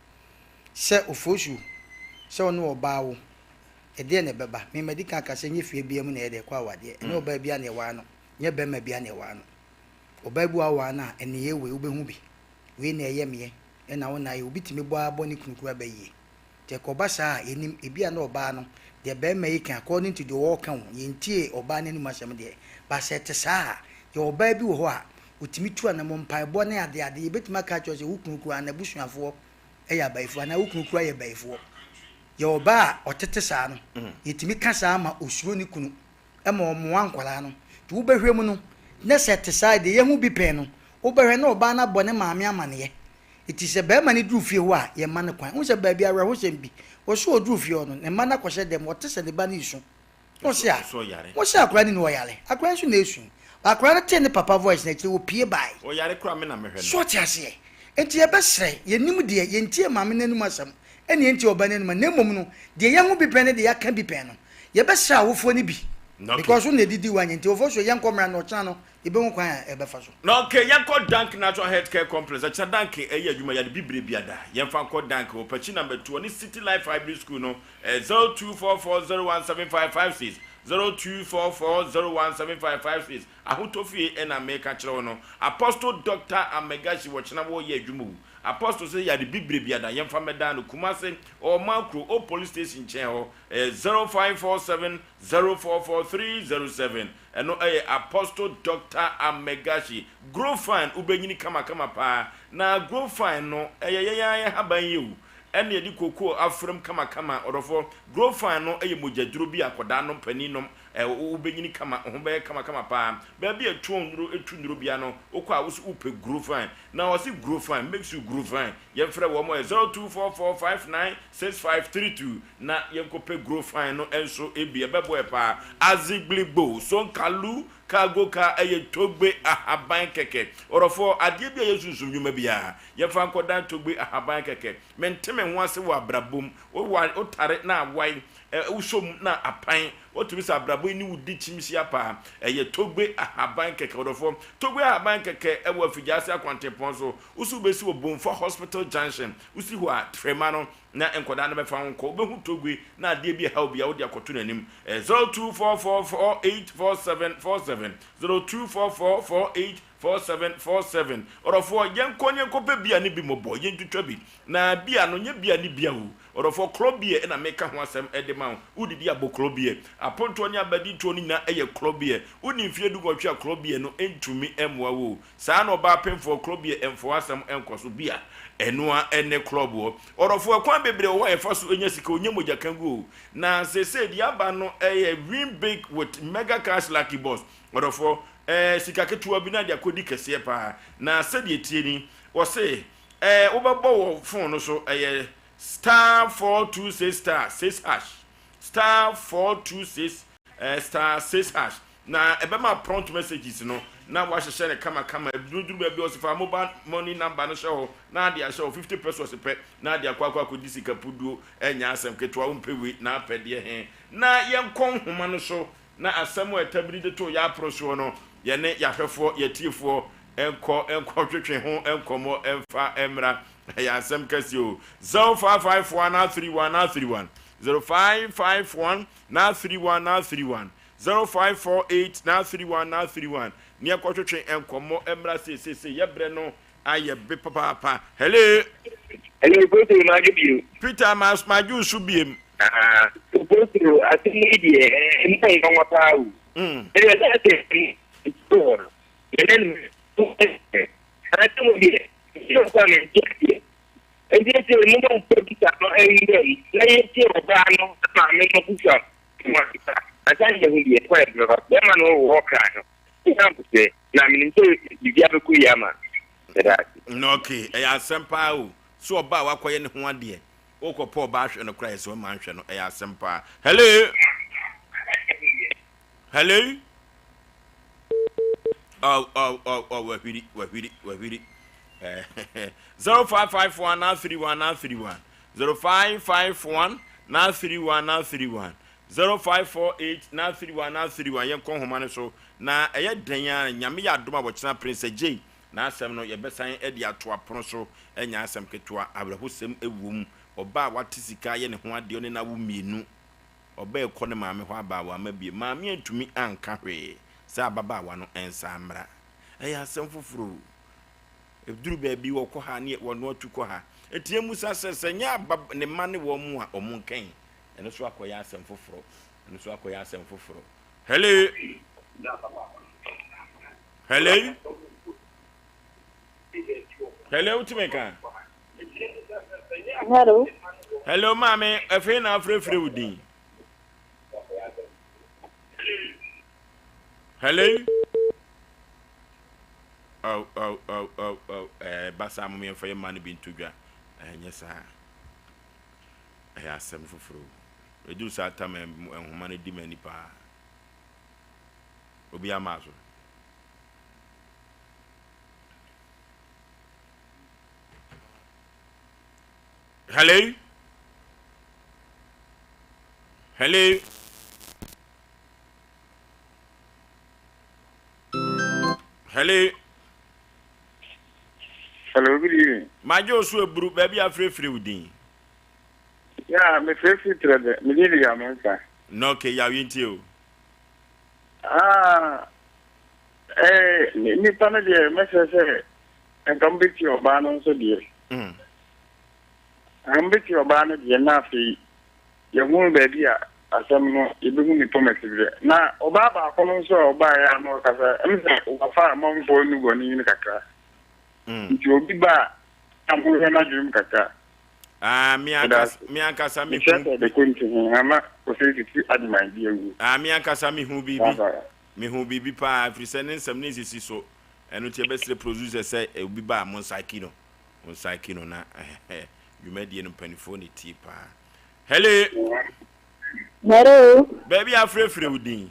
Sɛ Ofosu, sɛ wo ne ɔbaa wo, ɛdeɛn na ɛbɛba? Me madi kan aka sɛ ɛnyɛ fie biara mu na yɛde kɔ awadeɛ. Ɛnyɛ ɔbaa biara na yɛware no, ɛnyɛ barima biara na yɛware no. Ɔbaa bi wɔ hɔ a woware no a, nneyɛɛ wei wobɛhu bi. Wei na ɛyɛ meɛ, ɛna wo na ayɛ. Obi tumi bɔ ara bɔ ne kunu koraa ba yie. Nti ɛkɔba saa a, yɛnim, ebia na ɔbaa no, deɛ barima yi ka, according to deɛ ɔreka o, yɛntiee ɔbaa no anom asɛm deɛ, but sɛ ɛte saa a, yɛwɔ ɔbaa bi wɔ hɔ a, ɔtumi tu anammɔn, mpaebɔ ne adeade, yɛbɛtumi aka akyerɛ wo sɛ wo kunu koraa, n'abusuafoɔ yɛ abayifoɔ, anaa wo kunu koraa yɛ bayifoɔ. Yɛwɔ ɔbaa a ɔtete saa no, yɛtumi ka saa ma ɔsuro ne kunu, ma ɔmmoa nkwadaa no. Nti wobɛhwɛ mu no, na sɛ ɛte saa a, deɛ yɛahu bi pɛn no, wobɛhwɛ na ɔbaa no abɔ ne maame amaneɛ. Enti sɛ barima no duru fie hɔ a, yɛmma no kwan. Wohu sɛ baabi awerɛhosɛm bi wɔ so ɔduru fie hɔ no, ne mma no akɔhyɛ dɛm, ɔte sɛ ne ba no resu. Na ɔse a, mose akwadaa no ni ɔyare? Akwadaa no nso na ɛresu. But akwadaa no tee ne papa voice no akyire, ɔpue bae. Ɔyare koraa me na mehwɛ no. So ɔte aseɛ? Enti yɛbɛsrɛ, yɛnnim deɛ, yɛntie maame no anom asɛm, ɛna yɛntie ɔba no anom asɛm, na mmom no, deɛ yɛahu bi pɛn ne deɛ yɛaka bi pɛn no, yɛbɛsrɛ awofoɔ no bi, because wo na ɛdidi wo anyɛ, nti awofoɔ so yɛnkɔ mmra na ɔkyena no, Yɛbɛhu kwan a yɛbɛfa so. Na ok yɛnkɔ Dank Natural Health Care Complex ɛkyena Dank ɛyɛ adwuma yɛde bibire biada yɛnfa nkɔ Dank wɔ Pakyi number 2 ɔne City Life Hybrid School no ɛyɛ 0244017556 0244017556 Ahotɔ fie ɛna meka kyerɛ wo no Apostle Doctor Amegashi wɔ kyena wɔyɛ adwuma o Apostle sɛ yɛde bibire biada yɛnfa mmɛdan no Kumase ɔwɔ Makro Old Police Station nkyɛn hɔ ɛyɛ 0547 044307 Ɛno yɛ Apostle Doctor Amegashi. Grow fine, wobɛnyini kamakama paa. Na grow fine no, ɛyɛ yɛn ara yɛn haban yi o, ɛna yɛde cocoa afra mu kamakama. Ɔdɔfoɔ, grow fine no yɛ mogyaduro bi a akwadaa nom, panin nom, ɛ, wobɛnyini kama, wo ho bɛyɛ kamakama paa. Baabi a ɛtuo nnuro, ɛtu nnuro biara no, wokɔ a, wo se wopɛ grow fine. Na wɔse grow fine makes you grow fine. Yɛmfrɛ wɔn ɛ, 0244596532. Na yɛnkɔpɛ gro fine no nso bi, ɛbɛboa yɛ paa. Azigligbo, Sonkalu, Cargo car ɛyɛ Togbe ahaban kɛkɛ. Ɔdɔfoɔ, adeɛ bi a ɛyɛ sunsum nnwuma biara, yɛmfa nkɔdan Togbe ahaban kɛkɛ. Mente me ho ase wɔ abrabɔ mu. Wowa, wotare na awae, ɛ, wosɔ mu na apan. Wotumi sɛ abrabɔ yi ne wo di kyimhyia paa. Ɛyɛ Togbe ahaban kɛkɛ. Ɔdɔfoɔ, Togbe ahaban kɛkɛ ɛwɔ Afigyaase akwantempɔn so. Wo so wobɛsi wɔ Bomfa Hospital Junction. Wosi hɔ a, Trema no, na nkwadaa no bɛfa wo nkɔ. Wobɛhu Togbe na adeɛ bi ɛha wo biara wode akɔto n'anim. Ɛyɛ 0244484747, 0244484747. Ɔdɔfoɔ, yɛnkɔ na yɛnkɔpɛ bia ne bi mmɔbɔ, yɛntwitwa bi. Na bia no, nyɛ bia ne bia o. Ɔdɔfoɔ, korɔ beer na meka ho asɛm de ma wo. Wodidi a, bɔ korɔ beer. Apontoɔ ne abadintoɔ no nyinaa yɛ korɔ beer. Wonni mfeɛ dunwɔtwe a, korɔ beer no ntumi mmoa wo o. Saa na ɔbaa pemfoɔ korɔ beer mfa w'asɛm nkɔ so. Bia, ɛno ara ne korɔ boɔ. Ɔdɔfoɔ, ɛkwan bebree wɔ hɔ a yɛfa so nya sika o, nyɛ mogya ka gu o. Na seesei deɛ aba no yɛ win big with mega cash lucky box. Ɔdɔfoɔ, ɛɛ sika ketewa bi na de akɔdi kɛseɛ paa. Na sɛdeɛ ɛteɛ ni, wɔse ɛɛ wobɛbɔ wɔ phone no so, ɛyɛ star 426 star 6 hash, star 426 star 6 hash. Na ɛbɛma prompt messages no na wahyehyɛ no kamakama. Ɛduru baabi a ɔse fa mobile money number no hyɛ hɔ na ade ahyɛ hɔ 50 pesos pɛ na ade akɔ akɔ akɔdi sika puduo. Ɛnyɛ asɛm ketewa, wompɛ wei na apɛ deɛ he. Na yɛnkɔ nhoma no so na asɛm a ɛtabiri de too yɛn aporo soɔ no, yɛne yɛahwɛfoɔ, yɛatiefoɔ nkɔ nkɔtwetwe ho nkɔmmɔ mfa mmra. Ɛyɛ asɛm kɛseɛ o. 0551 931 931 0551 931 931 0548 931 931 Ne yɛnkɔtwetwe nkɔmmɔ mmra seesei, yɛ berɛ no ayɛ be papaapa. Hello. Hello, Bosro, madwo bio. Peter, ma madwo wo so biem. Ah, Bosro, asɛm yi deɛ, ɛmu yɛ nwanwa paa o. Ɛdeɛ sɛ asɛm wɔ no, yɛne no asɛm deɛ, ɛyɛ ɔkwa mente aseɛ. Nti sɛ momma producer no nwura mu na yɛntie ɔbaa no maame no kusa ho asesa ansa na yɛahu deɛ ɛkɔ yɛ bɛba. Bɛrima no wɔ hɔ kra no ɛnya nkosɛ na menim sɛ biribiara bɛkɔ yie ama no. Meda ase. Na ok ɛyɛ asɛm paa o sɛ ɔbaa a wakɔyɛ ne ho adeɛ wokɔ pɛ ɔbaa hwɛ no koraa yɛ sɛ ɔma nhwɛ no ɛyɛ asɛm paa hello hello oh oh oh oh wahwiri wahwiri wahwiri 0551 931 931 0551 931 931 0548 931 931 yɛnkɔ nhoma no so na ɛyɛ dɛn a nyame yɛ adom a wɔkyena Prince Agyei. N'asɛm no, yɛbɛsan de ato apono so. Ɛnyɛ asɛm ketewa. Awerɛhosɛm wom. Ɔbaa a wate sika ayɛ ne ho adeɛ, ɔne no awo mmienu. Ɔbaa rekɔ ne maame hɔ aba a, wamma bio. Maame antumi anka hwee sɛ ababaawa no nsan mmra. Ɛyɛ asɛm foforɔ o. Ɛduru baabi wɔkɔ ha ne wɔn atu kɔ ha. Enti yɛmmisa sɛ, sɛ ɛnyɛ aba ne mma ne wɔn a, wɔn nka yi? Ɛno nso akɔyɛ asɛm foforɔ. Ɛno nso akɔyɛ asɛm foforɔ. Hello. Hello. Hello, wotumi ka? Hello. Hello, maame. Afei na afrɛfrɛ wo din. Hello. Oh, oh, oh, oh, oh. Eh, basa mo yɛmfa yɛ mma no bi nto dwa. Ɛnyɛ saa. Ɛyɛ asɛm foforɔ. Ɛduru saa tam nhoma no di m'ani paa. Obi ama so. Hello? Hello? Hello? Hello, good evening. Magye osu eburu baabi afirefire wo din. Yeah, me firefiri trɛ dɛ, me din de Yaw Mensah. Na okay, Yaw yɛntie o. Ah, eh, nipa no deɛ mɛsrɛ sɛ nka mobɛtie ɔbaa no nso deɛ. Mm. Ah, mobɛtie ɔbaa no deɛ na afei yɛhunu baabi a asɛm no yɛbɛhu ne pɔmɛte berɛ. Na ɔbaa baako no nso a ɔbaeɛ a na ɔkasa, ɛm sɛ wafa amanfoɔ nnubɔne no kakra. Mm. Nti obi ba a, na mohwɛ n'adwenem kakra. Ah, me ankasa, me ankasa me hu. Ah, me ankasa me hu biribi. Me hu biribi paa, ɛfiri sɛ ne nsɛm ne nsisi so. Ɛno nti ɛbɛsrɛ producer sɛ eh, obi ba a mo nsaki no. Mo nsaki no na eh, dwumadie no mpanimfoɔ ne tie paa. Hello. Hello. Baabi afrɛfrɛ wo din.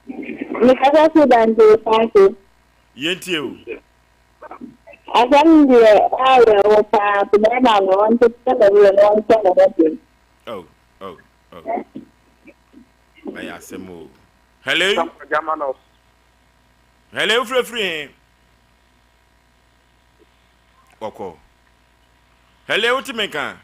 Mekasa fi Banjul Sanko. Yɛntie o. Asɛm no deɛ awerɛho paa nti bɛɛma no ɔnkyekyere ne werɛ na ɔnhyɛ ne ho den. Oh oh oh ɛyɛ asɛm o. Hello. Hello wofirafiri he? Ɔkɔ. Hello wote me nka?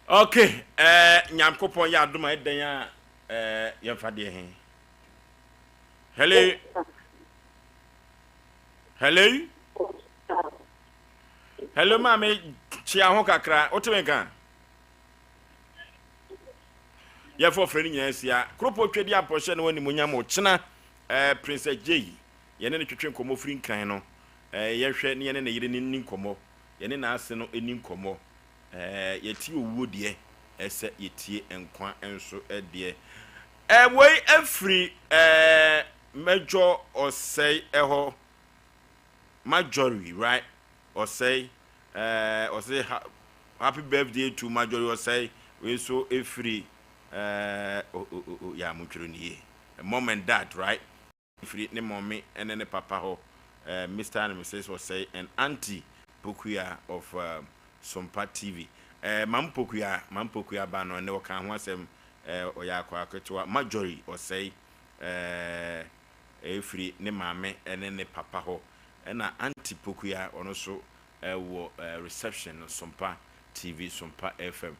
Okay, eh, Nyankopɔn yɛ adom a ɛdɛn a eh, yɛmfa deɛ he. Hello. Hello. Hello maame kyea ho kakra wote me nka yɛfɔ frɛ no nyinaa sia kuropɔ twɛdi apɔhyɛ ne wanimuonyam ɔkyena eh, Princess Jay yɛne no twetwe nkɔmmɔ firi nkran no eh, yɛhwɛ ne yɛne ne yere no ni nkɔmmɔ yɛne n'ase no ni nkɔmmɔ eh, yɛtie owuo deɛ ɛsɛ yɛtie nkwa nso deɛ Eh wei ɛfiri eh Major Ɔsɛe ɛhɔ Marjorie right Ɔsɛe eh ɔse ha happy birthday to Marjorie Ɔsɛe wei nso ɛfiri eh oh oh oh oh yaa montwerɛ no yie mom and dad right Ɛfiri ne mɔme ne ne papa hɔ eh Mister and Misis Ɔsɛe and Auntie Pokuya of eh Sompa TV eh Mam Pokuya Mam Pokuya ba no ɛnɛ ɔkaa ho asɛm eh ɔyɛ akwaa ketewa Marjorie Ɔsɛe eh ɛfiri ne maame ne ne papa hɔ ɛna Auntie Pokuya ɔno nso wɔ eh reception no Sompa TV Sompa FM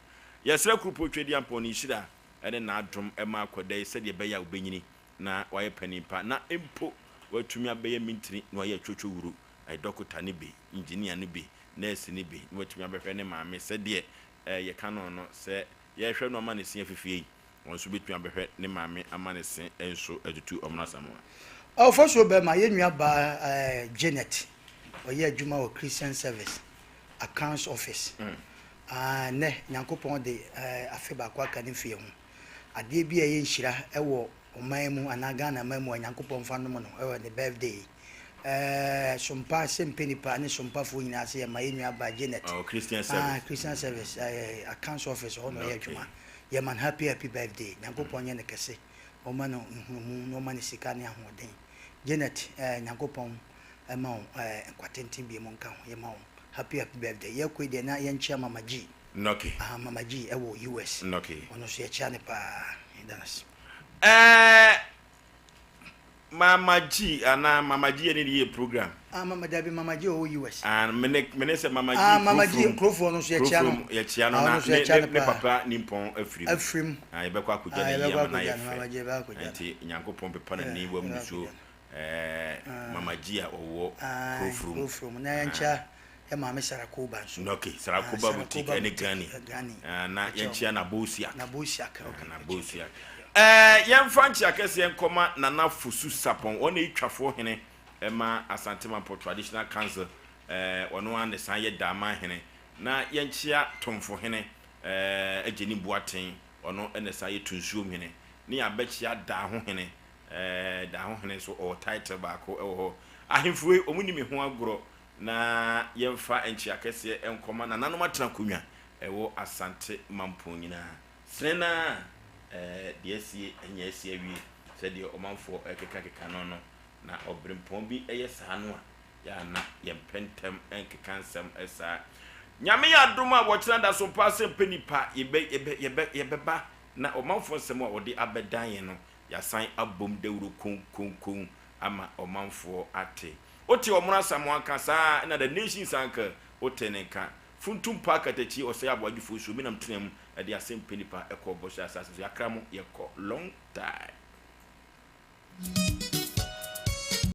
Yɛsrɛ Kuropɔn Tweaduampɔn ne nhyira ne n'adom ma akwadaa yi sɛdeɛ ɛbɛyɛ a ɔbɛnyini na wayɛ panin pa, na mpo watumi abɛyɛ mintini na wayɛ twotwowuru, dɔkota no bi, engineer no bi, nurse no bi, na watumi abɛhwɛ ne maame sɛdeɛ yɛka no no, sɛ yɛrehwɛ no ama ne se afifie yi, ɔno nso bɛtumi abɛhwɛ ne maame ama ne se nso atutu ɔmono asamoah. Ɔfasuo bɛrima, yɛn nua baa Janet, ɔyɛ adwuma wɔ Christian Service Accounts Office. Nnɛ, Nyankopɔn de afe baako aka ne mfeɛ ho. Adeɛ bi a ɛyɛ nhyira wɔ ɔman mu anaa Ghana man mu a Nyankopɔn mfa nnom no wɔ ne birthday yi. Ɛɛ Sompa Sempe nipa ne Sompafoɔ nyinaa sɛ yɛma yɛn nua baa Janet. Oh, Christian service. Ah, Christian service, ɛɛ accounts office hɔ na ɔyɛ adwuma. Yɛma no happy happy birthday. Nyankopɔn nyɛ no kɛse. Ɔma no nhunumu na ɔma no sika ne ahoɔden. Janet, ɛɛ Nyankopɔn ɛma wo ɛɛ nkwa tenten bi mu nka ho. Yɛma wo happy happy birthday. Yɛkɔ yi deɛ na yɛnkyea Mama G. Nɔke. Aha Mama G ɛwɔ US. Nɔke. Ɔno nso yɛkyea no paa. Yɛda no ase. Ɛɛ Mama G anaa Mama G yɛ ne de yɛ program. Ah mama dabi Mama G ɔwɔ US. Ah me ne me ne sɛ Mama G Ah Mama G kurofoɔ no nso yɛkyia no. Kurofoɔ yɛkyia no Ah, na ɔno nso ne yɛkyia ne no ne paa. papa nimpɔn afiri mu. Afiri mu. Ah yɛbɛkɔ akɔgya Ah no yie yɛbɛkɔ ama no akɔgya ayɛ no Mama fɛ. G yɛbɛkɔ akɔgya no. Nti Nyankopɔn pepa Yeah, n'ani wam yɛbɛkɔ nusuo akɔgya no. ɛɛ Ah. Mama G a ɔwɔ Aye, Kurofurom. Kurofurom. Na Ah. yɛnkyia yɛ maame Sarakoba nso. Okay, Ah, Sarakoba boutique Sarakoba ɛne boutique, Granny. eh, Granny. Ah, na Yɛkyia yɛnkyia wɔn. Nabosiak. Nabosiak, okay. Ah, Nabosiak. Ɛɛ, yɛmfa nkyea kɛseɛ nkɔma Nana Fosu Sarpong, ɔno na ɛyɛ Twafoɔ hene ma Asante Mampɔ Traditional Council, ɛɛ, ɔno ara na ɛsan yɛ Daaman hene. Na yɛnkyea Tomfo hene, ɛɛ, Agyeni Boateng, ɔno na ɛsan yɛ Tunsuom hene. Ne yɛabɛkyea Daaho hene, ɛɛ, Daaho hene nso ɔwɔ title baako wɔ hɔ. Ahemfo wei, wɔnni me ho agorɔ. Na yɛmfa nkyea kɛseɛ nkɔma Nananom Atenakonwa ɛwɔ Asante Mampɔn nyinaa. Sene no ara eh, deɛ asie anya asi awie, sɛdeɛ ɔmanfoɔ rekekakeka no no, na ɔberempɔn bi yɛ saa no a, yɛ a na yɛmpɛ ntɛm nkeka nsɛm saa. Nyame yɛ adom a, wɔkyena da so mpa sɛ mpɛ nipa, yɛbɛ, yɛbɛ, yɛbɛ, yɛbɛba na ɔmanfoɔ nsɛm a wɔde abɛdan yɛn no, yɛasan abom dawuro konkonkonn ama ɔmanfoɔ ate. Wote Ɔmono Asamoah nka saa ara na The Nations Uncle wote ne nka. Funtum Park Katakyi Ɔsɛe Aboadwofoɔ Nsuo Menam tena mu de asɛm pɛ nipa kɔɔ bɔhyɛ asase so Yɛakra mo yɛkɔ long time.